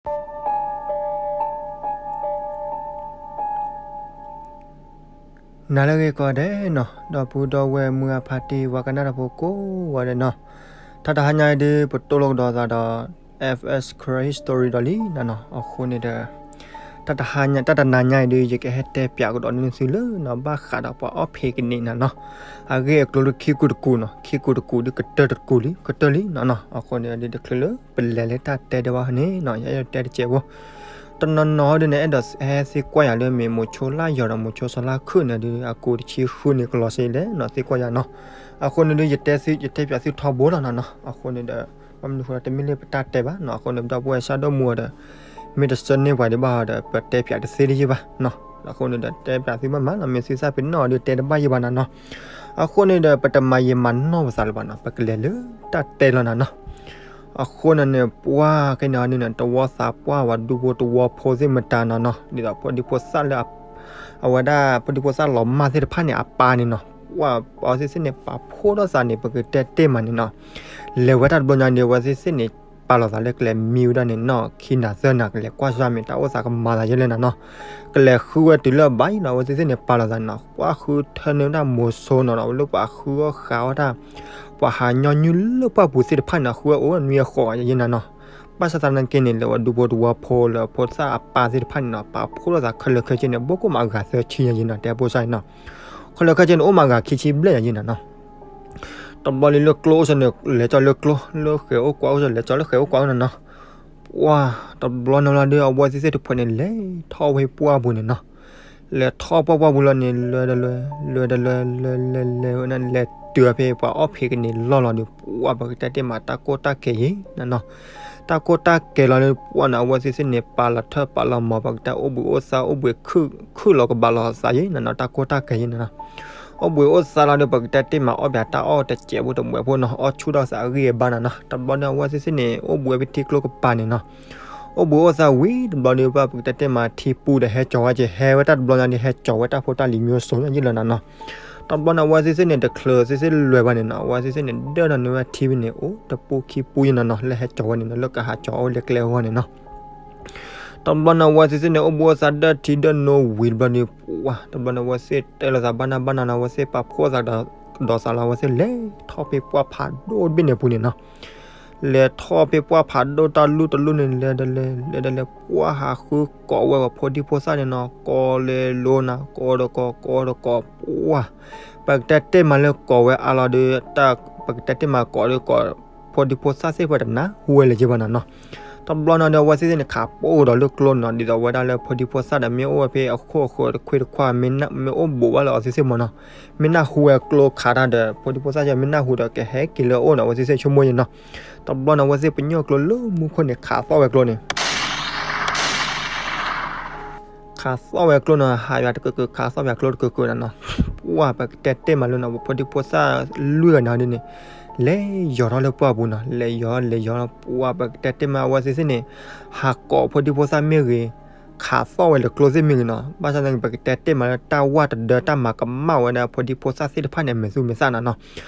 နၤလၢအဂ့ၤကိးဂၤဒဲးနီၤ, ဒီပုၢ်ဒီဝဲၢ်မုၢ်အဖါတံၢ် ပှၤကနၣ်တၢ်ဖိကိးဂၤဒဲးနီၤ, တၢ်တဟါညါအံၤဒုး ပတိၢ်လိာ်ကဒီးသးဒီး F S Karen History ဒီးလံနီၤနီၤ, အဃိန့ၣ်ဒီး တၢ်တဟါညါ တၢ်တနၤညါအံၤဒုး ယကဟဲတဲပၠးကဒီးန့ၢ်သုလၢနီၤ ဘၣ်ဃးဒီးပှၤအီၣ်ဖံးကန့ၢ်နီၤနီၤ, အဂ့ၢ်အကျိၤဒုးခံကူတကူနီၤ, ခံကူတကူဒုးကတၢၢ်တကူလံ ကတၢၢ်လံနီၤနီၤ, အဃိန့ၣ်ဒုး တချုးလၢပလဲၤလၢတၢ်တဲဒံးဘၣ်န့ၣ်နီၤ, ယအဲၣ်ဒိးတဲတစဲးဖိ တနီၤနီၤဒုးန့ၣ် အဲၣ်ဒိးဟဲသံကွၢ်ယၤလၢမ့ၢ်မိၤဆိလၢယီၤဒီးမိၤဆိစီလါခုၣ်န့ၣ်ဒုး အကူးတဆံဃုန့ၣ် ကလီၤစ့လဲၣ်နီၤ သံကွၢ်ယၤနီၤ, အဃိန့ၣ်ဒုး ယတဲသု ယတဲပၠးသုထီဘိလီၤနီၤနီၤ, အဃိန့ၣ်ဒီး ဘၣ်မနုၤဃိဒီး တမ့ၢ်လၢပတၢ်တဲဘၣ်နီၤ, အဃိန့ၣ် ဒီပုၢ်ဝဲၢ်ဆၣ်ဒိၣ်မူဒီး မ့ၢ်တဆၢန့ၢ်ပှၤဒံးဘၣ်ဒီး ပတဲပၠးတသ့ဒံးယ့ၢ်ဘၣ်နီၤ, အဃိန့ၣ်ဒီး တဲပၠးသုမးမးနီၤ, မ့ၢ်သုသးပ့ၤနီၣ်ဒီး တဲတဘၣ်ယ့ၢ်ဘၣ်နီၤနီၤ, အဃိန့ၣ်ဒီး ပတမၤယံာ်မၤနီၢ်ပသးလၢၤဘၣ်နီၤ, ပကလဲၤလၢတၢ်တဲလီၤနီၤနီၤ. အဃိန့ၣ်န့ၣ် ပှၢ်ခဲန့ၣ်န့ၣ် တဝီသးပှၢ်ဝဲဒူဖိတဝီဖိသ့ၣ်မတၤနီၤနီၤ, ဒ်သိးဖိဒံဖိသၣ်လၢ အဝဲဒၣ်ဖိဒံဖိသၣ်လီၤမၢ်သ့ၣ်တဖၣ်န့ၣ် အပၢ်န့ၣ်နီၤ, ပှၢ်အဝဲသ့ၣ်သ့ၣ်န့ၣ် ပာ်ဖှိၣ်ထီၣ်သးန့ၣ် ပကတဲတ့ၢ်မးန့ၣ်နီၤ, လဲၤဝဲတၢ်တဘျီညါန့ၣ် အဝဲသ့ၣ်သ့ၣ်န့ၣ် ပာ်လီၤသးလၢကလဲၤမံဝဲဒၣ်န့ၣ် နီၢ်ခံနၤသၢနၤ ကလဲၤကွၢ်စၢ်မ့ၢ်တၢ်အိၣ်သးကမၤသးယဲလဲၣ်နီၤနီၤ, ကလဲၤဃုဝဲတုၤလၢအဘၣ်အံၤနီၤ, အဝဲသ့ၣ်သ့ၣ်န့ၣ် ပာ်လီၤသးန့ၣ်နီၤ, ပှၢ်ဃုထၢန့ၢ်ဝဲဒၣ်မိၤဆိနီၤနီၤ, လၢပှၤဃုအီၣ်ဃာ်အီၣ်တၢ် ပှၤဟးညီနုၢ်လၢပှၢ်ပူၤသ့ၣ်တဖၣ်န့ၣ် ဃုဝဲအိၣ်နွံအဃိးယဲနီၤနီၤ, ဘၣ်ဆၣ်သနာ်က့န့ၣ် လၢဝဲဒူဖိတဝီဖိလၢဖိသၣ်အပၢ်သ့ၣ်တဖၣ်န့ၣ်နီၤ, ပာ်ဖှိၣ်ထီၣ်သးခဲလၢာ်ခဲဆ့န့ၣ် ဘိၣ်ကိၣ်မးအဂၤသၢဆံယဲနီၤ, တဲဖိစၢ်န့ၣ်နီၤ, ခဲလၢာ်ခဲဆ့န့ၣ် အိၣ်မးအဂၤခံဆံဘျဲၣ်ယဲနီၤနီၤ. တဘျီလံလၢကျိအိၣ်စ့ၢ်န့ၣ် လဲၤကၠီလၢကျိ, လၢဃဲၤအိၣ်ကွၢ်အိၣ်စ့ၢ် လဲၤကၠီလၢဃဲၤအိၣ်ကွၢ်အိၣ်နီၤနီၤ, ပှၢ်တဘျီန့ၣ်လီၤဒုး အဝဲသ့ၣ်သ့ၣ်တဖုန့ၣ် လဲၤထီၣ်ဝဲပှၢ်ပူၤန့ၣ်နီၤ, လဲၤထီၣ်ပှၢ်ပှၢ်ပူၤလီၤန့ၣ် လဲၤဒီးလဲၤ, လဲၤဒီးလဲၤ, လဲၤလဲၤလဲၤဝဲန့ၣ် လဲၤတုၤဖဲပှၤအီၣ်ဖံးကန့ၢ်လီၢ်လီၤဒီး ပှၢ်ပကတဲတ့ၢ်မး တၢ်ကိၢ်တၢ်ကဲၤယဲနီၤနီၤ, တၢ်ကိၢ်တၢ်ကဲၤလီၤန့ၣ် ပှၢ်န့ၣ် အဝဲသ့ၣ်သ့ၣ်န့ၣ် ပာ်လီၤထၢၣ်ပာ်လီၤမီၤ ပကတဲအိၣ်ဘှံးအိၣ်သါ အိၣ်ဘှံးခုၣ်လီၤကဘၣ်လီၤသးယဲနီၤနီၤ, တၢ်ကိၢ်တၢ်ကဲၤယဲနီၤနီၤ. အိၣ်ဘှံးအိၣ်သါလီၤဒီး ပကတဲတ့ၢ်မး အီၣ်ဘၣ်တၢ်အီၣ်တစဲးဖိတမှဲးဖိနီၤ, အီၣ်ဆူၣ်ထီၣ်သးအဂံၢ်အဘါနီၤနီၤ. တဘျီန့ၣ် အဝဲသ့ၣ်သ့ၣ်န့ၣ် အိၣ်ဘှံးဝဲဖဲထံကျိကပၤန့ၣ်နီၤ. အိၣ်ဘှံးအိၣ်သါဝံၤတဘျီဒီး ပကတဲတ့ၢ်မး ထံပူၤဒီးဟဲကၠီၤဝဲက့ၤ, ဟဲဝဲတၢ်တဘျီညါဒီး ဟဲကၠီၤဝဲတၢ်ဖိတၢ်လံၤမျိုးစုံယဲလီၤနီၤနီၤ. တဘျီန့ၣ် အဝဲသ့ၣ်သ့ၣ်န့ၣ် တချုးသ့ၣ်သ့ၣ်လဲၤဘၣ်န့ၣ်နီၤ, အဝဲသ့ၣ်သ့ၣ်န့ၣ် ဒၢၣ်ဒီးန့ၢ်ဝဲထံဖဲန့ၣ် အိၣ်တပူၤခံပူၤယဲနီၤနီၤ, လၢဟဲကၠီၤဝဲန့ၣ်နီၤ, လၢကဟးကၠီၤအီၤလၢကျဲအဂီၢ်န့ၣ်နီၤ. တဘျီန့ၣ် အဝဲသ့ၣ်သ့ၣ်န့ၣ် အိၣ်ဘှံးအိၣ်သါဒၢၣ်ထံဒၢၣ်နိဝံၤတဘျီန့ၣ် ပှၢ် တဘျီန့ၣ် အဝဲသ့ၣ်တဲလိာ်သးဘၣ်နၢ်ဘၣ်နၢ်နီၤ, အဝဲသ့ၣ်ပာ်ဖှိၣ်သးဒီးသးလီၤ, အဝဲသ့ၣ်လဲၤထီၣ်ဖဲပှၢ်ဖးဒိၣ်တဘ့ၣ်န့ၣ်အပူၤန့ၣ်နီၤ. လဲၤထီၣ်ဖဲပှၢ်ဖးဒိၣ်တၢ်လူၢ်တလူၢ်န့ၣ် လဲၤဒီးလဲၤ, လဲၤဒီးလဲၤ, ပှၢ်ဟးဃုကိးဝဲပှၤဖိဒံဖိသၣ်န့ၣ်နီၤ, ကိးလဲၤလိၤနၤ, ကိးဒီးကိး, ကိးဒီးကိး, ပှၢ် ပကတဲတ့ၢ်မးလၢကိးဝဲအါလီၤဒီး ပကတဲတ့ၢ်မးကိးဒီးကိး ဖိဒံဖိသၣ်သ့ၣ်တဖၣ်တနၢ်ဟူဝဲလၢၤယဲဘၣ်နီၤနီၤ. တဘျီန့ၣ်ဒီး အဝဲသ့ၣ်သ့ၣ်န့ၣ် ခးပိၢ်ဒီးလၢကျိန့ၣ်နီၤ, ဒ်သိးဝဲဒၣ်လၢဖိဒံဖိသၣ်ဒီး မ့ၢ်အိၣ်ဝဲဖဲအခိၣ်အဃၢၤတခွ့တခွါ မ့ၢ်အိၣ်ဘူးဘၣ်လၢအဝဲသ့ၣ်သ့ၣ်မးနီၤ, မ့ၢ်နၢ်ဟူဝဲကျိခးတၢ်ဒီး ဖိဒံဖိသၣ်က မ့ၢ်နၢ်ဟူဒီး ကဟဲက့ၤလၢအအိၣ်န့ၣ် အဝဲသ့ၣ်သ့ၣ်ဆိကမိၣ်ယဲနီၤ. တဘျီန့ၣ် အဝဲသ့ၣ်ပညိၣ်ကျိလၢမူခိၣ်န့ၣ် ခးသီၣ်ဝဲကျိန့ၣ် ခးသီၣ်ဝဲကျိန့ၣ် ဟးယွၤတကၢးကၢး ခးသီၣ်ဝဲကျိတကၢးကၢးနီၤနီၤ. ပှၢ် ပကတဲတ့ၢ်မးလၢနီၤ ပဖိဒံဖိသၣ်လွံၢ်ဂၤန့ၣ်ဒ်န့ၣ် လဲၤယီၤထီၣ်လၢပှၢ်ပူၤနီၤ, လဲၤယီၤ လဲၤယီၤ ပှၢ် ပကတဲတ့ၢ်မး အဝဲသ့ၣ်သ့ၣ်န့ၣ် ဟးကိးဖိဒံဖိသၣ်မ့ၢ်ဂ့ၤ, ခးသီၣ်ဝဲလၢကျိသ့ၣ်မ့ၢ်ဂ့ၤနီၤ, ဘၣ်ဆၣ်သနာ်က့ ပကတဲတ့ၢ်မးလၢတၢ်ဝၢ်တဒၢတၢ်မၤကမၣ်ဝဲဒၣ်ဖိဒံဖိသၣ်သ့ၣ်တဖၣ်န့ၣ် အမဲာ်သူမဲာ်သၣ်နီၤနီၤ.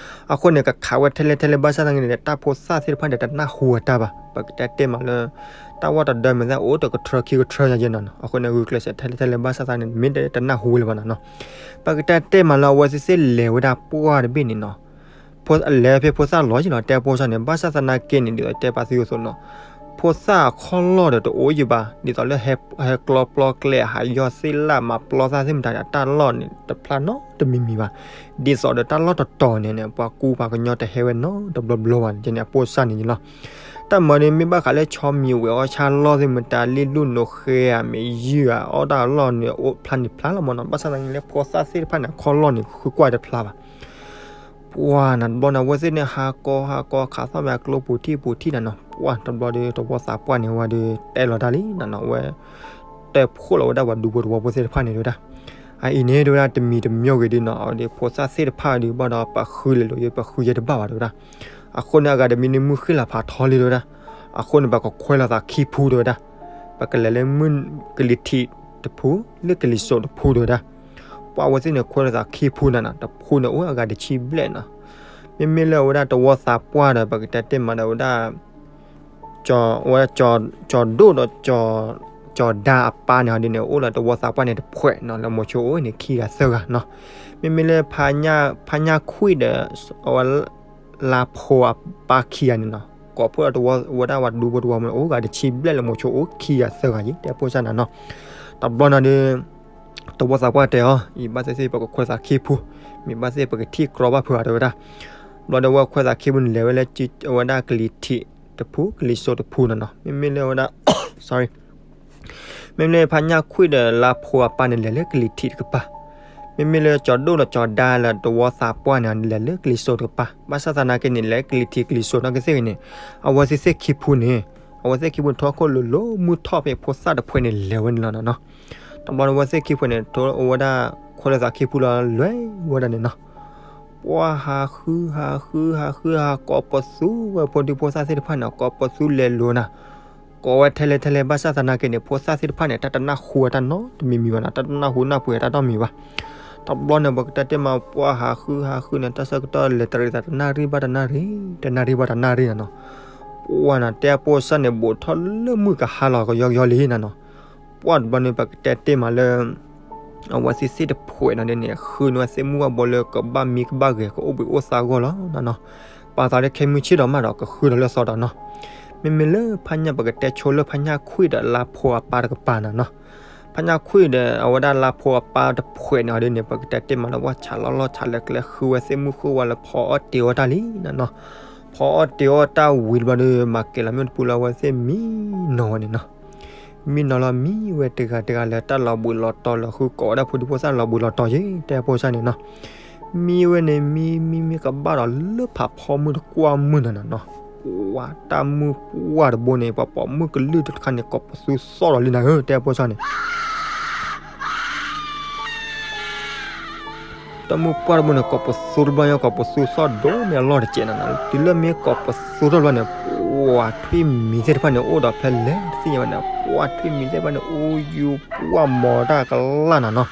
အဃိန့ၣ် ကခးဝဲထဲလဲၣ်ထဲလဲၣ် ဘၣ်ဆၣ်သနာ်က့န့ၣ် တၢ်ဖိသၣ်သ့ၣ်တဖၣ်န့ၣ် တနၢ်ဟူဝဲတၢ်ဘၣ်, ပကတဲတ့ၢ်မးလၢ တၢ်ဝၢ်တဒၢမဲာ်သၣ်အိၣ်တကထြၢခံကထြၢယဲနီၤနီၤ. အဃိန့ၣ် ဂုာ်ကျဲးစၢးထဲလဲၣ်ထဲလဲၣ် ဘၣ်ဆၣ်သနာ်က့န့ၣ် မ့ၢ်တနၢ်ဟူဝဲလၢၤဘၣ်နီၤနီၤ. ပကတဲတ့ၢ်မးလၢအဝဲသ့ၣ်သ့ၣ်လဲၤဝဲဒၣ်ပှၢ်တဘ့ၣ်န့ၣ်နီၤ လဲၤဖဲဖိသၣ်လီၤယဲနီၤ, တဲဖိစၢ်န့ၣ် ဘၣ်ဆၣ်သနာ်က့န့ၣ် ဒ်သိးတဲပာ်သုအသိးနီၤ, ဖိသၣ်အခီၣ်လီၢ်ဒီးတအိၣ်ယံၤဘၣ်, ဒ်သိးလၢဟဲကျီပျီကျဲ ဟးယီၢ်သ့ၣ်လၣ်မၤပျီသၣ်သ့ၣ်မတၤဒီး တၢ်လီၢ်န့ၣ် တဖျါနီတမံၤမံၤဘၣ်. ဒ်သိးဒီးတၢ်လီၢ်တတီၤန့ၣ်န့ၣ် ပှၤကူပှၤကညီတဟဲဝဲနီတဘျီဘျီဘၣ်န့ၣ် ကန့ၣ်အပိၢ်စၢ်န့ၣ်လီၤ. တၢ်မၤန့ၣ် မ့ၢ်ဘၣ်ဃးလၢဆီမံၤဝဲအီၣ်ဆၣ်လီၢ်သ့ၣ်မတၤ လ့ၣ်လူၢ်နိးဃဲဧါ မ့ၢ်ယုၢ်ဧါ အီၣ်တၢ်လီၢ်န့ၣ် အိၣ်ဖျါန့ၣ်ဖျါလီၤမးနီၤ, ဘၣ်ဆၣ်သနာ်က့လၢဖိသၣ်သ့ၣ်တဖၣ်န့ၣ် အခီၣ်လီၢ်န့ၣ် ဃုကွၢ်တဖျါဘၣ်. ပှၢ် နတဘျီန့ၣ် အဝဲသ့ၣ်န့ၣ် ဟးကိးဟးကိး ခးသီၣ်ဝဲအကျိပူၤထံၣ်ပူၤထံၣ်နၤနီၤ, ပှၢ် တဘျီဒီး တဝီသးပှၢ်န့ၣ် အဝဲဒီး တဲလီၤတၢ်လံနၤနီၤ, အဝဲ တဲဖှိၣ်လီၤဝဲဒၣ်ပှၤဒူဖိတဝီဖိသ့ၣ်တဖၣ်န့ၣ် တဲဝဲဒၣ်. အအံၤန့ၣ် တဲဝဲဒၣ် တမံၤတမံၤဂ့ၤဒုးနီၤ, အဝဲဒီးဖိသၣ်သ့ၣ်တဖၣ်ဒုး ဘၣ်ဒီးပှၤဃုလဲၤလိာ်ယဲ ပှၤဃုယဲတဘၣ်ဘၣ် တဲဝဲဒၣ်. အဃိန့ၣ် အဂၤတမံၤန့ၣ် မုၢ်ဃ့ၢ်လီၤဖးထီလံ တဲဝဲဒၣ်. အဃိန့ၣ် ပကခွဲးလိာ်သးခံဖု တဲဝဲဒၣ်. ပကလဲၤလၢမုၢ်ကလံၤထံးတဖု လၢကလံၤစိးတဖု တဲဝဲဒၣ်. ပှၢ် အဝဲသ့ၣ်န့ၣ် ခွဲးလိာ်သးခံဖုနၤနီၤ, တဖုန့ၣ် အိၣ်အဂၤတဆံဘျဲၣ်နီၤ. မ့မ့ၢ်လၢအဝဲဒၣ်တဝီသးပှၢ်ဒီး ပကတဲတ့ၢ်မးဒီးဝဲဒၣ် ဝဲ ကၠီၤဒိၣ်ဒီး ကၠီၤဒါအပၢ်န့ၣ်ဟီဒ်န့ၣ် အိၣ်လၢတဝီသးပှၢ်န့ၣ်တဖှဲးနီၤ, လၢမိၤဆိအိၣ်န့ၣ်ခံဂၤသၢဂၤနီၤ. မ့မ့ၢ်လၢ ဖါညၣ်ခွံၣ်ဒီး အဝဲ လါဖိအပၢ်ခံဂၤန့ၣ်နီၤ, ကိးဖှိၣ်ဒီးတဝီဝဲဒၣ်ဝဲဒူဖိတဝီမ့ၢ်အိၣ်ဂၤတဆံဘျဲၣ်လၢမိၤဆိအိၣ်ခံဂၤသၢဂၤယံၤ တဲဖိစၢ်နၤနီၤ. တဘျီနီၤဒီး တဝီသးပှၢ်တဲအီၤ အံၤဘၣ်သ့ၣ်သ့ၣ်ပကခွဲးသးခံဖု, မ့ၢ်ဘၣ်သ့ၣ်ပကထံၣ်ကြီဘၣ်ဖုဂၤတဲဝဲဒၣ်. ဘျီဒီးဝဲခွဲးသးခံဖုန့ၣ် လဲၤဝဲလၢ အဝဲဒၣ်ကလံၤထံးတဖု ကလံၤစိးတဖုနီၤနီၤ. မ့မ့ၢ်လၢဝဲဒၣ် sorry မ့မ့ၢ်လၢဖါညၣ်ခွံၣ်ဒီးလါဖိအပၢ်န့ၣ် လဲၤလၢကလံၤထံးတကပၤ, မ့မ့ၢ်လၢကၠီၤဒိၣ်ဒီးကၠီၤဒါလၢတဝီသးပှၢ်န့ၣ် လဲၤလၢကလံၤစိးတကပၤ. ဘၣ်ဆၣ်သနာ်က့န့ၣ် လဲၤကလံၤထံးကလံၤစိးနီၢ်ကသ့ၣ်ဂ့ၤန့ၣ် အဝဲသ့ၣ်သ့ၣ်ခံဖုန့ၣ် အဝဲသ့ၣ်ခံဖုန့ၣ် ထီၣ်ခိၣ်လိၤလိၤမုၢ်ထီၣ်ဖဲဖိသၣ်တဖှဲးန့ၣ် လဲၤဝဲန့ၣ်လီၤနီၤနီၤ. တဘျီန့ၣ် အဝဲသ့ၣ်ခံဖုန့ၣ် ထီၣ်အိၣ်ဝဲဒၣ် ခွဲးလၢသးခံဖုလီၤ လဲၤဝဲဒၣ်န့ၣ်နီၤ. ပှၢ်ဟးဃုဟးဃုဟးဃုဟး ကိးပသူဝဲဖိဒံဖိသၣ်သ့ၣ်တဖၣ်န့ၣ် ကိးပသူလဲၤလိၤနၤ, ကိးဝဲထဲလဲၣ်ထဲလဲၣ် ဘၣ်ဆၣ်သနာ်က့န့ၣ် ဖိသၣ်သ့ၣ်တဖၣ်န့ၣ် တၢ်တနၢ်ဟူဝဲတၢ်နီတမံၤမံၤဘၣ်နီၤ, တၢ်တနၢ်ဟူနၢ်ပှ့ၤတၢ်နီတမံၤဘၣ်. တဘျီန့ၣ် ပကတဲတ့ၢ်မး ပှၢ်ဟးဃုဟးဃုန့ၣ် တၢ်ဆၢကတီၢ်လဲၤတရံးသးတနၢ်ရံၣ်ဘၣ်တနၢ်ရံၣ် တနၢ်ရံၣ်ဘၣ်တနၢ်ရံၣ်နီၤနီၤ. ပှၢ်နၤ တဲအဖိစၢ်န့ၣ် ဘူးထီၣ်လၢမုၢ်ကဟါလီၤကယီကယီလံနၤနီၤ. ပှၢ်တဘျီန့ၣ် ပကတဲတ့ၢ်မးလၢ အဝဲသ့ၣ်သ့ၣ်တဖှဲးနီၤဒ်န့ၣ် ဃုန့ၢ်ဝဲသ့ၣ်မုၢ်ဝၣ်ဘိလၢကဘၣ်မံကဘၣ်ဂဲၤ ကအိၣ်ဘှံးအိၣ်သါအဂီၢ်လီၤနီၤနီၤ. ပာ်သးလၢခဲမုၢ်ဆ့ၣ်ဒီးမးဒီး ကဃုဒီးလၢသီဒီးနီၤ. မ့မ့ၢ်လၢဖါညၣ် ပကတဲဆိလၢဖါညၣ်ခွံၣ်ဒီးလါဖိအပၢ်တကပၤနီၤနီၤ. ဖါညၣ်ခွံၣ်ဒီး အဝဲဒၣ်လါဖိအပၢ်တဖှဲးန့ၣ်ဒ်န့ၣ် ပကတဲတ့ၢ်မးလၢ ပှၢ်ဆးလီၢ်လီၢ်ဆးလၢကျဲ ဃုဝဲသ့ၣ်မုၢ်ဃုဝါလၢဖီအီၣ်တ့ၤအီၣ်တၢ်လံနီၤနီၤ. ဖီအီၣ်တ့ၤအီၣ်တၢ်ဝံၤတဘျီဒီး မၤကဲၤလီၤမ့ၣ်အူတပူၤလၢအဝဲသ့ၣ်မံနီၤဝဲန့ၣ်နီၤ. မံနီၤလီၤမံဝဲတဂၤတဂၤလၢတၢ်လီၤဘှံးလီၤတီၤလၢဃုကိးဝဲဒၣ်ဖိဒံဖိသၣ်လီၤဘှံးလီၤတီၤယ့ၤ တဲဖိစၢ်န့ၣ်နီၤ. မံဝဲန့ၣ် မံမံမံကဘၣ်ဒီးလၢဖးဖီမုၢ်တကွၢ်မုၢ်နၤနီၤနီၤ. ပှၢ်တၢ်မုၢ်ပှၢ်တဘိန့ၣ် ပှၤပိာ်မုၣ်ကလုၢ်တခါန့ၣ် ကိးပသူသီၣ်ဒီးလံနၤဧၢ တဲဖိစၢ်န့ၣ် တၢ်မုၢ်ပှၢ်တဘိန့ၣ် ကိးပသူတဘျီညါ ကိးပသူသီၣ်ဒိၣ်န့ၢ်အလီၢ်တကဲးနၤနီၤ. တုၤလၢမ့ၢ်ကိးပသူထီၣ်တဘျီန့ၣ် ပှၢ်ထွံၣ်မံၤသ့ၣ်တဖၣ်န့ၣ် အိၣ်ဒီးဖဲလဲၣ်တသ့ၣ်ညါဘၣ်န့ၣ် ပှၢ်ထွံၣ်မံၤသ့ၣ်တဖၣ်န့ၣ် အိၣ်ယူၤပှၢ်မီၤတၢ်ကလၢ်နၤနီၤ.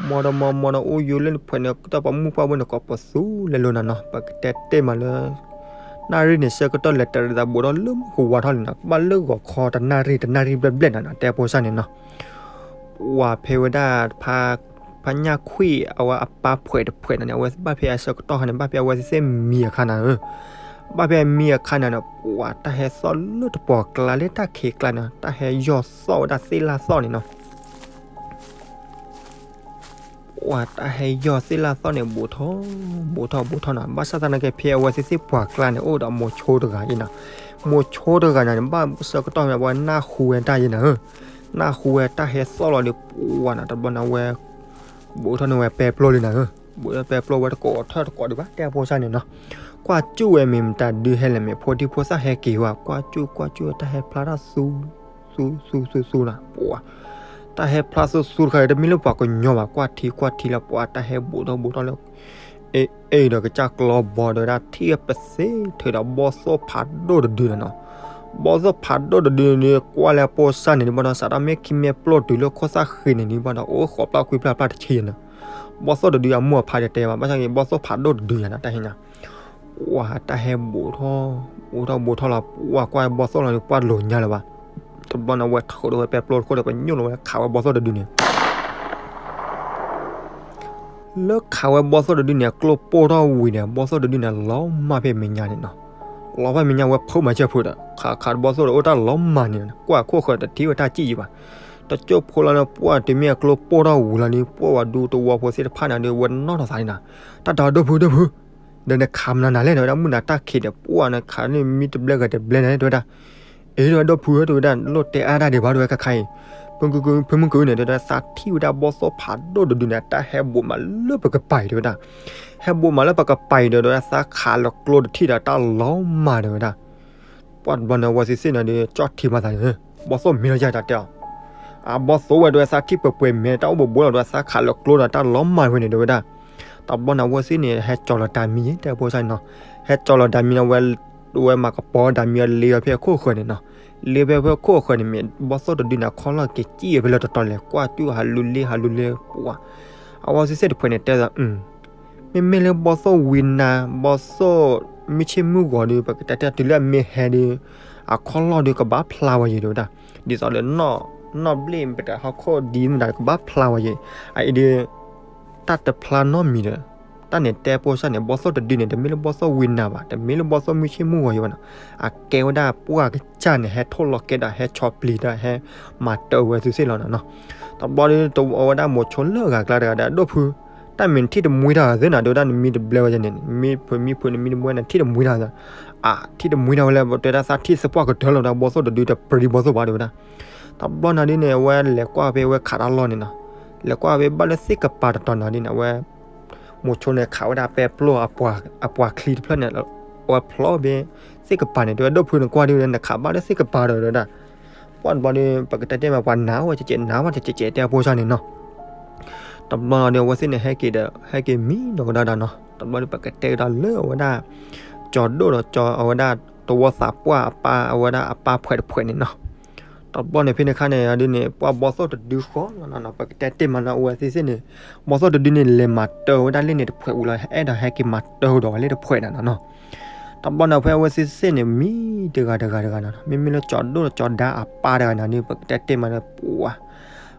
မီၤဒီးမီၤမီၤဒီးအိၣ်ယူၤလၢနဖှဲးန့ၣ် တၢ်ပိာ်မုၣ်ပှၢ်ဘိန့ၣ် ကိးပသူလဲၤလိၤနၤနီၤ. ပကတဲတ့ၢ်မးလၢ နၣ်ရံၣ်န့ၣ် ဆၢကတီၢ်လဲၤတရံးသးဘူးထီၣ်လၢမုၢ်ကဝါထီၣ်လံနီၤ. ဘၣ်လၢဂီၤခီတနၣ်ရံၣ် တနၣ်ရံၣ်ဘျဲၣ်ဘျဲၣ်နၤနီၤ တဲဖိစၢ်န့ၣ်နီၤ. ပှၢ်ဖဲဝဲဒၣ် ဖါညၣ်ခွံၣ် အဝဲအပၢ်ဖှဲးတဖှဲးန့ၣ် အဝဲဘၣ်ဖဲအဆၢကတီၢ်ခါန့ၣ် ဘၣ်ဖဲအဝဲသ့ၣ်မံအခါနၤဧၢ. ဘၣ်ဖဲအမံအခါနၤနီၤ ပှၢ်တၢ်ဟဲသီၣ်လၢတပှီၤကျါလၢတၢ်ခံးကျါန့ၣ် တၢ်ဟဲယီၢ်သီၣ်ဝဲဒၣ်သ့ၣ်လၣ်သီၣ်န့ၣ်နီၤ. ပှၢ်တၢ်ဟဲယီၢ်သ့ၣ်လၣ်သီၣ်န့ၣ် ဘူးထီၣ် ဘူးထီၣ်ဘူးထီၣ်နီၤ. ဘၣ်ဆၣ်သနာ်က့ ဖဲအဝဲသ့ၣ်သ့ၣ်ပှၢ်ကျါန့ၣ် အိၣ်ဒီးမိၤဆိတဂၤအံၤနီၤ. မိၤဆိတဂၤန့ၣ်န့ၣ် ဘၣ်ဆၢကတီၢ်မ့ၢ်ဝဲနၢ်ဟူဝဲတၢ်ယဲနၤဧၢ. နၢ်ဟူဝဲတၢ်ဟဲသီၣ်လီၤဒီး ပှၢ်နၤ တဘျီန့ၣ်ဝဲ ဘူးထီၣ်န့ၢ်ဝဲပဲပျိလံနၤဧၢ. ဘူးထီၣ်ပဲပျိဝဲတကိး ထၢၣ်တကိးဒံးဘၣ် တဲဖိစၢ်န့ၣ်နီၤ. ကွၢ်ကၠူၣ်ဝဲမ့ၢ်မတၤဒုဟဲလဲၣ် မ့ၢ်ဖိဒံဖိသၣ်ဟဲက့ၤဝဲ ကွၢ်ကၠူၣ်ကွၢ်ကၠူၣ် တၢ်ဟဲဖျါထီၣ်သူ သူသူသူသူနၤ ပှၢ် တၢ်ဟဲဖျါသူသူတခါအံၤ တမ့ၢ်လၢပှၤကညီဘၣ် ကွၢ်ထံကွၢ်ထံလၢပှၢ် တၢ်ဟဲဘူးထီၣ်ဘူးထီၣ်လၢ အ့ၣ်အ့ၣ်ဒီးကစၢ်ကျီဘီဒီးဝဲဒၣ် ထံၣ်ပသ့ထုးဒီးဘီၣ်သိၣ်ဖးဒိၣ်တဒုနၤနီၤ. ဘီၣ်သိၣ်ဖးဒိၣ်တဒုန့ၣ် ကွၢ်လၢဖိစၢ်န့ၣ်ဒံးဘၣ်ဒီး စးထီၣ်မ့ၢ်ခံမ့ၢ်ပျိတုၤလၢခိၣ်သၣ်ဃံးန့ၣ်ဒံးဘၣ်ဒီး အိၣ်ဃိးပျၢ်ခွံပျၢ်ပျၢ်တဆံယဲနၤ. ဘီၣ်သိၣ်တဒုအမိၢ်အဖါတတဲဘၣ် ဘၣ်ဆၣ်က့ ဘီၣ်သိၣ်ဖးဒိၣ်တဒုယဲနၤ တၢ်ဟ့ၣ်ညါ ပှၢ်တၢ်ဟဲဘူးထီၣ် ဘူးထီၣ်ဘူးထီၣ်လီၤ ပှၢ်ကွၢ်ဘီၣ်သိၣ်လီၤန့ၣ် ပှၢ်လိာ်ညါလၢၤဘၣ်. တဘျီန့ၣ် အဝဲထုးဒီးဝဲပဲပျိတခိၣ်ဒီး ပညိၣ်လီၤဝဲခးဝဲဘီၣ်သိၣ်တဒုန့ၣ် လၢခးဝဲဘီၣ်သိၣ်တဒုန့ၣ် အကျိၣ်ပိၢ်ထီၣ်ဝံၤန့ၣ် ဘီၣ်သိၣ်တဒုန့ၣ် လီၤမၢ်ဖဲမဲာ်ညါန့ၣ်နီၤ. လီၤဖဲမဲာ်ညါဝဲဖုးမၤစၢၤဖုးဒီး ခးခးဘီၣ်သိၣ်ဒီးအိၣ်တၢ်လီၤမၢ်န့ၣ် ကွၢ်ခိၣ်ဃၢၤတထံၣ်ဝဲတၢ်စံၣ်ယံၤဘၣ်. တကၠိၢ်ဖိလီၤန့ၣ် ပှၢ်တုၤမ့ၢ်အကျိၣ်ပိၢ်ထီၣ်ဝံၤလီၤန့ၣ် ပှၢ်ဝဲဒူတဝီဖိသ့ၣ်တဖၣ်န့ၣ်ဒီး ဝဲနီၣ်ထီၣ်သးန့ၣ်နီၤ. တၢ်တၢ်ဒိၣ်ဖုဒိၣ်ဖု ဒီးနခးမနုၤနၤလဲၣ် တဲဝဲဒၣ် မုၢ်နၤတၢ်ခံးဒီး ပှၢ်နခးန့ၣ်မ့ၢ်တဘျဲဂၤတဘျဲနၤ တဲဝဲဒၣ်. အ့ တဲဝဲဒၣ် ဒိၣ်ဖုဧၢ တဲဝဲဒၣ် လိၣ်တဲအါဒၣ်ဒံးဘၣ် တဲဝဲခါခါအံၤ ဖုမုၢ်ကုန့ၣ် တဲဝဲဒၣ် သးထံၣ်ဝဲဒၣ်ဘီၣ်သိၣ်ဖးဒိၣ်တဒုန့ၣ် တၢ်ဟဲဘူးမးလၢပကပၤအံၤ တဲဝဲဒၣ်. ဟဲဘူးမးလၢပကပၤအံၤဒီး တဲဝဲဒၣ် သးခးလီၤကျိတထံၣ်ဒီးတၢ်လီၤမၢ် တဲဝဲဒၣ်. ပှၢ်တဘျီန့ၣ် အဝဲသ့ၣ်သ့ၣ်န့ၣ်ဒီး ကၠီၣ်ထံမၤသးန့ၣ် ဘီၣ်သိၣ်မံလီၤယၤတၢ်တဲအီၤ အဘီၣ်သိၣ်ဝဲ တဲဝဲ သးထံၣ်ပှဲၤပှဲၤမဲာ် တၢ်အိၣ်ဘူးဘူးလီၤ တဲဝဲ သးခးလီၤကျိဒီးတၢ်လီၤမၢ်ဝဲန့ၣ် တဲဝဲဒၣ်. တဘျီန့ၣ် အဝဲသ့ၣ်န့ၣ် ဟဲကၠီၤလီၤတၢ်မံၤ တဲဖိစၢ်န့ၣ်နီၤ. ဟဲကၠီၤလီၤတၢ်မံၤန့ၣ် ဝဲ ဝဲမၤကပီၤတၢ်မံၤအီၤ လ့အီၤဖဲအခိၣ်ဃၢၤန့ၣ်နီၤ. လ့ဖဲအခိၣ်ဃၢၤန့ၣ် မ့ၢ်ဘီၣ်သိၣ်တဒုန့ၣ် ခီလီၢ်က့ၤစံၣ်အီၤဖဲလၢတတီၤလဲၣ် ကွၢ်ကၠူၣ်ဟးလူၤလ့ဟးလူၤလ့ ပှၢ် အဝဲသ့ၣ်သ့ၣ်တဖှဲးန့ၣ် တဲသး မ့မ့ၢ်လၢဘီၣ်သိၣ်ဝံနၤ ဘီၣ်သိၣ်မုၢ်ဆ့ၣ်မုၢ်ဂီၤဒီး ပကတဲတဲတုၤလၢအမ့ၢ်ဟဲဒီး အခီၣ်လီၢ်ဒီးကဘၣ်ဖျါဝဲယဲၤ တဲဝဲဒၣ်. ဒ်သိးလၢ နီၣ်ဘျ့ၣ် ပတဟီၣ်ခိၣ်ဒ်မတၤကဘၣ်ဖျါဝဲယဲၤ, အအံၤဒီး တၢ်တဖျါနီတမံၤဒီး တၢ်န့ၣ်တဲပိၢ်စၢ်န့ၣ် ဘီၣ်သိၣ်တဒုန့ၣ် တမ့ၢ်လၢဘီၣ်သိၣ်ဝံနၤဘၣ်, တမ့ၢ်လၢဘီၣ်သိၣ်မုၢ်ဆ့ၣ်မုၢ်ဂီၤယဲၤဘၣ်နီၤ. အကဲဝဲဒၣ်ပှၢ်ကစၢ်န့ၣ် ဟဲထိၣ်လီၤကဲဒီး ဟဲဆီၣ်ပျံၤဒီး ဟဲမၤတၢ်ဝဲသုသ့ၣ်လီၤနီၤနီၤ. တဘျီဒီး တဝဲဒၣ်မိၤဆိလၢအဂၤကျါတဂၤဒီး ဒိၣ်ဖု တၢ်မ့ၢ်နထံၣ်တမှံတၢ်သ့နီၤ တဲဝဲဒၣ်. နမံတဘျဲဝဲန့ၣ် မံဖုးမံဖုး နမံတမှံနထံၣ်တမှံတၢ်သ့. အထံၣ်တမှံတၢ်ဝဲလၢ တဲဒၣ်သးထံၣ်သပှၢ်ကတၢၢ်လီၤ တဲဘီၣ်သိၣ်တဒု တပြံဘီၣ်သိၣ်ဘၣ် တဲဝဲဒၣ်. တဘျီနၤဒ်န့ၣ် အဝဲလဲၤကွၢ်ဖဲအဝဲခးတၢ်လီၢ်န့ၣ်နီၤ. လဲၤကွၢ်ဖဲဘၣ်လၢသ့ၣ်ကပၤတတီၤနၤဒ်န့ၣ် အဝဲ မိၤဆိန့ၣ် ခးဝဲဒၣ်ပဲပျိၢ် အပှၤချံတဖျၢၣ်န့ၣ် အဝဲဖျီဖဲသ့ၣ်ကပၤန့ၣ် တဲဝဲ ဒိၣ်ဖု နကွၢ်ဒ်ဝဲ နခးဘၣ်လၢသ့ၣ်ကပၤဒီး တဲဝဲဒၣ်. ပှၢ်တဘျီဒီး ပကတဲတ့ၢ်မး ပှၤနၤဝဲတကဲး နၤဝဲတကဲး တဲပိၢ်စၢ်န့ၣ်နီၤ. တဘျီဒီး အဝဲသ့ၣ်န့ၣ် ဟဲက့ၤဒီး ဟဲက့ၤမံနီၤကဒါဒီးနီၤ. တဘျီဒီး ပကတဲကဒီးလၢအဝဲဒၣ် ကၠီၤဒိၣ်ဒီးကၠီ အဝဲဒၣ် တဝီသးပှၢ်အပၢ် အဝဲဒၣ်အပၢ်ဖှဲးတဖှဲးန့ၣ်နီၤ. တဘျီန့ၣ်ဖဲန့ၣ်အခါန့ၣ် ဒ်န့ၣ် ပှၢ်ဘီၣ်သိၣ်တဒုဃီလီၤနီၤနီၤ. ပကတဲတ့ၢ်မးလၢအဝဲသ့ၣ်သ့ၣ်န့ၣ် ဘီၣ်သိၣ်တဒုန့ၣ် လဲၤမၤတၢ်ဝဲဒၣ်လၢန့ၣ်တဖှဲးဝံၤလီၤ အဲၣ်ဒိးဟဲက့ၤမၤတၢ်ဒီးဝဲလၢတဖှဲးနီၤနီၤ. တဘျီန့ၣ် ဖဲအဝဲသ့ၣ်သ့ၣ်န့ၣ် မံတဂၤတဂၤတဂၤနီၤနီၤ. မ့မ့ၢ်လၢကၠီၤဒိၣ်ကၠီၤဒါအပၢ်တဂၤန့ၣ်ဒီး ပကတဲတ့ၢ်မးလၢပှၢ်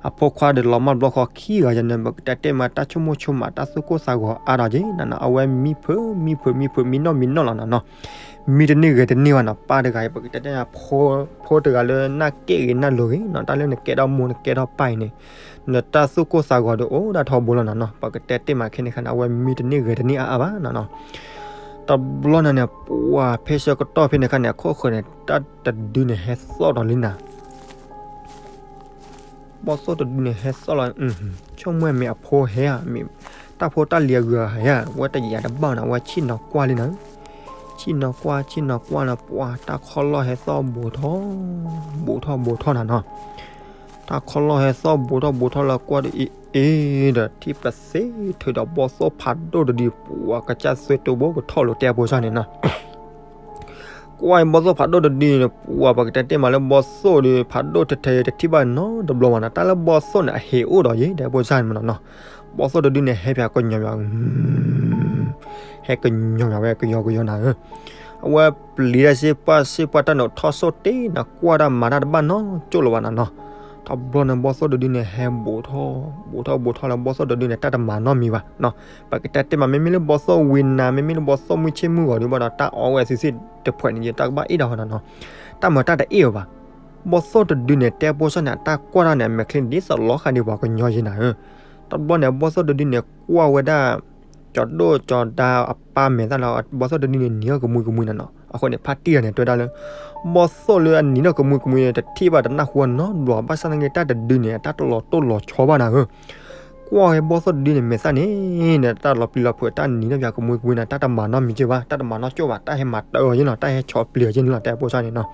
အဖိခွါဒီးလီၤမၢ်ဘျီဃီခံဂၤယဲန့ၣ် ပကတဲတ့ၢ်မး တၢ်ဆိကမိၣ်ဆိကမး တၢ်သူၣ်ကိၢ်သးဂီၤအါဒီးက့ၤနီၤနီၤ. အဝဲမံဖုးမံဖုးမံဖုး မံနီၣ်မံနီၣ်လီၤနီၤနီၤ. မံတန့ၢ်ဂဲၤတန့ၢ်ဘၣ်နီၤ. ပၢ်တဂၤအံၤ ပကတဲတ့ၢ် ဖိတဂၤလၢနၢ်ကဲဂ့ၤနၢ်လိၤဂ့ၤနီၤ. တၢ်လၢနကဲထီၣ်မိၢ်နကဲထီၣ်ပၢ်အံၤန့ၣ် နတၢ်သူၣ်ကိၢ်သးဂီၤဒီးအိၣ်ဒၣ်ထီဘိလီၤနီၤနီၤ. ပကတဲတ့ၢ်မးခဲန့ၣ်ခါန့ၣ် အဝဲမံတန့ၢ်ဂဲၤတန့ၢ်အါအါဘၣ်နီၤနီၤ. တဘျီန့ၣ်န့ၣ် ပှၢ်ဖဲဆၢကတီၢ်ဖဲန့ၣ်ခါန့ၣ် အခိၣ်ဃၢၤန့ၣ် တၢ်တဒုန့ၣ်ဟဲသီၣ်ဒီးလံနၤ ဘီၣ်သိၣ်တဒုန့ၣ်ဟဲသီၣ်လီၤ. ဆိကမိၣ်မ့ၢ်အဖိဟဲဧါ, မ့ၢ်တၢ်ဖိတၢ်လံၤအဂုၤအဂၤဧါ, အဝဲတယာ်တဘၣ်နီၤ, အဝဲဆ့ၣ်နီၤကွၢ်လံနၤ, ဆ့ၣ်နီၤကွၢ် ဆ့ၣ်နီၤကွၢ်လီၤ, ပှၤ တၢ်ခီၣ်လီၢ်ဟဲသီၣ်ဘူးထီၣ် ဘူးထီၣ်ဘူးထီၣ်နၤနီၤ. တၢ်ခီၣ်လီၢ်ဟဲသီၣ်ဘူးထီၣ်ဘူးထီၣ်လၢကွၢ်ဒီး အ့ အ့ ဒီးထံၣ်ပသ့ထုးဒီးဘီၣ်သိၣ်ဖးဒိၣ်တဒု, ပှၤ ကစၢ်သွဲၣ်တိဘိကထီၣ်လိာ်တဲအဖိစၢ်န့ၣ်နီၤ. ကွၢ်အံၤဘီၣ်သိၣ်ဖးဒိၣ်တဒုန့ၣ် ပှၤ ပကတဲတ့ၢ်မးလၢဘီၣ်သိၣ်ဒီး ဖးဒိၣ်ထဲထဲတထံၣ်ဘၣ်နီတဘျီဘၣ်နီၤ. တၢ်လၢဘီၣ်သိၣ်န့ၣ် အဟ့ၣ်အိၣ်ဒီးယဲ တဲဖိစၢ်န့ၣ်မးနီၤ. ဘီၣ်သိၣ်တဒုန့ၣ် ဟဲဖဲကညီၤ ဟဲကညီၤဝဲကယီကယီနၤဧၢ. အဝဲပျံၤတၢ်စ့ၢ်ပှၢ်စ့ၢ်ပှၢ် တၢ်န့ၣ်ထီၣ်စိၣ်တ့ၢ်နၤ, ကွၢ်တၢ်မၤတၢ်တဘၣ်နီတစိၢ်လၢၤဘၣ်နၤနီၤ. တဘျီန့ၣ် ဘီၣ်သိၣ်တဒုန့ၣ် ဟဲဘူးထီၣ်ဘူးထီၣ်ဘူးထီၣ်လၢ ဘီၣ်သိၣ်တဒုန့ၣ် တၢ်တမၤနီတမံၤဘၣ်နီၤ. ပကတဲတ့ၢ်မး မ့မ့ၢ်လၢဘီၣ်သိၣ်ဝံနၤ မ့မ့ၢ်လၢဘီၣ်သိၣ်မုၢ်ဆ့ၣ်မုၢ်ဂီၤဒုးဘၣ်ဒီး တၢ်အီၣ်ဝဲအသုသ့ၣ်တဖှဲးန့ၣ် ယတၢ်ကဘၣ်အ့ၣ်ဒီးဟီနၤနီၤ. တၢ်မၤတၢ်တအ့ၣ်အီၤဘၣ်. ဘီၣ်သိၣ်တဒုန့ၣ် တဲဖိစၢ်န့ၣ် အတၢ်ကွၢ်တၢ်န့ၣ် အမဲာ်ချံဒ်သိးလီၤဃာ်ဒံးပှၤကညီယဲနၤဧၢ. တဘျီန့ၣ် ဘီၣ်သိၣ်တဒုန့ၣ် ကွၢ်ဝဲဒၣ် ကၠီၤဒိၣ်ကၠီၤဒါအပၢ်မဲာ်သၣ်လီၤ. ဘီၣ်သိၣ်တဒုန့ၣ် နံၤထီၣ်ကမှံကမှံနၤနီၤ. အဃိန့ၣ် ဖါတံၢ်တဂၤန့ၣ် တဲဝဲဒၣ်လၢ ဘီၣ်သိၣ်လၢအနံၤထီၣ်ကမှံကမှံန့ၣ် တထံၣ်ဘၣ်တနၢ်ဟူနီတဘျီ, ဘၣ်ဆၣ်သနာ်က့ တၢ်တဒုန့ၣ် အတၢ်တလီၤတိၢ်လီၤဆီဘၣ်နၤဧၢ. ကွၢ်ဝဲဘီၣ်သိၣ်တဒုန့ၣ် မဲာ်သၣ်န့ၣ် တၢ်လီၤပျံၤလီၤဖုး တၢ်နံၤထီၣ်ပၠးကမှံကမှံနၤ, တၢ်တမၤနီတမံၤက့ဘၣ်, တၢ်တမၤနီကၠိၣ်ဘၣ်, တၢ်ဟဲမၤတၢ်အီၤယဲနီၤ, တၢ်ဟဲဆီၣ်ပျံၤအီၤယဲန့ၣ်လီၤ, တဲဖိစၢ်န့ၣ်နီၤ.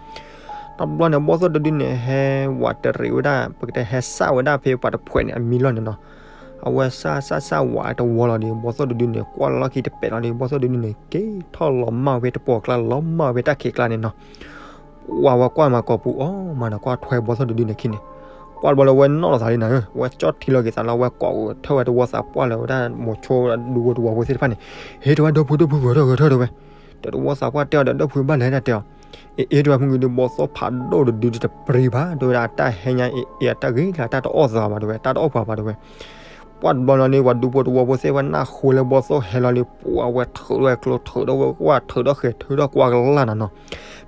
တဘျီန့ၣ် ဘီၣ်သိၣ်တဒုန့ၣ် ဟဲဝးတရံးဝဲဒၣ် ပကတဲဟဲစးဝဲဒၣ်ဖဲပှၤတဖှဲးန့ၣ် အမံလီၢ်န့ၣ်နီၤ. အဝဲစးစးစးဝးတဝီလီၤဒီး ဘီၣ်သိၣ်တဒုန့ၣ် ကွၢ်လီၢ်ခံတပဲာ်လီၤဒီး ဘီၣ်သိၣ်တဒုန့ၣ် က့ၤထီၣ်လီၤမၢ်ဝဲတပှီၤကျါ လီၤမၢ်ဝဲတၢ်ခံးကျါန့ၣ်နီၤ. ပှၤဝဲကွၢ်မၤကိာ်ပူၤအီၤမးနီၤ, ကွၢ်ထွဲဘီၣ်သိၣ်တဒုန့ၣ်ခံန့ၣ်, ကွၢ်တဘျီလၢဝဲနီၣ်လီၤသးလံနၤဧၢ, ဝဲကၠီၣ်ထံလီၤက့ၤသးလီၤ, ဝဲကိးထၢၣ်ဝဲတဝီသးပှၢ်လၢဝဲဒၣ်မိၤဆိဒူဖိတဝီဖိသ့ၣ်တဖၣ်န့ၣ်, ဟ့ၣ်တဲဝဲ ဒိၣ်ဖု ဒိၣ်ဖု ဂဲၤထၢၣ် ဂဲၤထၢၣ် တဲဝဲ. ဒီးတဝီသးပှၢ်တဲအီၤဒီး ဒိၣ်ဖု ဘၣ်လဲၣ်တၢ်တဲအီၤ, အ့ အ့ တဲဝဲ မုၢ်ဂ့ၤဒီး ဘီၣ်သိၣ်ဖးဒိၣ်တဒုတပျံၤဘၣ် တဲဝဲဒၣ်, အတၢ်ဟဲညါအံၤ အတၢ်ဂ့ၤကျါ တၢ်တအီၣ်သးဘၣ် တဲဝဲ, တၢ်တအီၣ်ပှၤဘၣ် တဲဝဲ. ပှၢ်တဘျီလီၤန့ၣ် ပှၤဒူဖိတဝီဖိသ့ၣ်တဖၣ်နၢ်ဟူလၢဘီၣ်သိၣ်ဟဲလီၤလံ ပှၤဝဲထုးထီၣ်ဝဲကျိ ထုးထီၣ်ဝဲကွၢ် ထုးထီၣ်ဃဲၤ ထုးထီၣ်ကွၢ်ကလၢ်နၤနီၤ.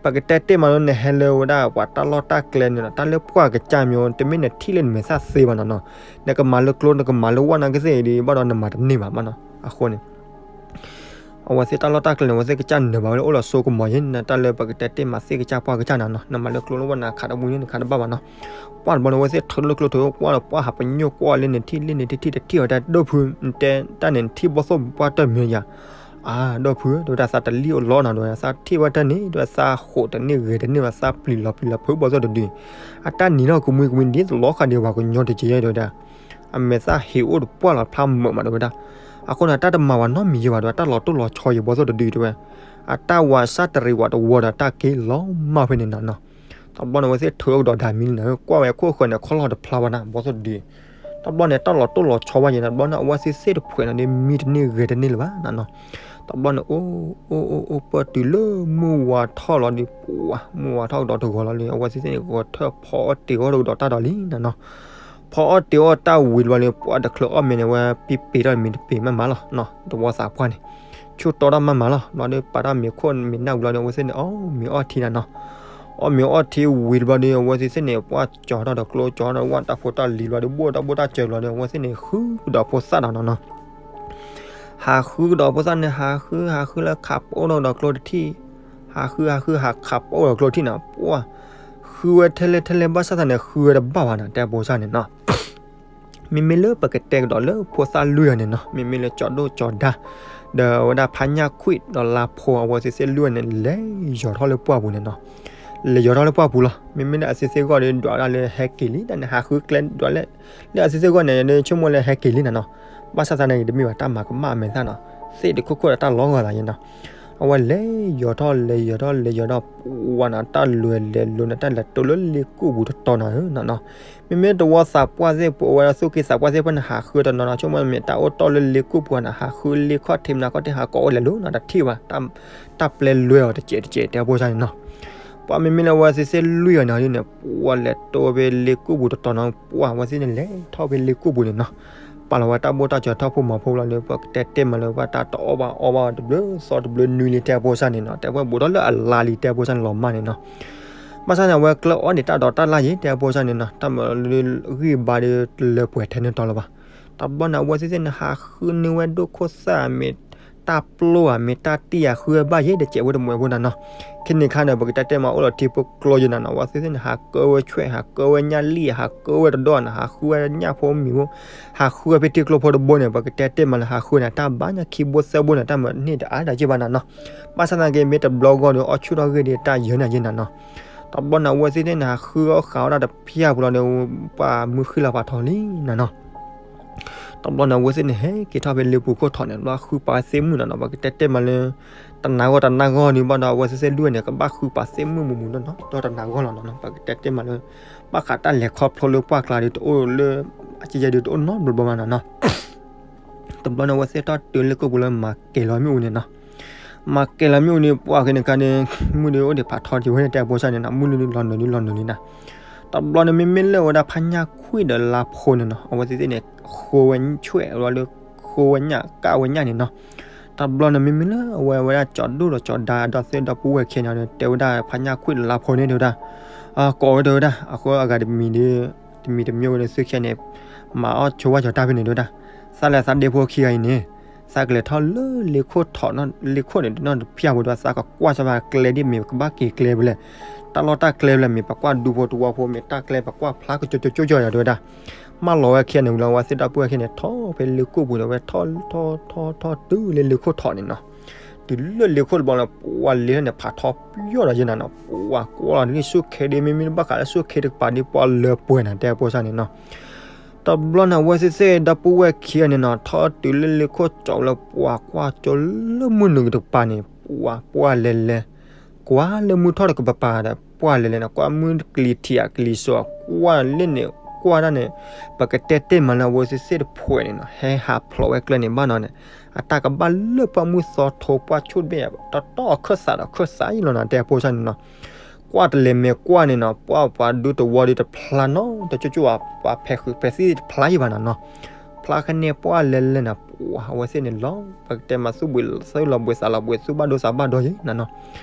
ပကတဲတ့ၢ်မးလၢနဟဲလၢဝဲဒၣ်ပှၤတၢ်လီၢ်တၢ်ကျဲန့ၣ်နီၤ, တၢ်လၢပှၢ်ကစၢ်မ့ၢ် တမ့ၢ်နထံၣ်လၢနမဲာ်သၣ်သ့ဘၣ်နၤနီၤ. နကမၤလၢကျိ နကမၤလၢဝဲနၤကသ့ၣ်အံၤဒီး ဘၣ်ဒီးနမၤတန့ၢ်ဘၣ်မးနီၤ. အဃိန့ၣ် အဝဲသ့ၣ်တၢ်လီၢ်တၢ်ကျဲန့ၣ် အဝဲသ့ၣ်ကစၢ်နၢၤဘၣ်ဝဲလၢအိၣ်လီၤစိကမီၤယဲန့ၣ်, တၢ်လၢပကတဲတ့ၢ်မးသ့ၣ်ကစၢ်ပှၢ်ကစၢ်နၤနီၤ, နမၤလၢကျိလၢဝဲနၤခးတဝံၤန့ၣ် နခးတဘၣ်ဘၣ်နီၤ. ပှၢ်တဘျီန့ၣ် အဝဲသ့ၣ်ထုးလၢကျိထုးကွၢ်လီၤ ပှၢ်ဟးပညိၣ်ကွၢ်လၢနထံၣ်လၢနထံၣ်ထံၣ်တထံၣ်ဝဲတၢ် ဒိၣ်ဖု နတဲတၢ်န့ၣ် နထံၣ်ဘီၣ်သိၣ်ပှၢ်တၢၢ်မ့ၢ်ယၤ. အါ ဒိၣ်ဖု တဲဝဲဒၣ် သးတလံၣ်အိၣ်လီၤနၤ တဲဝဲ, သးထံၣ်ဝဲတၢ်န့ၣ် တဲဝဲ သးဃိးတန့ၢ်ဂဲၤတန့ၢ်ဘၣ် သးပျံၤလီၤပျံၤလီၤဖုးဘီၣ်သိၣ်တဒု, အတၢ်နံၤထီၣ်ကမှံကမှံဒ်သိးလီၤဃာ်ဒံးပှၤကညီတက့ၢ်ယဲ တဲဝဲဒၣ်. အမဲာ်သၣ်ဟ့ၣ်အိၣ်တပှၢ်လီၤဖျါမုာ်မး တဲဝဲဒၣ်. အဃိန့ၣ် တၢ်တမၤဘၣ်နီတမံၤယဲဘၣ် တဲဝဲ, တၢ်လီၤတိၢ်လီၤဆီယဲဘီၣ်သိၣ်တဒု တဲဝဲ. အတၢ်ဝးစၢ်တရံးဝးတဝီဒီး တၢ်က့ၤလီၤမၢ်ဖဲန့ၣ်နၤနီၤ. တဘျီန့ၣ် အဝဲသ့ၣ်ထုးကဒီးဒၣ်မံလံနၤ, ကွၢ်ဝဲခိၣ်ဃၢၤန့ၣ် ခီၣ်လီၢ်တဖျါဘၣ်နၤ ဘီၣ်သိၣ်တဒု. တဘျီန့ၣ် တၢ်လီၤတိၢ်လီၤဆီဘၣ်ယဲ တဘျီန့ၣ် အဝဲသ့ၣ်သ့ၣ်တဖှဲးန့ၣ်ဒီး မံတန့ၢ်ဂဲၤတန့ၢ်လၢၤဘၣ်နၤနီၤ. တဘျီန့ၣ် အိၣ်အိၣ်အိၣ်အိၣ်ပၢၢ်တုၤလၢမုၢ်ဝါထီၣ်လီၤဒီး ပှၤမုၢ်ဝါထီၣ်ကဒီးတဂီၤလီၤဒီး အဝဲသ့ၣ်န့ၣ် ဂီၤထၢၣ်ဖီအီၣ်တ့ၤအီၣ်တကဒီးတၢ်ဒီးလံနၤနီၤ. ဖီအီၣ်တ့ၤအီၣ်တၢ်ဝံၤတဘျီဒီး ပှၤတချုးအီၣ်မ့ၤန့ၣ် အဝဲပ့ပ့ၤထီၣ်မ့ၤတပ့ၤမးမးလီၤ. တဝီသးပှၢ်န့ၣ် ဆူၣ်တီတၢ်မးမးလီၤ. ဘျီဒီးပာ်တၢ်မ့ၤခိၣ်မ့ၤနၢ်ဝံၤလီၤဒီး အဝဲသ့ၣ်န့ၣ် အီၣ်မ့ၤအီၣ်ထံနၤနီၤ. အီၣ်မ့ၤအီၣ်ထံဝံၤတဘျီဒီး အဝဲသ့ၣ်န့ၣ် ပှၤကၠီထီၣ်ဒီးကျိ ကၠီထီၣ်ဒီးဝၣ်တၢ်ဖိတၢ်လံၤဘျီဒီး ဘိၣ်တၢ်ဘိၣ်တၢ်စၢၤဘျီဒီး အဝဲသ့ၣ်န့ၣ် ဃုကဒီးဖိသၣ်ဒီးနၤနီၤ. ဟးဃုကဒီးဖိသၣ်န့ၣ် ဟးဃုဟးဃုလၢခးပအိၣ်ဒီးကျိတထံၣ်, ဟးဃုဟးဃုဟးခးပအိၣ်ဒီးကျိတထံၣ်နီၤ. ပှၤ ဃုဝဲထဲလဲၣ်ထဲလဲၣ် ဘၣ်ဆၣ်သးန့ၣ် ဃုဝဲတဘၣ်ဘၣ်နီၤ တဲဖိသၣ်န့ၣ်နီၤ. မ့မ့ၢ်လၢပကတဲကဒီးလၢဖိသၣ်လွံၢ်ဂၤန့ၣ်နီၤ, မ့မ့ၢ်လၢကၠီဒိၣ်ကၠီဒါ ဒီးဝဲဒၣ်ဖါညၣ်ခွံၣ်ဒီးလါဖိ အဝဲသ့ၣ်သ့ၣ်လွံၢ်ဂၤန့ၣ် လဲၤယီၤထီၣ်လၢပှၢ်ပူၤန့ၣ်နီၤ. လဲၤယီၤထီၣ်လၢပှၢ်ပူၤလီၤ. မ့မ့ၢ်လၢအသ့ၣ်သ့ၣ်ဂီၢ်ဒီး ဒွးဝဲဒၣ်လၢဟဲက့ၤလံတၢ်န့ၣ် ဟးဃုကျဲဒွးလၢ လၢအသ့ၣ်သ့ၣ်ဂီၢ်န့ၣ် ဆိကမိၣ်လၢဟဲက့ၤလံနၤနီၤ. ဘၣ်ဆၣ်သးန့ၣ် တမ့ၢ်ဘၣ်တၢ်မၤကမၣ်အမဲာ်သၣ်နီၤ, သ့ၣ်တခိၣ်ခိၣ်ဒီးတၢ်လီၤဂာ်သးယဲနီၤ. အဝဲလဲၤယီၤထီၣ်လဲၤယီၤထီၣ်လဲၤယီၤထီၣ် ပှၤနီၤ တၢ်လဲၤလဲၤလိၤန့ၣ် တၢ်လဲၤတိလၢလ့ကူၣ်ပူၤတတီၤနီၤနီၤ. မ့မ့ၢ်တဝီသးပှၢ်သ့ၣ်ပူၤ အဝဲဒၣ်သူၣ်က့သးပှၢ်သ့ၣ်တဖၣ်န့ၣ် ဟးဃုတနီၤနီၤ ဆိကမိၣ်မ့ၢ်တၢ်အိၣ်တီၢ်လၢလ့ကူၣ်ပူၤန့ၣ် ဟးဃုလ့ခီၣ်ထံးမနၤခီၣ်ထံး ဟးကိးအိၣ်လဲၤလိၤနီၤ တထံၣ်ဘၣ် တၢ်ပျဲလွဲအီၤတစဲးတစဲး တဲဖိသၣ်န့ၣ်နီၤ. ပှၤမ့မ့ၢ်လၢအဝဲသ့ၣ်သ့ၣ်လွံၢ်ဂၤန့ၣ်ဒ်န့ၣ် ပှၤလဲၤတိဖဲလ့ကူၣ်ပူၤတတီၤနီၤ ပှၤအဝဲသ့ၣ်န့ၣ်လဲၤထီၣ်ဖဲလ့ကူၣ်ပူၤန့ၣ်နီၤ. ပာ်လီၤဝဲတၢ်ဘိၣ်တၢ်စၢၤထီၣ်ဖိမီၤဖိလီၤဒီး ပကတဲတဲမးလၢပှၤတၢ်တအီၣ်ဘၣ်အီဘၣ်တဘျုးသီတဘျုးနွံလံ တဲဖိသၣ်န့ၣ်နီၤ. တဲဝဲဘူးထီၣ်လၢအလါလံ တဲဖိသၣ်န့ၣ် လီၤမၢ်န့ၣ်နီၤ. ဘၣ်ဆၣ်န့ၣ် အဝဲကျၢအီၣ်န့ၣ် တၢ်ဒီးတၢ်လၢ်ယဲ တဲဖိသၣ်န့ၣ်နီၤ. တၢ်မၤလၢဂံၢ်ဘါဒီး တလၢပှဲၤထဲန့ၣ်တီလၢၤဘၣ်. တဘျီန့ၣ် အဝဲသ့ၣ်သ့ၣ်န့ၣ် ဟးဃုန့ၢ်ဝဲဒိၣ်ခိၣ်သၣ်မ့ၢ် တၢ်ပျိဧါ မ့ၢ်တၢ်တံၢ်ဧါ ဃုဝဲဘၣ်ယဲ တစဲးဖိတမှဲးဖိနၤနီၤ. ခဲန့ၣ်ခါန့ၣ် ပကတဲတဲမးအိၣ်လီၤထံဖိကျိယဲနၤနီၤ. အဝဲသ့ၣ်သ့ၣ်န့ၣ် ဟးကၢဝဲဆွဲၣ် ဟးကၢဝဲညၣ်လံၣ် ဟးကၢဝဲတဒီန့ၣ် ဟးဃုဝဲညၣ်ဖိမံၤဖိ ဟးဃုဝဲဖဲထံကျိဖိတဘိန့ၣ် ပကတဲတဲမးလၢဟးဃုန့ၣ် တၢ်ဘၣ်ညါခံဘိသၢဘိန့ၣ် တၢ်မၤန့ၢ်တအါတၢ်က့ဘၣ်နၤနီၤ. ဘၣ်ဆၣ်သနာ်က့ မ့ၢ်တဘျီဂီၢ်ဒီး အီၣ်ဆူၣ်ထီၣ်ဂ့ၢ်ဒီး တၢ်ယၢၤန့ၣ်ယဲနၤနီၤ. တဘျီန့ၣ် အဝဲသ့ၣ်သ့ၣ်န့ၣ် ဟးဃုအီၣ်ဃးအီၣ်ဒၣ်တဖၠၣ်ပူၤလီၤဒီး ပှၤမုၢ်ဃံလၤပာ်ထီၣ်လံနၤနီၤ. တဘျီန့ၣ် အဝဲသ့ၣ်န့ၣ် ဟဲက့ၤထီၣ်ဖဲလ့ပူၤခိၣ်ထီၣ်န့ၣ် ဘျီဃုပာ်သ့ၣ်မုၣ်နၤနီၤ. ပကတဲတဲမးလၢ တနၤဂီၢ်တနၤဂီၢ်န့ၣ်ဘၣ်ဒီး အဝဲသ့ၣ်သ့ၣ်လွံၢ်ဂၤန့ၣ် ကဘၣ်ဃုပာ်သ့ၣ်မုၣ်မုၢ်မုၢ်နီၢ်နီၢ် ဒီတနၤဂီၢ်လီၤနီၤနီၤ. ပကတဲတဲမးလၢ ဘၣ်ဃးတၢ်လဲၤခီဖျိလၢပှၢ်ကျါဒီး တအိၣ်လၢ အကဲယဲဒီး တအိၣ်နီတဘျီဘၣ်နၤနီၤ. တဘျီန့ၣ် အဝဲသ့ၣ်ထီၣ်တုၤလ့ကိၣ်ပူၤလၢမၤကဲၤလီၤမ့ၣ်အူန့ၣ်နီၤ. မၤကဲၤလီၤမ့ၣ်အူန့ၣ် ပှၤက့ၤန့ၣ်ခါန့ၣ် မုၢ်ဒုးအိၣ်ဒံးဖးထီတက့ၢ်ဝဲန့ၣ် တဲဖိသၣ်န့ၣ်နီၤ. မုၢ်လုၢ်လုၢ်လီၤနုာ်လုၢ်လီၤနုာ်လံနၤ. တဘျီန့ၣ် မ့မ့ၢ်လၢအဝဲဒၣ်ဖါညၣ်ခွံၣ်ဒီးလါဖိန့ၣ်နီၤ အဝဲသ့ၣ်သ့ၣ်န့ၣ် ဃိဝဲဆွဲၣ်လီၤလၢ ဃိဝဲညၣ် ကၣ်ဝဲညၣ်န့ၣ်နီၤ. တဘျီန့ၣ် မ့မ့ၢ်လၢအဝဲဝဲဒၣ်ကၠီဒိၣ်ဒီးကၠီဒါ ဒီးသ့ၣ်ဒီပုၢ်ဝဲၢ်ခံဂၤန့ၣ် တဲဝဲဒၣ် ဖါညၣ်ခွံၣ်ဒီးလါဖိန့ၣ် တဲဝဲဒၣ် ကိးဝဲတဲဝဲဒၣ် အဃိအဂၤတမံၤဒီး တမံၤတမံၤဝဲန့ၣ် သုခံဂၤန့ၣ် မၤအီၣ်ဆိဝဲကၠီတၢ်ဖဲန့ၣ် တဲဝဲဒၣ်. သးလၢသးဒ့ဖိခံဂၤအံၤန့ၣ် သးကလဲၤထီၣ်လၢလ့ခိၣ်ထီၣ်နီၤ လ့ခိၣ်န့ၣ် နီတဖၠၣ်ဖိဒီး သးကကွၢ်စၢ်ဘၣ်ကျဲဒ်မ့ၢ်ပကဘၣ်က့ၤကျဲဖဲလဲၣ်, တၢ်လီၢ်တၢ်ကျဲဖဲလဲၣ် မ့ၢ်ပကွၢ်ဒူဖိတဝီဖိ မ့ၢ်တၢ်ကျဲပကွၢ်ဖျါကကၠိကၠိကၠိယၤ တဲဝဲဒၣ်. မၢလီၤဝဲခံဂၤန့ၣ်ဝံၤလီၤ အဝဲသ့ၣ်ဒီပုၢ်ဝဲၢ်ခံဂၤန့ၣ် ထီၣ်ဖဲလ့ခိၣ်ပူၤန့ၣ် ဝဲထီၣ်ထီၣ်ထီၣ်ထီၣ်တုၤလၢလ့ခိၣ်ထီၣ်န့ၣ်နီၤ. တုၤလၢလ့ခိၣ်တဘျီန့ၣ် ပှၤလ့ထီၣ်န့ၣ် ဖးထီပယီၢ်ဒီးယဲနၤနီၤ ပှၤကွၢ်လီၤဒ်ဆိၣ်ခ့ဒ် မ့မ့ၢ်ဘၣ်ဃးလၢဆိၣ်ခ့တကပၤဒ် ပှၤလၢပှဲၤနၤ တဲဖိသၣ်န့ၣ်နီၤ. တဘျီန့ၣ် အဝဲသ့ၣ်သ့ၣ်ဒီပုၢ်ဝဲၢ်ခံဂၤန့ၣ်နီၤ ထီၣ်တုၤလၢလ့ခိၣ်ကၠီလၢ ပှၤကွၢ်ကၠီလၢမုၢ်နုာ်တကပၤန့ၣ် ပှၤပှၢ်လဲၤလဲၤ ကွၢ်လၢမုၢ်ထီၣ်တကပၤဒီး ပှၢ်လဲၤလဲၤန့ၣ် ကွၢ်မုၢ်ကလံၤထံးအကလံၤစိး ကွၢ်လၢန့ၣ် ကွၢ်ဒၣ်န့ၣ် ပကတဲတ့ၢ်မးလၢအဝဲသ့ၣ်သ့ၣ်တဖှဲးန့ၣ်နီၤ ဟဲဟးဖျိးဝဲကျဲန့ၣ်ဘၣ်နီၤန့ၣ် အတၢ်ကဘၣ်လၢပှၢ်မုၢ်သီထိ ပှၢ်ဆူၣ်တဘ့ၣ် တတီၢ်အခၢၣ်သးဒီးခၢၣ်သးအံၤလီၤနီၤ တဲဖိသၣ်န့ၣ်နီၤ. ကွၢ်တလဲၤမဲာ်ကွၢ်န့ၣ်နီၤ ပှၢ်ပှၤဒူတဝီဒီးတဖျါနီၤ တကၠိကၠိ ပှၤဖဲးဃုာ်ဖဲးသံၣ်တဖျါယံၤဘၣ်နီၤနီၤ. ဖျါခါန့ၣ် ပှၢ်လဲၤလဲၤန့ၣ် ပှၤအဝဲသ့ၣ်န့ၣ်လီၤ ပကတဲမးသူၣ်ဘှံးသးလီၤဘှံးသးလီၤဘှံး သူၣ်ဘၣ်ဒိသးဘၣ်ဒိယံၤနီၤနီၤ.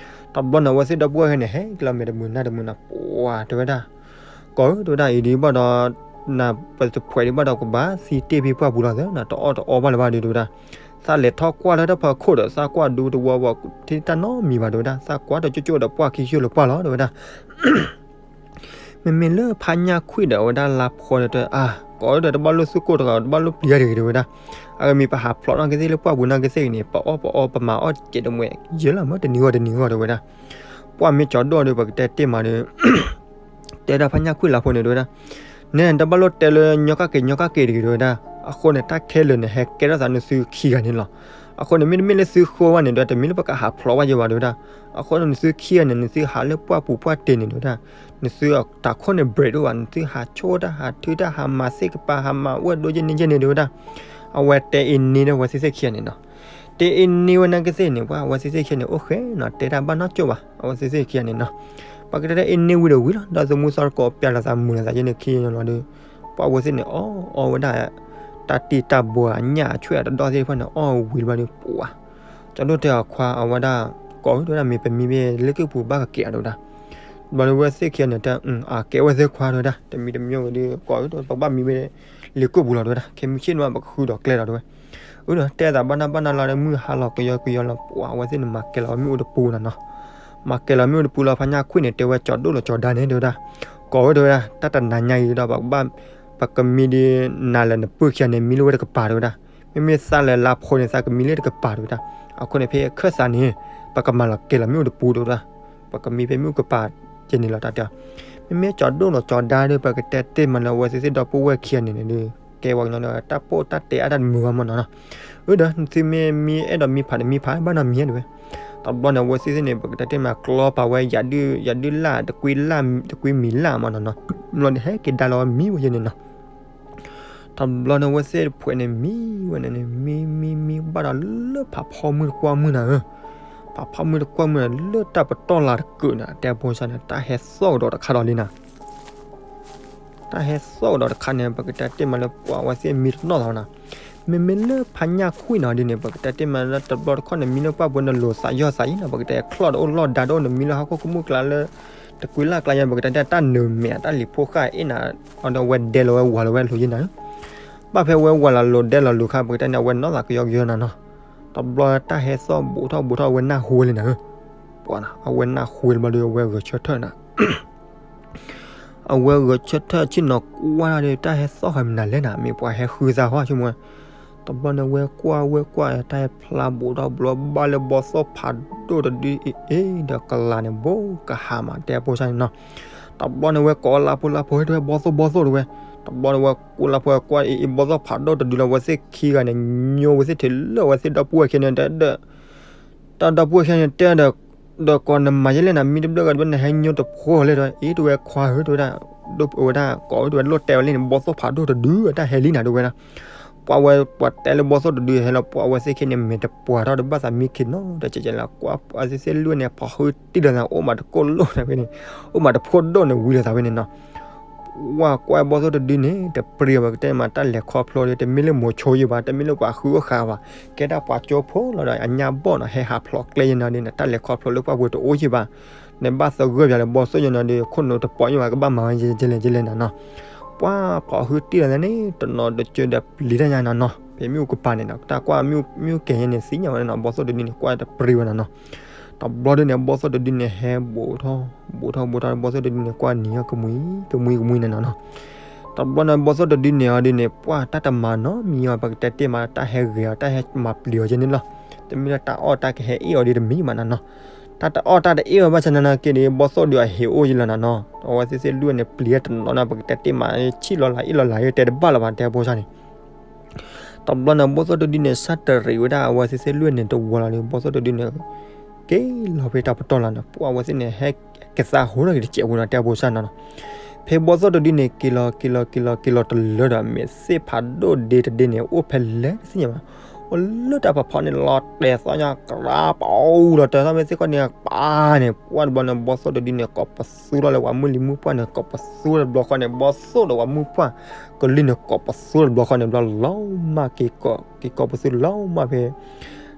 တဘျီန့ၣ် အဝဲသ့ၣ်ဒီပုၢ်ဝဲၢ်ခံဂၤန့ၣ် ဟဲက့ၤလီၤမဲာ်တမုာ်နါတမုာ်နီၤ ပှၤတဲဝဲဒၣ် ကီးဧၢ တဲဝဲဒၣ် အံၤဒ်ဘၣ်ဒီး နပတဖှဲးဒ်ဘၣ်ဒီး ကဘၣ်သံတ့ၢ်ဖဲပှၢ်ပူၤလီၤသၢ နတအီၣ်တအီဘၣ်လၢၤဘၣ်ဒီး တဲဝဲဒၣ်. သးလဲၤထီၣ်ကွၢ်လၢတၢ်ဖီခိၣ်ဒီး သးကွၢ်ဒူတဝီဝီ ထံၣ်တၢ်နီတမံၤဘၣ် တဲဝဲဒၣ်. သးကွၢ်တကၠိကၠိဒီး ပှၢ်ခံဆိၣ်လၢပှၢ်လီၤ တဲဝဲဒၣ်. မ့မ့ၢ်လၢဖါညၣ်ခွံၣ်ဒီး အဝဲဒၣ်လါဖီန့ၣ်တဲ အါ ကီးဒီး တဘၣ်လိၣ်သူၣ်ကိၢ်တဂၤ တဘၣ်လိၣ်ပျံၤတဂ့ၤ တဲဝဲဒၣ်. အဂ့ၢ်မ့ၢ်ပဟးဖျိးနီၢ်ကသ့ၣ်လၢပှၢ်ပူၤနီၢ်ကသ့ၣ်အံၤန့ၣ် ပအီၣ်ပအီ ပမၤအီၣ်စဲးတမှဲး ယဲလီၤမ့ၢ်တနံၤဂီၢ်တနံၤဂီၢ် တဲဝဲဒၣ်. ပှၢ်မ့ၢ်ကၠီဒိၣ်ဒီး ပကတဲတ့ၢ်မးဒီး တဲဒၣ်ဖါညၣ်ခွံၣ်လါဖီန့ၣ် တဲဝဲဒၣ်. နဲ တဘၣ်လိၣ်တဲလၢညီကၣ်က့ၤညီကၣ်က့ၤတဂ့ၤ တဲဝဲဒၣ်. အဃိန့ၣ် တၢ်ခဲလၢာ်န့ၣ် ဟဲကဲထီၣ်သးနသုခံဂၤန့ၣ်လီၤ. အဃိန့ၣ် မ့တမ့ၢ်လၢသုဃိဘၣ်န့ၣ် တဲဝဲဒၣ် တမ့ၢ်လၢပကဟးဖျိးဘၣ်ယဲဘၣ် တဲဝဲဒၣ်. အဃိန့ၣ် နသုခံဂၤန့ၣ် နသုဟးလၢပှၢ်ပူၤပှၢ်တ့ၢ်န့ၣ် တဲဝဲဒၣ်. နသုတၢ်ခိၣ်န့ၣ် break ဒိၣ်ဘၣ် နသုဟးဆိၣ်တၢ်ဟးထုတၢ်ဟးမၤသ့ၣ်ကပၤ ဟးမၤဝဲၢ်ဒိယဲန့ၣ်ယဲန့ၣ် တဲဝဲဒၣ်. အဝဲတဲအံၤန့ၣ်ဒီး အဝဲသ့ၣ်သ့ၣ်ခံဂၤန့ၣ်နီၤ. တဲအ့န့ၢ်ဝဲနာ်က့သ့ၣ်န့ၣ် ပှၤအဝဲသ့ၣ်သ့ၣ်ခံဂၤန့ၣ် အိၣ်ဃဲနီၤ တဲတၢ်ဘၣ်နီၢ်ကၠိၣ်ဘၣ် အဝဲသ့ၣ်သ့ၣ်ခံဂၤန့ၣ်နီၤ. ပှၤကတဲတၢ်အ့န့ၢ်ဝံၤဒီးဝံၤလီၤ ဒီးသမူသီတကိးပျဲလီၤသးမုာ်လီၤသးယဲန့ၣ်ခံဂၤလီၤဒီး ပှၤအဝဲသ့ၣ်န့ၣ် အီၣ်အီဝဲဒၣ် တၢ်တ့ၢ်တၢ်ဘိအညၣ်အဆွဲၣ်အတဒီၣ်သ့ၣ်တဖၣ်န့ၣ် အီၣ်ဝံၤလီၤဒီး ပှၤ ကၠီဒိၣ်တဲအခွါအဝဲဒၣ် ကိးဝဲဒၣ် မ့ၢ်ပမံဘၣ်လၢက့ၢ်ပူၤ ဘၣ်ကကဲးအီၤတဲဝဲဒၣ်. ဘျီဒီးဝဲသ့ၣ်ခံဂၤန့ၣ်တဲ အကဲဝဲသ့ၣ်ခွါတဲဝဲဒၣ် တမံၤတမံၤဝဲဒီး ကိးဝဲဒၣ် ပကဘၣ်မံဘၣ်လၢက့ၢ်ပူၤလီၤတဲဝဲဒၣ် ခဲမုၢ်ဆ့ၣ်န့ၣ် ပကဃုဒီးကျဲလီၤတဲဝဲ. အၢဒီးတဲသးဘၣ်နၢ်ဘၣ်နၢ်လီၤဒီး မုၢ်ဟါလီၤကယီကယီလီၤ ပှၤအဝဲသ့ၣ်န့ၣ် မၤကဲလီၤဝဲမ့ၣ်အူတပူၤနီၤနီၤ. မၤကဲလီၤမ့ၣ်အူတပူၤလီၤ ဖးညၣ်ခွံၣ်န့ၣ် တဲဝဲကၠီဒိၣ်လီၤကၠီဒါန့ၣ်တဲဝဲဒၣ် ကိးဝဲတဲဝဲဒၣ် တၢ်တနၤညါအံၤဒီး ပကဘၣ် ပကမံဒီး နၤလၢနပုၢ်ခံဂၤန့ၣ် မံလၢဝဲတကပၤတဲဝဲဒၣ်. မ့မ့ၢ်သးလၢလါဖိန့ၣ် သးကမံလၢတကပၤတဲဝဲဒၣ်. အဃိန့ၣ် ဖဲအခၢၣ်သးန့ၣ် ပကမၤလီၤကဲလီၤမ့ၣ်အူတပူၤတဲဝဲဒၣ်. ပကမံဖဲမ့ၣ်အူကပၤကဲန့ၣ်လီၤတၢ်တဲ. မ့မ့ၢ်ကၠီဒိၣ်လီၤကၠီဒါဒီး ပကတဲတ့ၢ်မးလၢအဝဲသ့ၣ်သ့ၣ်ဒီပုၢ်ဝဲၢ်ခံဂၤန့ၣ်ဒီး ကဲဝဲကညီဒီး တၢ်ပိာ်တၢ်တဲအါတၢ်တမုာ်ဘၣ်မးနီၤနီၤ. အၢဒီး နသုမ့ၢ်မံအဲၣ်ဒိးမံဖးန့ၣ် မံဖးဘၣ်နီတမံၤတဲဝဲ. တဘျီန့ၣ် အဝဲသ့ၣ်သ့ၣ်န့ၣ် ပကတဲတ့ၢ်မး ကျီပာ်ဝဲ ယၤဒုၣ်လၢ် တကွံလၢ် တကွံမံၤလၢ်မးနီၤနီၤ. ဘျီန့ၣ် ဟဲက့ၤဒါလီၤဝဲမံဝဲယဲန့ၣ်နီၤ. တဘျီန့ၣ် အဝဲသ့ၣ်တဖှဲးန့ၣ် မံဝဲန့ၣ်န့ၣ် မံမံမံဘၣ်ဒီးလၢဖးဖီမုၢ်တကွၢ်မုၢ်နၤဧၢ. ဖးဖီမုၢ်တကွၢ်မုၢ်နၤ လၢတၢ်ပတီၢ်လၢ်တကုာ်န့ၣ် တဲဖိဆါန့ၣ် တၢ်ဟဲသီၣ်ကဒီးတခါဒီးလံနၤ တၢ်ဟဲသီၣ်ကဒီးတခါန့ၣ် ပကတဲတ့ၢ်မးလၢပှၤအဝဲသ့ၣ်မံတနီၣ်လီၤနၤ. မ့မ့ၢ်လၢဖးညၣ်ခွံၣ်နီၤဒ်န့ၣ် ပကတဲတ့ၢ်မးလၢတဘျီတခီၣ်န့ၣ် မံလၢပှၢ်ပူၤန့ၣ် လိာ်သးယီၢ်သးအံၤနီၤ ပကတဲချီၣ်တအိၣ်လီၢ်ဒါတအိၣ်န့ၣ် မံလၢဟီၣ်ခိၣ်ကမူၣ်ကျါလၢ တကွံလၢ်ကျါယါ ပကတဲတ့ၢ်တၢ်နၢၤမဲာ် တၢ်လံၤဖိဃၣ်အ့ၣ်နၤ အဒီးဝဲဒဲလီၤဝဲဝၤလီၤဝဲလိၤယဲနၤဧၢ. ဘၣ်ဖဲဝဲဝၤလီၤလိၤဒဲလီၤလိၤခါ ပကတဲန့ၣ် အဝဲနီၢ်သးကယီကယီနၤနီၤ. တဘျီတၢ်ဟဲသီၣ်ဘူးထီၣ်ဘူးထီၣ် အဝဲနၢ်ဟူဝဲလံနၤဧၢ. ပှၤနီၤ အဝဲနၢ်ဟူဝဲတဘျီဒီး အဝဲဂဲၤဆၢထၢၣ်နၤ အဝဲဂဲၤဆၢထၢၣ်ဆ့ၣ်နီၤကွၢ်ဒီး တၢ်ဟဲသီၣ်ဃီမနုၤလဲၣ်နၤ မ့ၢ်ပှၤဟဲဃုသးဟီၣ်ဆိကမိၣ်ဝဲ. တဘျီန့ၣ် ဝဲကွၢ်ဝဲကွၢ် တၢ်ဟဲဖျါဘူးထီၣ်ဘူးထီၣ် ဘၣ်လၢဘီသိၣ်ဖးဒိၣ်တဒုအ့ၣ်ဒီးကလၤန့ၣ် ဘိကဟးမး တဲဖိဆါန့ၣ်နီၤ. တဘျီန့ၣ် ဝဲကိးလါဖိလါဖိ ဟဲတဲဝဲ ဘီသိၣ်ဘီသိၣ်တဲဝဲ. တဘျီန့ၣ် ဝဲကိးလါဖိကွၢ်အ့ၣ်အ့ၣ် ဘီသိၣ်ဖးဒိၣ်တဒုလီၤ အဝဲသ့ၣ်ခံဂၤန့ၣ် ညိဝဲသ့ၣ်ထဲလၢအဝဲသ့ၣ်ဒီပုၢ်ဝဲၢ်ခံန့ၣ် တဲဒီး တၢ်ဒီပုၢ်ဝဲၢ်ခံန့ၣ်တဲဒီး ဒီးကိးနမၤယဲလဲၣ်နၤ မံတဘျုးဂၤတဘျုး နဟဲညိတဖိလဲၣ်ဒီး အ့ၣ် တဲဝဲခွါဧၢ တဲဝဲဒၣ် ဒိၣ်ဝဲဒၣ်ကိးဝဲ တဲဝဲလိၣ်တဲဝဲလံန့ၣ် ဘီသိၣ်ဖးဒိၣ်တဒု တၢ်ဟဲလံနၤ တဲဝဲဒၣ်. ပှၤဝဲပှၤတဲလၢဘီသိၣ်တဒုဟဲလီၤ ပှၤအဝဲသ့ၣ်ခံန့ၣ် မဲာ်တပှၤထီၣ်ဒီးဘၣ်သးမံခံနီၤ တကဲးကဲးလၢ ကွၢ်အဝဲသ့ၣ်သ့ၣ်လွံၢ်န့ၣ် ဖီၣ်ဃုတံၢ်လီၤသး အိၣ်မးတကိၢ်လိၣ်န့ၣ်ဖဲန့ၣ် အိၣ်မးတဖိဒိၣ်န့ၣ် ဝံၤလီၤသးဖဲန့ၣ်နီၤ. ဝဲကွၢ်ဘီသိၣ်တဒုန့ၣ် တပျံၤဘၣ် ပကတဲမး တၢ်လဲၤခီဖျိဒီး တမ့ၢ်လၢမိၤဆိယံၤဘၣ် တမ့ၢ်လၢပှၤဃုအီၣ်ဃာ်ဘၣ် ကဲဒၣ်ပှၤကၠိဖိလီၤဒီး အညၣ်ဘီၣ်နီၤ ဟဲဟးဖျိးကျဲယဲနီၤဒီး တၢ်လဲၤခီဖျိလၢပှၢ်ပူၤတအိၣ်ယံၤဘၣ်. နဘၣ်သဂၢၢ်ပၠးလၢဘီသိၣ်ယဲနီၤဒီး ခိၣ်နူာ်တပိာ်ယံၤဘၣ် ကဘၣ်မၤဝဲယဲလဲၣ်ယဲလဲၣ်နၤနီၤ. ပှၤဖီၣ်ဃုတံၢ်လီၤသးန့ၣ် တနီၤတကၠၢဒီးပျံၤတၢ်ညါနီၤနီၤ ဖဲမ့ၣ်အူကပၤန့ၣ်နီၤ တၢ်ကွၢ်မ့ၣ်အူကဲၤယဲန့ၣ် သ့ၣ်ညါဝဲနီၤ ဘီသိၣ်တဒုန့ၣ် ကွၢ်တပျံၤဝဲနီၤနီၤ. တဘျီဒုန့ၣ် ဘီသိၣ်တဒုန့ၣ် ဟဲဘူးထီၣ် ဘူးထီၣ်ဘူးထီၣ် ဘီသိၣ်တဒုန့ၣ် ကွၢ်နံၤအီၤကမှံ ကမှံကမှံန့ၣ်နီၤနီၤ. တဘျီန့ၣ် ဘီသိၣ်တဒုန့ၣ်အီၤဒုန့ၣ် ပှၤတၢ်တမၤနီတမံၤအီၤ ပကတဲတ့ၢ်မး တၢ်ဟဲဂဲၤအီၤ တၢ်ဟဲမၤပျံၤအီၤကဲန့ၣ်လီၤ. တမ့ၢ်လၢတၢ်အီၣ်တၢ်ကဟဲအ့ၣ်အီၤဒ်တမံၤမးနီၤနီၤ. တၢ်တအီၣ်တၢ်တအ့ၣ်အီၤဘၣ်ဆၣ်နၤနီၤ က့ၤဒီး ဘီသိၣ်ဒုအဟ့ၣ်အိၣ်ယံၤလီၤနၤနီၤ. အဝဲသ့ၣ်သ့ၣ်လွံၢ်န့ၣ် ပျံၤတနီၤနီၤ ပကတဲတ့ၢ်မး ဆံၣ်လီၤလးအ့ၣ်လီၤလး တဲတဘၣ်လၢၤဘၣ် တဲဖိဆါန့ၣ် တဘျီန့ၣ် ဘီသိၣ်တဒုန့ၣ် စၢ်တရံးဝဲဒၣ်အဝဲသ့ၣ်သ့ၣ်လွံၢ်န့ၣ် တဝီလီၤဒီး ဘီသိၣ်တဒုန့ၣ် က့ၤလီၤဖဲတၢ်ပတီၢ်လီၤန့ၣ် ပှၤအဝဲသ့ၣ်န့ၣ် ဟဲကသါဟိထီၣ်က့ၤတစဲးဖိနီၤ တဲဖိဆါနီၤနီၤ. ဖဲဘီသိၣ်တဒုန့ၣ် က့ၤလီၤ က့ၤလီၤ က့ၤလီၤ က့ၤလီၤတလၢဒီး မဲာ်သ့ၣ်ဖးဒိၣ်ဒ့တဒ့န့ၣ် အိၣ်ဖဲလဲၣ်တသ့ၣ်ညါဘၣ်. အိၣ်လၢတၢ်ဖးဖီန့ၣ် လီၤတဲာ်သီညါ ကြးပအူလီၤတဲာ်သီၣ် မဲာ်သ့ၣ်ခီန့ၣ် ပာ်န့ၣ် ပှၤတဘျီန့ၣ် ဘီသိၣ်တဒုန့ၣ် ကိးပသူထီၣ်လၢပှၤမုၢ်လံၤမုၢ်ပှၢ်န့ၣ် ကိးပသူတဘျီဃီန့ၣ် ဘီသိၣ်ဒီးပှၤမုၢ်ပှၢ် ကလံၤန့ၣ် ကိးပသူတဘျီဃီန့ၣ် ဘျီလီၤမၢ်က့ၤ က့ၤကိးပသူလီၤမၢ်ဖဲ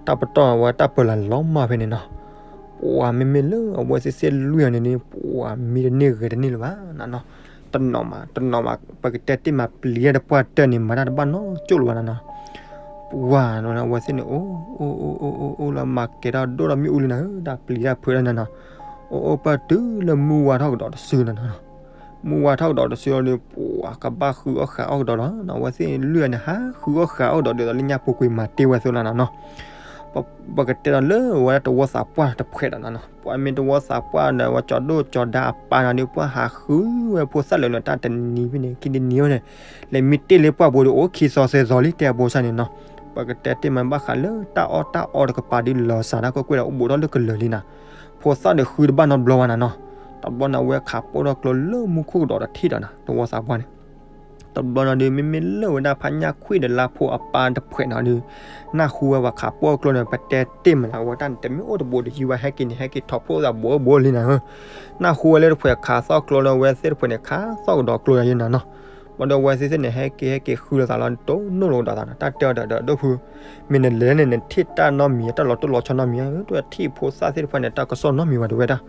တၢ်ပတီၢ်ဝဲတၢ်ပၢလီၤလီၤမၢ်ဖဲန့ၣ်နီၤ. ပှၤမ့မ့ၢ်လၢအဝဲသ့ၣ်သ့ၣ်လွံၢ်အီၤန့ၣ်န့ၣ် ပှၤမံတန့ၢ်ဂဲၤတန့ၢ်လၢၤဘၣ်နီၤနီၤ. တနီၤမး တနီၤမး ပကတဲတ့ၢ်မး ပျံၤတၢ်တပှၢ်တၢၢ်န့ၣ် မၤတၢ်တဘၣ်နီတကၠိၣ်လၢၤဘၣ်နီၤနီၤ. ပှၤနီၤ အဝဲသ့ၣ်န့ၣ် အိၣ် အိၣ် အိၣ် အိၣ် အိၣ် လၢမၤကဲၤထီၣ်ဒိၣ်ထီၣ်မ့ၣ်အူလံနၤဧၢ တၢ်ပျံၤတၢ်ဖုးတၢ်နီၤနီၤ. အိၣ် အိၣ် ပၢၢ်တုၤလၢမုၢ်ဝါထီၣ်ကဒီးတစုနီၤနီၤ. မုၢ်ဝါထီၣ်ကဒီးတစုအီၤဒီး ပှၤကဘၣ်ဃုအီၣ်ဃာ်အီၣ်ကဒီးလီၤ. အဝဲသ့ၣ်လွံၢ်အီၤန့ၣ် ဟးဃုအီၣ်ဃာ်အီၣ်ကဒီး ဒ်သိးလၢညၣ်ဖိကွံာ်မၤတ့ၢ်ဝဲအသိးလီၤနီၤနီၤ. ပ ပကတဲဒီးလၢအဝဲဒၣ်တဝီသးပှၢ်တဖှဲးဒီးနီၤနီၤ. ပှၤမ့ၢ်တဝီသးပှၢ်ဒီး အဝဲကၠီဒိၣ်ကၠီဒါအပၢ်နီၤဒီး ပှၤဟးဃုဝဲဖိသၣ်လၢာ်န့ၣ် တၢ်တနံၤဖဲန့ၣ် ခံတနံၤဝဲန့ၣ် လဲၤမံတ့ၢ်လၢပှၢ်ပူၤဒီး အိၣ်ခံသီသၢသီလံ တဲအဖိဆါန့ၣ်နီၤ. ပကတဲတ့ၢ်မးဘၣ်ဃးလၢတၢ်အီၣ်တၢ်အီတကပၤဒုးလီၤစၢ်တၢ်ကွဲၢ်ကွဲၢ်ဒီး အိၣ်ဘူးထီၣ်လၢကလၢာ်လံနီၤ. ဖိသၣ်ဒီးဃုတဘၣ်နီတဘျီဘၣ်နီၤနီၤ. တဘျီန့ၣ် အဝဲခးပိၢ်ထီၣ်ကျိလၢမူခိၣ်ကဒီးတထံၣ်ဒီးနီၤ တဝီသးပှၢ်န့ၣ် တဘျီန့ၣ်ဒုး မ့မ့ၢ်လၢဝဲဒၣ်ဖးညၣ်ခွံၣ်ဒီးလါဖိအပၢ်တဖှဲးန့ၣ်ဒုး နၢ်ဟူဝဲပှၤခးပီၣ်ကျိန့ၣ် ပတဲတ့ၢ်မးနီၤ, အဝဲတၢ်န့ၣ် တမ့ၢ်အိၣ်တဘိးတယံၤဘၣ်, ဟဲက့ၤန့ၣ် ဟဲက့ၤထီၣ်ဖှိၣ်သးဘိးဘိးလံနၤဧၢ. နၢ်ဟူဝဲလၢတဖှဲးခးသီၣ်ကျိလၢ အဝဲသ့ၣ်တဖှဲးန့ၣ် ခးသီၣ်ကဒီးကျိယၤယဲနၤနီၤ. ဘၣ်ဒီးအဝဲသ့ၣ်သ့ၣ်န့ၣ် ဟဲက့ၤဟဲက့ၤဃုလိာ်သးလီၤ, တိၢ်နီၣ်လိာ်ကဒီးသးနီၤ, တၢ်တဲအီၤဒီး ဒီးဒိၣ်ဖု မ့ၢ်နလဲၤန့ၣ် နထံၣ်တၢ်နီတမံၤ, တၢ်လီၤတိၢ်လီၤဆီနီတမံၤဧါ, တထံၣ်ဖိသၣ်သ့ၣ်တဖၣ်န့ၣ် တၢ်ကစီၣ်နီတမံၤဘၣ် တဲဝဲဒၣ်.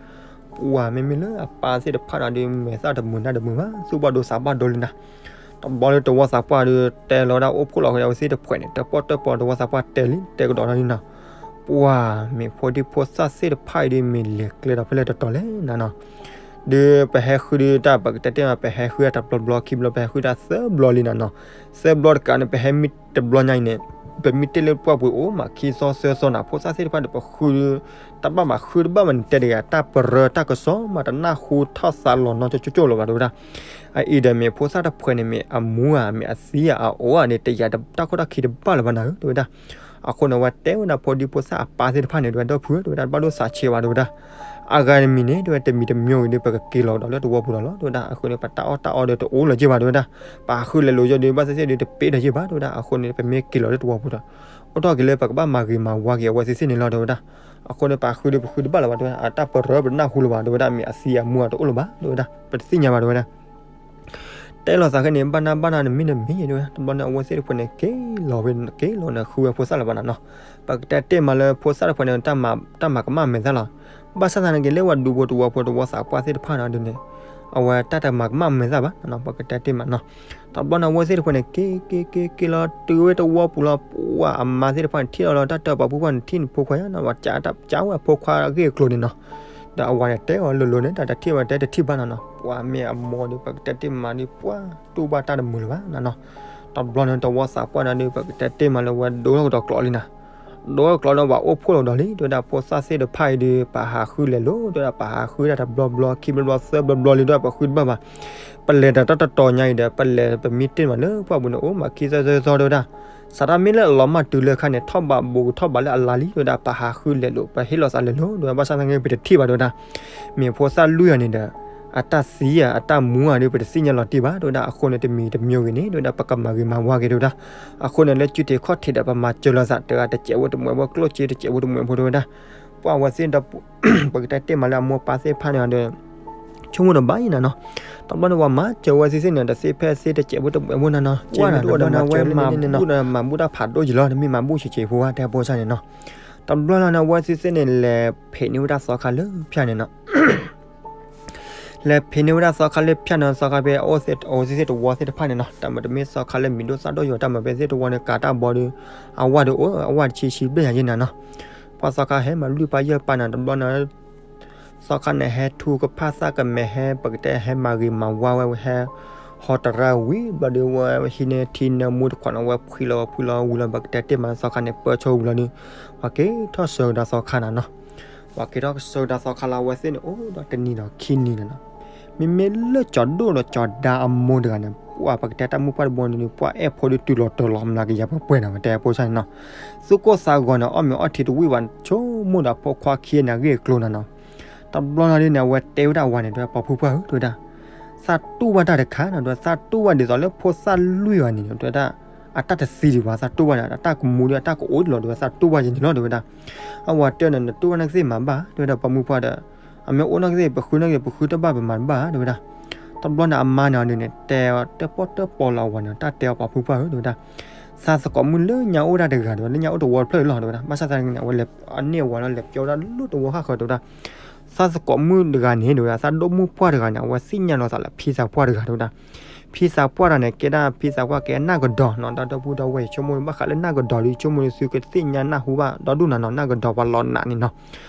ပှၤမ့မ့ၢ်လၢအပၢ်သ့ၣ်တဖၣ်န့ၣ်ဒုး မဲာ်သၣ်တမုာ်နါတမုာ်ဘၣ်, သူၣ်ဘၣ်ဒိသးဘၣ်ဒိလံနၤ. တဘျီလၢတဝီသးပှၢ်ဒုး တဲလီၤဝဲဒၣ်အိၣ်ဖှိၣ်လီၤဃဲၤဒီး အဝဲသ့ၣ်တဖှဲးန့ၣ် တပီၣ်တပီၣ် တဝီသးပှၢ်တဲလံ တဲကဒီးနီၤလံနၤ. ပှၤမ့ၢ်ဖိဒံဖိသၣ်သ့ၣ်တဖၣ်အံၤဒုး မ့ၢ်လဲၤကျဲဒီးဖဲလဲၣ်တတီၤလဲၣ်နၤနီၤ. ဒုးပဟဲဃုဒုးတၢ် ပကတဲတ့ၢ်မး ပဟဲဃုတၢ်တဘျီဘျီခံဘျီ ပဟဲဃုတၢ်သၢဘျီလံနၤနီၤ. သၢဘျီတကးန့ၣ် ပဟဲမ့ၢ်တဘျီညါအံၤန့ၣ် ပမ့ၢ်တ့ၢ်လၢပှၢ်ပူၤအိၣ်မးခံသီသၢသီနၤ, ဖိသၣ်သ့ၣ်တဖၣ်ဒီး ပဃုတဘၣ်မး ဃုတဘၣ်မးန့ၣ် တဲတဂၤ တၢ်ပရၢတၢ်ကစီၣ်မး တနၢ်ဟူထီၣ်သးလီၤနီၤကၠိကၠိလၢၤဘၣ် တဲဝဲဒၣ်. အအံၤဒီးမ့ၢ်ဖိသၣ်တဖှဲးန့ၣ် မ့ၢ်အမူဧါ မ့ၢ်အသံဧါ အအိၣ်ဧါန့ၣ် တယာ်တၢ်ခိၣ်တၢ်ခံတဘၣ်လၢၤဘၣ်နၤဧၢ တဲဝဲဒၣ်. အဃိန့ၣ် အဝဲတဲဝဲဒၣ်ဖိဒံဖိသၣ်အပၢ်သ့ၣ်တဖၣ်န့ၣ် တဲဝဲဒၣ် ဒီပုၢ်ဧၢ တဲဝဲဒၣ် တဘၣ်ဒိသးဆံးဘၣ် တဲဝဲဒၣ်. အဂၤတမံၤန့ၣ် တဲဝဲ တမံၤတမံၤဂ့ၤဒီး ပကက့ၤလီၤဒီးလၢတဝီပူၤလီၤလီၤ တဲဝဲဒၣ်. အဃိန့ၣ် ပတၢ်အီၣ်တၢ်အီဒီးတအိၣ်လၢၤက့ဘၣ် တဲဝဲဒၣ်. ပဟးဃုလဲၤလိာ်ယဲဒီး ဘၣ်သ့ၣ်သ့ၣ်ဒီး တပ့ၤဒီးယဲဘၣ် တဲဝဲဒၣ်. အဃိန့ၣ် ပမ့ၢ်က့ၤလီၤလၢတဝီပူၤဒီး အိၣ်ထီၣ်က့ၤလၢပကဘၣ်မၤဂ့ၤမၤဝါက့ၤအဝဲသ့ၣ်သ့ၣ်န့ၣ်လီၤ တဲဝဲဒၣ်. အဃိန့ၣ် ပဟးဃုဒီးပဃုတဘၣ်လၢၤဘၣ် တဲဝဲဒၣ်. အတၢ်ပရၢပတနၢ်ဟူလၢၤဘၣ် တဲဝဲဒၣ်. မ့ၢ်အသံအမူအတအိၣ်လၢၤဘၣ် တဲဝဲဒၣ်. ပတသ့ၣ်ညါဘၣ် တဲဝဲဒၣ်. တဲလိာ်သးခဲန့ၣ် ဘၣ်နၢ်ဘၣ်နၢ်နမ့ၢ်နမ့ၢ် တဲဝဲ. တဘျီန့ၣ် အဝဲသ့ၣ်တဖှဲးန့ၣ် က့ၤလီၤဝဲ က့ၤလီၤန့ၣ် ဃုဝဲဖိသၣ်လၢၤဘၣ်နၤနီၤ. ပကတဲတ့ၢ်မးလၢဖိသၣ်တဖှဲးန့ၣ် တၢ်မၤကမၣ်မဲာ်သၣ်လီၤ. ဘၣ်ဆၣ်သနာ်က့ လၢဝဲဒူဖိတဝီဖိတဝီသးပှၢ်သ့ၣ်တဖၣ်န့ၣ်ဒုးန့ၣ် အဝဲတၢ်တမၤကမၣ်မဲာ်သၣ်ဘၣ်နၤနီၤ ပကတဲတ့ၢ်မးနီၤ. တဘျီန့ၣ် အဝဲသ့ၣ်တဖှဲးန့ၣ် က့ၤက့ၤက့ၤက့ၤလီၤတုၤဝဲတဝီပူၤလီၤ. ပှၤအမါသ့ၣ်တဖၣ်န့ၣ် ထံၣ်လီၤလီၤ တၢ်တဲပှၤဖိခွါန့ၣ် ထံၣ်န့ၣ်ဖိခွါယါနီၤ ဝဲကးဝဲဖိခွါအဂ့ၢ်အကျိၤန့ၣ်နီၤ. ဒီးအဝၤန့ၣ်တဲအီၤလိၤလိၤန့ၣ် တၢ်တထံၣ်ဝဲတဲတထံၣ်ဘၣ်နၤနီၤ. ပှၤမ့ၢ်အမိၢ်ဒီး ပကတဲတ့ၢ်မးဒီး ပှၤတူၢ်ဘၣ်တၢ်တမုာ်လၢၤဘၣ်နၤနီၤ. တဘျီန့ၣ် တဝီသးပှၢ်န့ၣ်ဒုး ပကတဲတ့ၢ်မးလၢဝဲဒိလီၤကဒီးကျိးလံနၤ. ဒိလီၤကျိးန့ၣ် ပှၤအိၣ်ဖှိၣ်လီၤကဒီးလံ တဲဝဲဒၣ်. ဖိသၣ်သ့ၣ်တဖၣ်အံၤဒုး ပဟးဃုလဲၤလိာ် တဲဝဲဒၣ်. ပဟးဃုဒၣ်တဘျီဘျီခံဘျီဘျီသၢဘျီဘျီလံ တဲဝဲဒၣ် ပဃုတဘၣ်ဘၣ်. ပလဲၤတၢ်တတီၤညါအံၤဒီး ပလဲၤပမ့ၢ်တ့ၢ်မးလၢပှၢ်ပူၤန့ၣ် အိၣ်မးခံသီသၢသီ တဲဝဲဒၣ်. စးထီၣ်မ့ၢ်လၢအလီၤမၢ်တုၤလၢခါန့ၣ် ထီၣ်ဘးဘူးကထီၣ်ဘးလၢအလါလံ တဲဝဲဒၣ်. ပဟးဃုလဲၤလိာ် ပဟ့ၣ်လီၤသးလဲၤလိာ် တဲဝဲဒၣ်. ဘၣ်ဆၣ်သနာ်က့ ပတထံၣ်ဘၣ် တဲဝဲဒၣ်. မ့ၢ်ဖိသၣ်လွံၢ်ဂၤန့ၣ်ဒီး အတၢ်သံဧါ အတၢ်မူဧါဒီး ပတသ့ၣ်ညါလီၤတံၢ်ဘၣ် တဲဝဲဒၣ်. အဃိန့ၣ် တမံၤတမံၤဂ့ၤန့ၣ် တဲဝဲဒၣ် ပကမၤဂ့ၤမၤဝါက့ၤ တဲဝဲဒၣ်. အဃိန့ၣ် လၢစုတ့ၢ်ခီၣ်ထံးဒီး ပမၤစၢၤလိာ်သးတဂၤတစဲးဖိတမှဲးဖိ ကျိၣ်စ့တစဲးဖိတမှဲးဖိ တဲဝဲဒၣ်. ပှၤဝဲသ့ၣ်ဒီး ပကတဲတ့ၢ်မးလၢအမိၢ်ပၢ်သ့ၣ်တဖၣ်န့ၣ်ဒီး ဆိကမိၣ်တဘၣ်အံၤနၤနီၤ. တဘျီန့ၣ် ပှၤမၤစၢၤဝဲသ့ၣ်သ့ၣ်န့ၣ် တသ့ဖဲသ့တစဲးဖိတမှဲးဖိနၤနီၤ. ကွၢ်နၤတဘျီန့ၣ် အဝဲမၤဘူၣ်ဒီးမၤဘူၣ်တၢ်ဖးဒိၣ်ယံၤလီၤ တမ့ၢ်မၤဘူၣ်ဆံးဆံးဖိဘၣ် တဲဖိစၢ်န့ၣ်နီၤ. တဘျီလီၤန့ၣ် အဝဲသ့ၣ်သ့ၣ်န့ၣ် လဲၤဖံးန့ၢ်ဝဲဒၣ်သီခါလၢဖၠၣ်န့ၣ်နီၤ. လဲၤဖံးန့ၢ်ဝဲဒၣ်သီခါလၢဖၠၣ်န့ၣ် သီခါဖဲအအိၣ်သ့ၣ်တဝီသ့ၣ်တဖၣ်န့ၣ်နီၤ. တၢ်မၤတမ့ၢ်သီခါလၢမံၤဒိၣ်သၣ်ဒိၣ်ယိာ် တၢ်မၤဖဲသ့ၣ်တဝီန့ၣ် ကးတၢ်ဘီဒီး အဝၣ်ဒီးအိၣ် အဝၣ်တဆံဆံဘျဲၣ်ညါယဲနၤနီၤ. ပှၤသီခါဟဲမၤလွံၢ်ပၢ်ယဲၢ်ပၢ်န့ၣ် တဘျီန့ၣ် သီခါန့ၣ် ဟဲထူကဖၣ်သၣ်ကမဲာ် ဟဲပကတဲဟဲမၤဂ့ၤမၤဝါဝဲ ဟဲဟီတရၣ်ဝံၤဘျီဒီး ဝဲဟံးန့ၢ်ထံန့ၢ်မူတခွးန့ၣ် ဝဲဖှံလီၤဖှံလီၤဝံၤလီၤ ပကတဲတ့ၢ်မး သီခါန့ၣ် ပၢဆၢဝံၤလီၤဒီး ပှၤက့ၤထီၣ်ဆၢကဒါသီခါနၤနီၤ. ပှၤက့ၤထီၣ်ဆၢကဒါသီခါလၢအဝဲသ့ၣ်န့ၣ် အိၣ်ဒီးတနံၤဒီးခံနံၤန့ၣ်နီၤ. မ့မ့ၢ်လၢကၠီၤဒိၣ်ဒီးကၠီၤဒါအမိၢ်တဂၤန့ၣ် ပှၤပကတဲတၢ်မုၢ်ပှၢ်တဘိန့ၣ် ပှၤအဲၣ်ဖိဒုးတုၤလီၤတၢ်လီၤမျးကယၤပှဲၤပှဲၤန့ၣ် ပတဲဖိစၢ်န့ၣ်နီၤ. သူၣ်ကိၢ်သးဂီၤန့ၣ် အီၣ်မ့ၤအီထံတဝံၣ်ဘၣ် ဆိကမိၣ်ဒီးဖိခွါခံဂၤန့ၣ် အဂ့ၢ်အကျိၤနၤနီၤ. တဘျီန့ၣ်ဒုးန့ၣ် အဝဲတဲဝဲဒၣ်အဝၤန့ၣ် တဲဝဲ ပှၤဖုပှၢ်ဧၢ တဲဝဲဒၣ်, သးတူၢ်ဘၣ်တၢ်တခါနီၤ တဲဝဲ, သးတူၢ်ဘၣ်ဒ်သိးလၢဖိသၣ်လွံၢ်ဂၤန့ၣ် တဲဝဲဒၣ်, အတၢ်တသံဒံးဘၣ် သးတူၢ်ဘၣ်န့ၣ် အတၢ်ကမူဒီးအတၢ်ကအိၣ်ဒံးလီၤ တဲဝဲ, သးတူၢ်ဘၣ်ယဲန့ၣ်လီၤ တဲဝဲဒၣ်. အဝၤတဲန့ၣ် နတူၢ်ဘၣ်နာ်က့သ့ၣ်မၤဘၣ် တဲဝဲဒၣ် ပှၤမုၢ်ပှၢ်ဒီး, အမ့ၢ်အိၣ်နာ်က့သ့ၣ် ပဃုနာ်က့သ့ၣ် ပဃုတဘၣ်ပမၤတဘၣ် တဲဝဲဒၣ်. တဘျီန့ၣ် အမါန့ၣ်ဒုးန့ၣ် တဲအီၤတၢၣ်ပီၣ်တၢၣ်ပီလၢအဝၤန့ၣ် တၢ်တဲအီၤ ပှၤဖုပှၢ်ဧၢ တဲဝဲဒၣ်, သးသကိးမုၣ်လၢညါအိၣ်ဒၣ်တဂၤ တဲဝဲ, လၢညါအိၣ်တဝီတဖျၢၣ်လီၤ တဲဝဲဒၣ်. ဘၣ်ဆၣ်သနာ်က့န့ၣ် အဝဲလဲၤအန့ၢ်အဝၤလီၤ လဲၤပျီဝဲဒၣ်လၢတဝီဃၣ်ဃၢၤ တဲဝဲဒၣ်. သးသကိးမုၣ်တဂၤန့ၣ် တဲဝဲဒၣ်, သးဒိၣ်မုၣ်ပှၢ်တဂၤန့ၣ် အဝဲသ့ၣ်ညါလီၤသးလၢဖံသးပှၢ်တဂၤ တဲဝဲဒၣ်. ဖံသးပှၢ်တဂၤန့ၣ် ကဲဒၣ်ဖံသးပှၢ်ကဲနၢ်ကဒီးနီၤ, တၢ်ဒီပုၢ်ဒီဝဲၢ် ယဆိကမိၣ် ဘၣ်ဃးလၢနၢ်ကဒီးဒီး ယဆိကမိၣ်သုကသ့ၣ်ညါနၢ်ဟူဘၣ်ဒီဒူၣ်နၤနီၤ, နၢ်ကဒီးပှၤလီၤနးန့ၣ်နီၤ.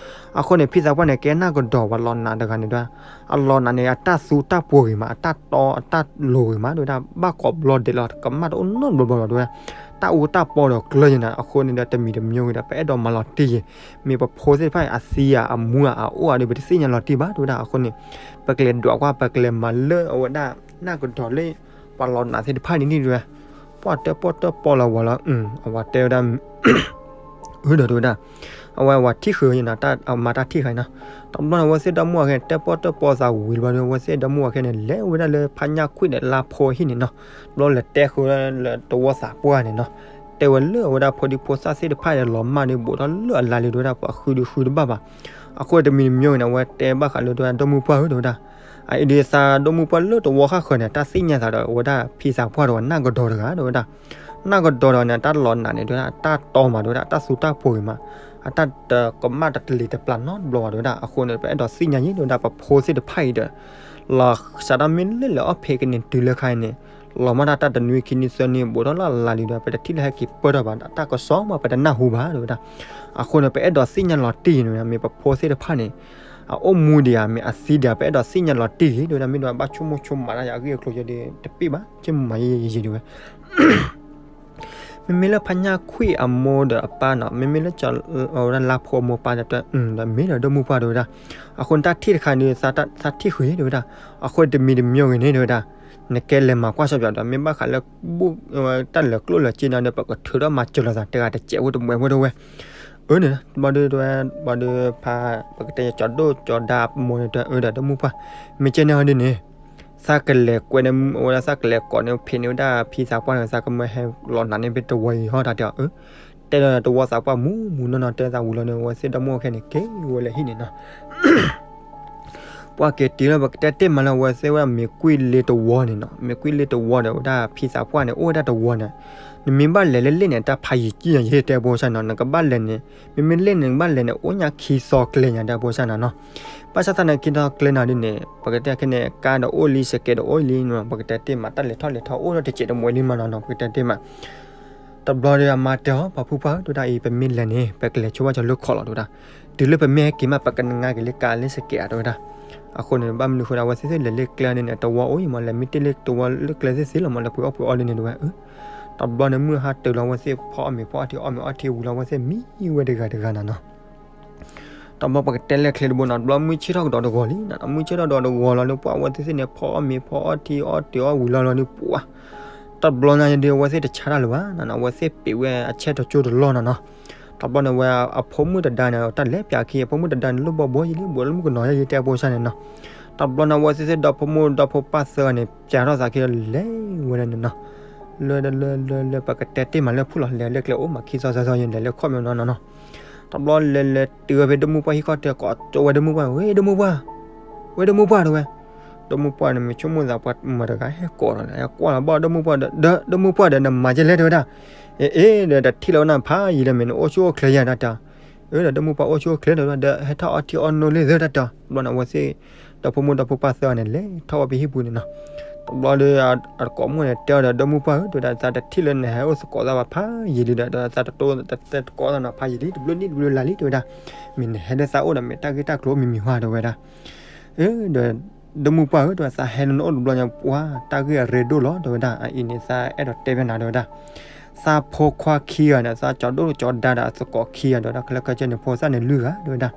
အဃိန့ၣ် ဖံသးပှၢ်န့ၣ် ကဲနၢ်ကဒီးပှၤလီၤနးတဂၤန့ၣ် တဲဝဲဒၣ်. အလီၤနးန့ၣ် အတၢ်သူတၢ်ပှီၤဂ့ၤမး အတၢ်တီအတၢ်လိၤဂ့ၤမး တဲဝဲဒၣ်, ဘၣ်ကိးဘျီဒဲးလီၤ ကမၣ်တအိၣ်နီတဘျီဘျီဘၣ် တဲဝဲဒၣ်. တၢ်အူတၢ်ပီဒီးကျၢၤယဲနၤ, အဃိန့ၣ်ဒီး တမံၤတမံၤဂ့ၤဒီး ပအဲၣ်ဒိးမၤလီၤတံၢ်ယဲ, မ့ၢ်ပဖိသ့ၣ်တဖၣ်အံၤ အသံဧါ အမူဧါ အအိၣ်ဧါဒီး ပတသ့ၣ်ညါလီၤတံၢ်ဘၣ် တဲဝဲဒၣ်. အဃိန့ၣ် ပကလဲၤဒွးကွၢ် ပကလဲၤမၤလၢအဝဲဒၣ် နၢ်ကဒီးလၢ ပှၤလီၤနးသ့ၣ်တဖၣ်န့ၣ်န့ၣ် တဲဝဲ. ပှၢ်တၢၣ်ပီၣ်တၢၣ်ပီလၢအဝၤလီၤ, အဝၤတဲဝဲဒၣ် အၢ ဒီးတဲဝဲဒၣ်, အဝဲဝၤထံၣ်ဃုာ်နီၤ, အမၤတၢ်ထံၣ်ဃာ်နီၤ. တဘျီန့ၣ် အဝဲသ့ၣ်ဒီမါဝၤခဲန့ၣ် တဲပီၣ်တဲပီသးဝံၤလီၤဒီး အဝဲသ့ၣ်ဒီမါဝၤခဲန့ၣ် လဲၤဝဲဒၣ်လၢဖါညၣ်ခွံၣ်န့ၣ် လါဖိအဟံၣ်န့ၣ်နီၤ. တဘျီလဲၤတဲဃုာ်လၢတဝီသးပှၢ်န့ၣ်နီၤ. တဲဝဲလၢအဝဲဒၣ်ဖိဒံဖိသၣ်သ့ၣ်တဖၣ်ဒီး လီၤမၢ်ဒီး ဘူးထီၣ်လၢအလါလံ တဲဝဲဒၣ်, ပှၤဃုဒုးဃုတဘၣ်ဘၣ်. အဃိတမံၤတမံၤန့ၣ် အဝဲတဲဘၣ်ဃးလၢ တဲဝဲဒၣ် ဒီမါပှၢ်ဧၢ တဲဝဲဒၣ်, အအံၤဒုးသးဒီမါပှၢ်လၢတဝီဃၣ်ဃၢၤန့ၣ် တၢ်သ့ၣ်ညါသးဒီး အဝဲဒၣ်ဖံသးပှၢ်တဝဲ နၢ်ကဒီးတဂၤ တဲဝဲဒၣ်. နၢ်ကဒီးတဂၤန့ၣ် တၢ်လီၤနးန့ၣ် တဲဝဲဒၣ် တၢ်တီမး တဲဝဲဒၣ်, တၢ်သူတၢ်ပှီၤဂ့ၤမး, အတၢ်တကမၣ်တတလံၤတပျၢ်နီတဘျီဘၣ် တဲဝဲဒၣ်. အဃိန့ၣ် ပအဲၣ်ဒိးသ့ၣ်ညါအံၤ တဲဝဲဒၣ်, ပဖိသ့ၣ်တဖၣ်အံၤဒီး လီၤစးထီၣ်မ့ၢ်လၢလဲၤအီၣ်ဖံးကန့ၢ်တုၤလၢခါအံၤန့ၣ် လီၤမၢ်တၢ်တနွံခံနွံသၢနွံ ဘူးထီၣ်လၢအလါလံဒီး ပတထံၣ်လၢဟဲက့ၤပၢၢ်ထီၣ်ဘၣ်, တၢ်ကစီၣ်မး ပတနၢ်ဟူဘၣ် တဲဝဲဒၣ်. အဃိန့ၣ် ပအဲၣ်ဒိးသ့ၣ်ညါလီၤတံၢ်အံၤန့ၣ် မ့ၢ်ပဖိသ့ၣ်တဖၣ်န့ၣ် အအိၣ်မူဒံးဧါ မ့ၢ်အသံဒံးဧါ ပအဲၣ်ဒိးသ့ၣ်ညါလီၤတံၢ်အံၤ တဲဝဲဒၣ်. မ့ၢ်ဒီးဘၣ်ဆိကမိၣ်ဆိကမးတၢ်ယၤအဂ့ၢ်အကျိၤယဲဒီး တပ့ၢ်ဘၣ်, ဆိကမိၣ်မးယဲယဲဒံးဝဲ မ့မ့ၢ်လၢဖါညၣ်ခွံၣ်အမိၢ်ဒီးအပၢ်နီၤ, မ့မ့ၢ်လၢ အဝဲဒၣ်လါဖိအမိၢ်ပၢ်ဒီး တဲဒီး မ့ၢ်ဒီးဒီမါပှၢ် တဲဝဲဒၣ်. အဃိန့ၣ် တၢ်ထံၣ်တခါန့ၣ် သးထံၣ်ဃုာ် တဲဝဲဒၣ်. အဃိတမံၤတမံၤဂ့ၤန့ၣ် တဲဝဲဒၣ်, နကဲလဲၤမၤကွၢ်စီပၠးဒီး မ့ၢ်ဘၣ်ဃးလၢ တၢ်လၢာ်ကျိၣ်လၢာ်စ့န့ၣ်ဒီး ပကထုးထီၣ်မၤစၢၤလိာ်သး တဂၤတစဲးဖိတမှဲးဖိတဝဲ အၢန့ၣ် ဘျီဒီး ဘျီဒီးဖါ ပကတဲကၠီၤဒိၣ်ကၠီၤဒါအမိၢ်န့ၣ် တဲအၢဒီး ဒီမါပှၢ်, မ့ၢ်ကဲန့ၣ်ဟီဒ်န့ၣ် သးကလဲၤကွဲးန့ၣ် အဝဲဒၣ်သးကလဲၤကိးန့ၣ် ဖံးန့ၢ်ဝဲဒၣ်ဖံသးပှၢ်န့ၣ် သးကမၢဟဲလီၤနးန့ၢ်ဖဲတဝီအံၤဟီ တၢ်တဲအီၤ အၢ တဲဒီးတဝီသးပှၢ်မူမူနီၢ်နီၢ် တဲသးဝံၤလီၤန့ၣ် အဝဲသ့ၣ်ဒီမါဝၤခဲန့ၣ် က့ၤဝဲလၢဟံၣ်န့ၣ်နီၤ. ပှၤက့ၤတုၤလၢပကတဲတ့ၢ်မးလၢ အဝဲသ့ၣ်ဝဲဒၣ်မ့ၤကွံလ့တဝီန့ၣ်နီၤ, မ့ၤကွံလ့တဝီဒီး အဝဲဒၣ်ဖံသးပှၢ်န့ၣ် အိၣ်ဝဲဒၣ်တဝီန့ၣ်, နမ့ၢ်ဘၣ်လဲၤလၢလ့ၣ်န့ၣ် တၢ်ဖးယံာ်ကံယၤ ယတဲဖိစၢ်နီၤ, နကဘၣ်လဲၤန့ၣ် မ့မ့ၢ်လ့ၣ်န့ၣ် နကဘၣ်လဲၤန့ၣ် အိၣ်ညါခံသီကျဲညါ တဲဖိစၢ်နီၤနီၤ. ဘၣ်ဆၣ်သနာ်က့ ခံသီကျဲနၤဒ်န့ၣ် ပကတဲခဲန့ၣ် ကါဒီးအိၣ်လံ စကဲးဒီးအိၣ်လံနီၤ, ပကတဲတ့ၢ်မး တၢ်လဲၤထီၣ်လဲၤထီအိၣ်ဒီးတစဲးတမှဲးလံမးနီၤနီၤ, ပကတဲတ့ၢ်မး တဘျီဒီးအမါတဲအီၤ ပှၤဖုပှၢ်ဧၢ တဲဝဲဒၣ်အံၤ ပမ့ၢ်လဲၤန့ၣ် ပကလဲၤဆိဘၣ်ကၠီၤလၢခီၣ်လီၤ တဲဝဲဒၣ်. တုၤလၢပမ့ၢ်ဟဲက့ၤမး ပကနါက့ၤလၢကါလၢစကဲးဧါ တဲဝဲဒၣ်. အဃိန့ၣ် ဘၣ်မနုၤဃိဒီး အဝဲသ့ၣ်သ့ၣ်လဲၤလၢကျဲန့ၣ်န့ၣ် တဝီအိၣ်အံၤမး လဲၤမ့ၢ်တ့ၢ်လၢတဝီလၢကျဲသ့ၣ်သ့ၣ်လီၤမး လဲၤပှ့ၤအီၣ်ပှ့ၤအီလံန့ၣ် တဲဝဲ အၢ တဘျီန့ၣ် မုၢ်ဟါတုၤလီၤ အဝဲသ့ၣ်ဖီအီၣ်မ့ၤ ဖီအီထံ အီၣ်မ့ၤအီထံဝံၤလီၤ အဝဲသ့ၣ်မံဝဲတဂၤတဂၤနၤနီၤ. တဘျီပကတဲလဲၣ်ချ့တဘိနီၤ, တဘျီမုၢ်ဆ့ၣ်ထီၣ်ကဒီးတဂီၤလံနီၤ, မုၢ်ဆ့ၣ်ထီၣ်ဒီးတဂီၤလီၤဒီး ပှၤအဝဲသ့ၣ်သ့ၣ်န့ၣ် ဖီအီၣ်မ့ၤ ဖီအီထံ အီၣ်တ့ၤအီၣ်ဝံၤလီၤလီၤဒီး ပှၤ တဘျီညါဒီး အဝဲသ့ၣ်တဆါတၢ်လၢၤဘၣ်နၤနီၤ, အဝဲသ့ၣ်ပ့ၤဝဲအဆဲၣ်တကၠိတလီၢ်နၤနီၤ. တဘျီန့ၣ်ဝဲအဖိမုၣ်တဒါန့ၣ် တၢ်လဲၤပၠးခံ အဖိမုၣ်တဒါန့ၣ် လၢဘီဘီယံၤလံ ဘူးလၢမုၣ်ကနီၤယံၤ တဲဖိစၢ်န့ၣ်နီၤ. တဘျီန့ၣ် အဝဲသ့ၣ်သ့ၣ်ဒီဖိမိၢ်ဒီဖိပၢ်သၢဂၤန့ၣ် ပၠးထီၣ်သးခံဒီး လဲၤဝဲဒၣ်န့ၣ်နီၤ. လၢလၢလၢလၢ ပကတဲတ့ၢ်မးလၢဖုၣ်လီၤ လဲၤလၢကျဲအိၣ်မး ခံသီသၢသီယံၤ လဲၤလၢခီၣ်မ့ၢ်နီၤနီၤနီၤ. တဘျီလဲၤလဲၤတုၤဝဲဖဲဒီမါပှၢ်ဟံၣ်ခီၣ်ထံး ကိးကၠိဝဲဒီမါပှၢ် ဝဲဒီမါပှၢ် ဝဲဒီမါပှၢ် တဲဝဲ. ဒီမါပှၢ်န့ၣ် မ့ၢ်ဆိကမိၣ်သးပှၤမတၤတဂၤဟဲကိးလီၤ ဟဲကွၢ်လီၤဘၣ်ဒီမါပှၢ်ဒီး ဒီး ဒီမါပှၢ်ဒီး နမၤကဲလဲၣ် တဲဝဲဒၣ်. အ့ အ့ ဒီးတထံၣ်လၢၤဝဲနၤဖးယံၤလၢၤမ့ၢ် နအိၣ်ဆူၣ်အိၣ်ချ့ယၤဒၣ်တၢ်. အၢ ဒီးဒီမါပှၢ်အိၣ်ဆူၣ်အိၣ်ချ့ဒီး ဒီးဟဲထီၣ်အီထံအီနိလၢသၢတၢ်တၢ်. တဘျီန့ၣ် အဝဲသ့ၣ် ဒီဖိမိၢ်ဒီဖိပၢ်သၢဂၤန့ၣ် လဲၤထီၣ်ဝဲဖဲဟံၣ်ပူၤန့ၣ်နီၤ. တဘျီဒီး အကိးမိၣ်န့ၣ် တဲအီၤဒီး ဒီမါပှၢ်ဧၢ တဲဝဲဒၣ် သးတထံၣ်လၢနဟဲအိၣ်သကိးသးဘၣ်ဖးယံၤလံဒီး ဒီးသးတတိသကိးသးနီၤ ဖးယံၤလံ တဘျုးနံၣ်တဘျုးလါလံ တဲဝဲဒၣ်. မ့ၢ်နဟဲလၢသးအိၣ်ဒီး မ့ၢ်တၢ်ဂ့ၢ်တၢ်ကျိၤမံၤမံၤဟါ တဲဝဲဒၣ်. အၢ ဒီး ဒီမါပှၢ်ဧၢ တဲဝဲ သးဟဲလၢနအိၣ်တဘျီညါ ပှၤတၢ်ဂ့ၢ်အရ့ဒိၣ်လီၤ တဲဝဲဒၣ်. အအံၤန့ၣ် သးအဲၣ်ဒိးတဲဖဲနၤ တဲဝဲဒၣ်. သးဖိခွါခံဂၤန့ၣ် သးကၠီၤဒိၣ်ကၠီၤဒါဒီးအသကိးခံဂၤ တဲဝဲဒၣ် ခဲလၢာ်ခဲဆ့န့ၣ် ဖိသၣ်န့ၣ်လွံၢ်ဂၤ တဲဝဲဒၣ်.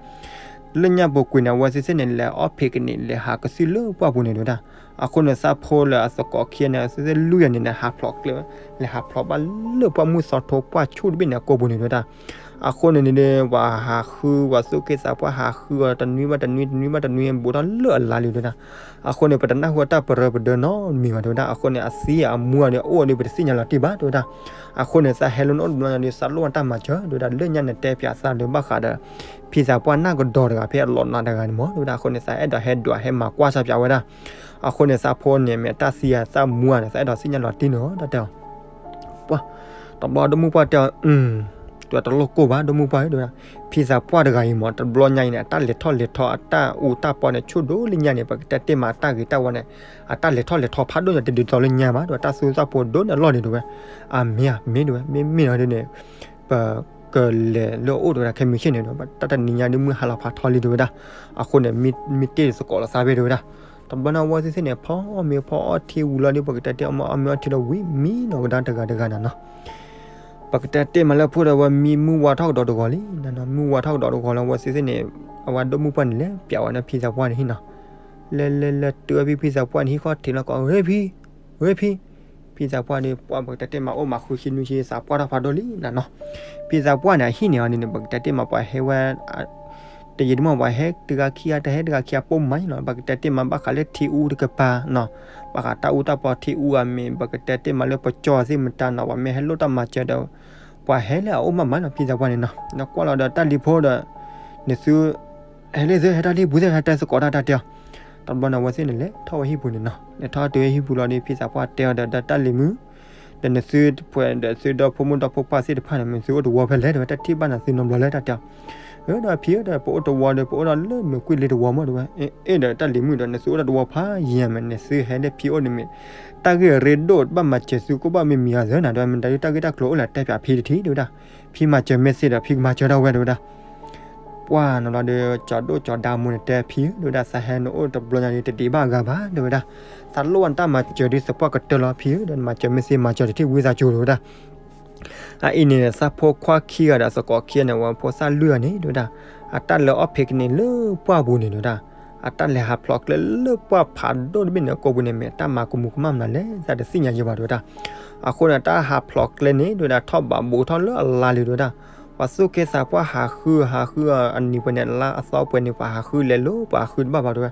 လၢညါပူၤကွံာ်န့ၣ် အဝဲသ့ၣ်သ့ၣ်န့ၣ် လဲၤအီၣ်ဖံးကန့ၢ် လဲၤဟးကသုၣ်လၢပှၢ်ပူၤန့ၣ် တဲဝဲဒၣ်. အဃိန့ၣ် သးဖိလၢအသကိးခံဂၤန့ၣ် အဝဲသ့ၣ်သ့ၣ်လွံၢ်ဂၤန့ၣ် လဲၤဟးဖျိးကျဲ လဲၤဟးဖျိးဘၣ်လၢပှၢ်မုၢ်သီထိ ပှၢ်ဆူၣ်တဘ့ၣ်န့ၣ် အကိာ်ပူၤန့ၣ် တဲဝဲဒၣ်. အဃိန့ၣ်န့ၣ် ပှၤဟးဃု ပှၤသူၣ်က့သးပှၢ်ဟးဃုအီၤ တနွံဘၣ်တနွံ တနွံဘၣ်တနွံ ဘူးထီၣ်လၢအလါလံ တဲဝဲဒၣ်. အဃိန့ၣ် ပတနၢ်ဟူအတၢ်ပရၢပဒၢနီတမံၤဘၣ် တဲဝဲဒၣ်. အဃိန့ၣ် အသံအမူအီၤဒီး အအိၣ်အီၤဒီး ပတသ့ၣ်ညါလီၤတံၢ်ဘၣ် တဲဝဲဒၣ်. အဃိန့ၣ် သးဟဲလၢနအိၣ်တဘျီညါဒီး သးလိၣ်ဘၣ်တၢ်မၤစၢၤ တဲဝဲဒၣ်. လၢညါနတဲပၠးသးဒီးဘၣ်ဃးဒီး ဖံသးပှၢ်နၢ်ကဒီးတဂၤ ဖဲအလီၤနးတဂၤန့ၣ်မး တဲဝဲဒၣ်. အဃိန့ၣ် သးအဲၣ်ဒိးဟဲဒွးဟဲမၤကွၢ်စၢ်ပၠးဝဲဒၣ်. အဃိန့ၣ် သးဖိန့ၣ် မ့ၢ်တၢ်သံဧါ သးမူဧါန့ၣ် သးအဲၣ်ဒိးသ့ၣ်ညါလီၤတံၢ်န့ၣ် တၢ်တဲအီၤ ပှၤ တဘျီဒီမါပှၢ်တဲအီၤ အၢ တဲဝဲ တလိၣ်ကိၢ်ဘၣ် ဒီမါပှၢ်ဧၢ တဲဝဲဒၣ်. ဖံသးပှၢ်တဂၤအံၤမး တဘျီညါအံၤန့ၣ် အတၢ်လဲၤထီၣ်လဲၤထီ အတၢ်အူတၢ်ပီန့ၣ် ဆူၣ်ဒိၣ်လၢညါန့ၣ် ပကတဲတ့ၢ်မး အတၢ်ဂ့ၤတၢ်ဝါန့ၣ် အတၢ်လဲၤထီၣ်လဲၤထီဖးဒိၣ်ညါ တဒ်သိးလၢညါဘၣ် တဲဝဲ. တၢ်သူတၢ်ဖိဒိၣ်န့ၣ်အလီၢ်န့ၣ် တဲဝဲ. အမ့ၢ်ဧါ မ့ၢ် တဲဝဲ မ့မ့ၢ်နီၤဒ်န့ၣ် ပကလဲၤလၢအအိၣ် တဲဝဲဒၣ် ခဲမုၢ်ဆ့ၣ်န့ၣ် တဲဝဲ တၢ်တနံၤညါဒ်မုၢ်ဟါလီၤဖးထီလံ တဲဝဲဒၣ်. အဃိန့ၣ် မ့ၢ်တ့ၢ်သကိးလီၤသးဖဲ တဲဝဲဒၣ်. တဘျီန့ၣ် အဝဲသ့ၣ်သ့ၣ်န့ၣ် ဖီအီၣ်မ့ၤဖီအီထံဝံၤလီၤဒီး ပကတဲတ့ၢ်အီၣ်မ့ၤအီထံလီၤ ဝံၤမံနီၤကဒါတဂၤတဂၤနၤနီၤ. ပကတဲတ့ၢ်မးလၢဖှိၣ်ဒီး အဝဲမံမုၢ်ဝါထီၣ်ကဒီးတဂီၤလံနၤနီၤ. မုၢ်ဝါထီၣ်ကဒီးတဂီၤလီၤ အဝဲသ့ၣ်သ့ၣ်န့ၣ် အဝဲဒီမါပှၢ်န့ၣ် လဲၤပၠးဝဲဒၣ်ဖံသးပှၢ်န့ၣ်ဟံၣ်နီၤ. လဲၤလဲၤလဲၤတုၤဝဲဖဲဖံသးပှၢ်န့ၣ်ဟံၣ်ခီၣ်ထံးလီၤ ကိး ဝဲဖံ ဝဲဖံ ဖံ ဖံသးပှၢ်ဒီး ပှၢ်ပကတဲတ့ၢ်မးအိၣ်မးဃုဆံနွံဆံ သးပှၢ်ထီၣ်ဖးဒိၣ်လံနၤနီၤ. ဖံသးပှၢ်န့ၣ် အဟံၣ်န့ၣ်အီၤဒ်န့ၣ် ပကတဲတ့ၢ်မးပှၤဟဲဝဲ တယံာ်တမီၢ်ပှၤဟဲတဂၤခံဂၤ တဟဲတဂၤခံဂၤပိာ်မးနီၤ. ပကတဲတ့ၢ်မးဘၣ်ဃးလၢထံအူတကပၤနီၤ, ဘၣ်ဃးတၢ်အူတၢ်ပီထံအူအမံၤ ပကတဲတ့ၢ်မးလၢပကၠီသ့ၣ်မတၤနီၤ ပှၤမ့ၢ်ဟဲလိၣ်တၢ်မၤစၢၤဒီး ပှၤဟဲလၢအအိၣ်မးမးနီၤ ဖံသးပှၢ်န့ၣ်နီၤ. ဒီးကွၢ်လီၤဒီးတၢ်လံၤဖိဒီး နသု ဟဲလၢသုဟဲတၢ်လံၤပူၤသ့ၣ် ဟဲတဲသကိးတၢ်တၢ်တဲအီၤ. တဘျီန့ၣ် အဝဲသ့ၣ်န့ၣ်လဲၤထီၣ်ဝဲဟံၣ်ပူၤန့ၣ်နီၤ. လဲၤထီၣ်တုၤဝဲဟံၣ်ပူၤလီၤဒီး ဖံသးပှၢ်တဲအီၤဒီး ဒီးတၢ်လံၤမုၣ် ဒီးနသုတဖှဲးဒီးသုဒီဖိမုၣ်ဒီဖိပၢ်သ့ၣ်တဖၣ်န့ၣ် မ့ၢ်သုအိၣ်တဝီဖဲလဲၣ်တဲဝဲ တၢ်ထံၣ်ဘၣ်နၤသုနီတဘျီလၢတၢ်တဲအီၤ. အၢ ဒီးဖံဧၢဒီး ပအိၣ်တဝီဒီး ပအိၣ်ဒီးလၢမုာ်ကွံာ်လ့တဝီမးတဲဝဲ. အ့ၣ်ဒီးတၢ်လံၤမုၣ်ဒီး နသုအိၣ်ဒီးတဝီဖးယံာ်မး နသုဟဲလၢဖံအိၣ်န့ၣ်မ့ၢ် တၢ်ဂ့ၢ်အရ့ဒိၣ် ဘၣ်မၤစၢၤသုကိၣ်ဘၣ်မ့ၢ်မံၤအသၢနၤတဲဝဲ မ့ၢ်တၢ်ဂ့ၢ်တၢ်ကျိၤအိၣ်လၢတဲပၠးဖံတထံၣ်တဲဝဲဒၣ်. ဖံမၤစၢၤမ့ၢ်သ့ဒီး ဖံကမၤစၢၤဒၣ်ဝဲတဲဝဲဒၣ်. ပှၢ်နီၤလီၤဒီး ကၠီဒိၣ်ကၠီဒါမူန့ၣ်တဲဖံဧၢ တဲဝဲဒၣ် သးဟဲနအိၣ်တဘျီညါဒီး တဒံးဘၣ်အဂၤဘၣ် တဲဝဲဒၣ်. သးလိၣ်ဘၣ်နတၢ်မၤစၢၤဒ်သပှၢ်ကတၢၢ်လီၤဖံဧၢ ဒီးနမၤစၢၤမ့ၢ်သ့ မၤစၢၤတထံၣ်ဝံသးစူၤ တဲဝဲဒၣ်. အအံၤန့ၣ် သးဖိခွါခံဂၤဒီးသကိးခံဂၤန့ၣ် ဝဲဖိသၣ်လွံၢ်ဂၤန့ၣ် တဲဝဲဒၣ်, အတၢ်လၢအီၣ်ဖံးကန့ၢ်လၢပှၢ်ပူၤန့ၣ် တဲဝဲဒၣ်, အတၢ်လဲၤဟးဖျိးကျဲလၢပှၢ်ဖးဒိၣ်တဘ့ၣ်န့ၣ် အကိာ်ပူၤန့ၣ် မ့ၢ်အတၢ်မၤကမူၤကမၣ်မနုၤလဲၣ် သးတသ့ၣ်ညါယဲဘၣ် တဲဝဲဒၣ်. အဃိန့ၣ် တၢ်ဟးဖျိးကျဲန့ၣ် တဲဝဲဒၣ် ထီၣ်ဘးဘူးထီၣ်လၢအလါလံ တဲဝဲဒၣ်. ပှၤသူၣ်က့သးပှၢ်ဟးဃု ဟးဃုအနံၤပှဲၤန့ၣ် အလါအသီပှဲၤန့ၣ် ပှၤဟးဃုလဲၤလိၤ ပှၤဟးဃုတဘၣ်ဘၣ် တဲဝဲ.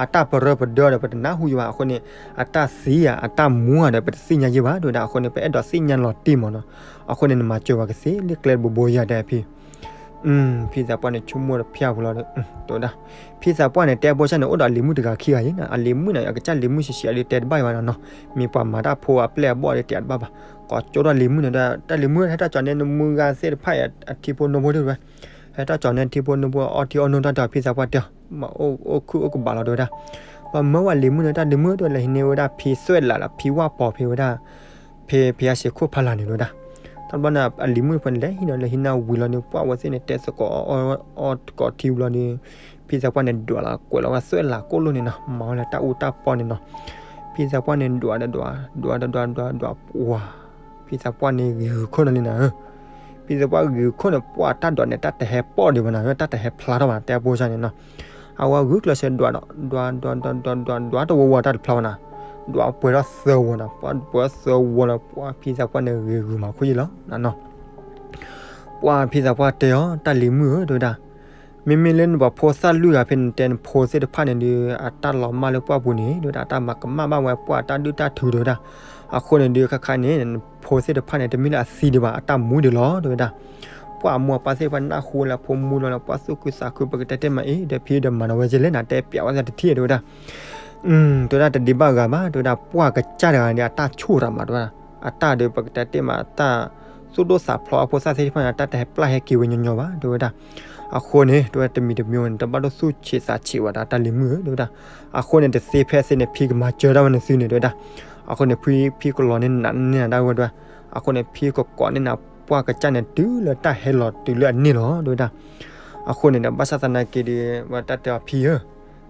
အတၢ်ပရၢပဒၢဒီး ပတနၢ်ဟူယဲဘၣ် အဃိန့ၣ် အတၢ်သံဧါ အတၢ်မူဧါဒီး ပတသ့ၣ်ညါယဲဘၣ် တဲဝဲဒၣ်. အဃိန့ၣ် ပအဲၣ်ဒိးသ့ၣ်ညါလီၤတံၢ်မးနီၤ. အဃိန့ၣ် နမၤစၢၤဝဲကသ့ လၢကျဲတဘိဘိယၤ တဲဖံ ဖံသးပှၢ်န့ၣ် ဆိကမိၣ်တဖျၢၣ်ပူၤလီၤဒီး တဲဝဲဒၣ်, ဖံသးပှၢ်န့ၣ်တဲဘိဆၣ်န့ၣ် အိၣ်ဒီးအလံၤမုၣ်တဂၤခံဂၤအံၤန့ၣ်, အလံၤမုၣ်န့ၣ် အကစၢ်လံၤမုၣ်ဆံးဆံးအံၤဒီးတဲတဘၣ်ယဲဘၣ်နီၤနီၤ, မ့ၢ်ပှၤမၤတၢ်ဖိအပျဲၢ်အဘီၣ်ဒီးတဲတဘၣ်ဘၣ်, ကိးကၠိဒီးလံၤမုၣ်န့ၣ်ဒီး တၢ်လံၤမုၣ်ဟဲတၢ်ကၠီန့ၣ် နမုၢ်ဂၤသ့ၣ်တဖၣ်အံၤ အထံဖိနိဖိဒ်ဝဲ, ဟဲတၢ်ကၠီန့ၣ် ထံဖိနိဖိအီထံအီနိတၢ်တဲအီၤ ဖံသးပှၢ်တဲအီၤ, မၤအိၣ်အိၣ်ခုၣ်အိၣ်ကဘးလီၤ တဲဝဲဒၣ်. ပှၤမၢဝဲလံၤမုၣ်န့ၣ် တၢ်လံၤမုၣ်တဲဝဲ လဲၤဟံးန့ၢ်ဝဲဒၣ်ဖံသွဲၣ်လးလီၤ ဖံဝၣ်ပီၤဖံဝဲဒၣ် ဖဲဖဲအစ့ခိၣ်ဖးလၢ်န့ၣ် တဲဝဲဒၣ်. တဘျီန့ၣ် အလံၤမုၣ်တဖၣ်န့ၣ် လဲၤဟံးန့ၢ် လဲၤဟံးန့ၢ်ဝံၤလီၤန့ၣ် ပှၢ်ဝဲသ့ၣ်န့ၣ် တဲသကိးအီၣ်သကိးထံဘျီန့ၣ် ဖံသးပှၢ်န့ၣ် ဒွးလီၤ ကွဲးလီၤဝဲသွဲၣ်လးကိၣ်လိၣ်န့ၣ်နီၤ, မၤဝဲလၢတၢ်အူတၢ်ပီန့ၣ်နီၤ. ဖံသးပှၢ်န့ၣ် ဒွးဒီးဒွး ဒွးဒီးဒွး ဒွးဒီးဒွး ပှၢ် ဖံသးပှၢ်န့ၣ်ဂ့ၤဂုာ်ခိၣ်န့ၣ်လံနီၤ. ဖံသးပှၢ်ဂ့ၤဂုာ်ခိၣ်န့ၣ် ပှၢ်တၢ်ဒွးန့ၣ် တၢ်တဟဲပိာ်ဒံးဘၣ်နီၤ, တၢ်တဟဲဖျါထီၣ်ဘၣ် တဲဘိဆၣ်န့ၣ်နီၤ. အဝဲဂုာ်ကျဲးစၢးဒွးဒီး ဒွးဒွးဒွးဒွးဒွး တဝီဝီတၢ်တဖျါဘၣ်နီၤ, ဒွးပှဲၤထီၣ်သၢဝီနီၤ, ပှၢ်ပှဲၤထီၣ်သၢဝီနီၤ, ပှၢ်ဖံသးပှၢ်န့ၣ်ဂ့ၤဂုာ်မးခိၣ်ယံလီၤနီၤ. ပှၢ်ဖံသးပှၢ်တဲအီၤ တၢ်လံၤမုၣ်ဧၢ တဲဝဲဒၣ်, မ့မ့ၢ်လၢနပှၤဖိသၣ်လွံၢ်ဂၤဖဲန့ၣ် နတဲနဖိသ့ၣ်တဖၣ်န့ၣ်ဒီး အတၢ်လီၤမၢ်လၢပှၢ်ပူၤန့ၣ် တဲဝဲဒၣ် အတၢ်မၤကမၣ်ဘၣ်ဝဲပှၢ်တၢ်ဒုၣ်တၢ်ထု တဲဝဲဒၣ်. အဃိန့ၣ်ဒီး ခါခါန့ၣ် နဖိသ့ၣ်တဖၣ်န့ၣ် တမ့ၢ်လၢအသံဒံးဘၣ် အတၢ်မူဒံးလီၤ တဲဝဲဒၣ်. ပှၢ်အမိၢ်အပၢ်သ့ၣ်တဖၣ်နၢ်ဟူလၢဖိမူလီၤလၢပှၢ်သူၣ်ခုသးခု ပကတဲတ့ၢ်မးအံၤ ဒီးဖံဒီးမၤနၢၤဝဲကလဲၣ် နတဲပျးဝဲသးတထံၣ် တဲဝဲဒၣ်. တဲဝဲဒၣ် တဒံးဘၣ်ဂၤဘၣ် တဲဝဲဒၣ် ပှၢ်ကစၢ်တဂၤန့ၣ် အတၢ်ဆိၣ်တၢ်မး တဲဝဲဒၣ်. အတၢ်ဒီးပကတဲတ့ၢ်မး တၢ်သူၣ်ဒိၣ်သးဖျိးအဖိသၣ်သ့ၣ်တဖၣ်န့ၣ် အတၢ်တဟဲပျၢ်ဟဲက့ၤဝဲညီညီဘၣ် တဲဝဲဒၣ်. အဃိန့ၣ် တဲဝဲတမံၤတမံၤန့ၣ် တဘၣ်ဒိၣ်သူၣ်ဆံးသးဆံးဝဲဒၣ် တၢ်လံၤမုၣ်ဧၢ တဲဝဲဒၣ်. အဃိန့ၣ် တသ့ဖဲသ့န့ၣ် ဖံကမၤစၢၤဒၣ်ဝဲနသုန့ၣ် တဲဝဲဒၣ်. အဃိန့ၣ် ဖံ ဖံကလီၤန့ၢ်နၤ န့ၢ်နၤဒၣ်ဝဲ တဲဝဲ. အဃိန့ၣ် ဖံကကိးန့ၢ်နၤ ပှၢ်ကစၢ်န့ၣ် တုၤလၢတၢ်ဟဲလီၤတုၤလၢအန့ၣ်လီၤ တဲဝဲဒၣ်. အဃိန့ၣ်ဒီး ဘၣ်ဆၣ်သနာ်က့ဒီး ဝဲတၢ်တဲအီၤ ဖံဧၢ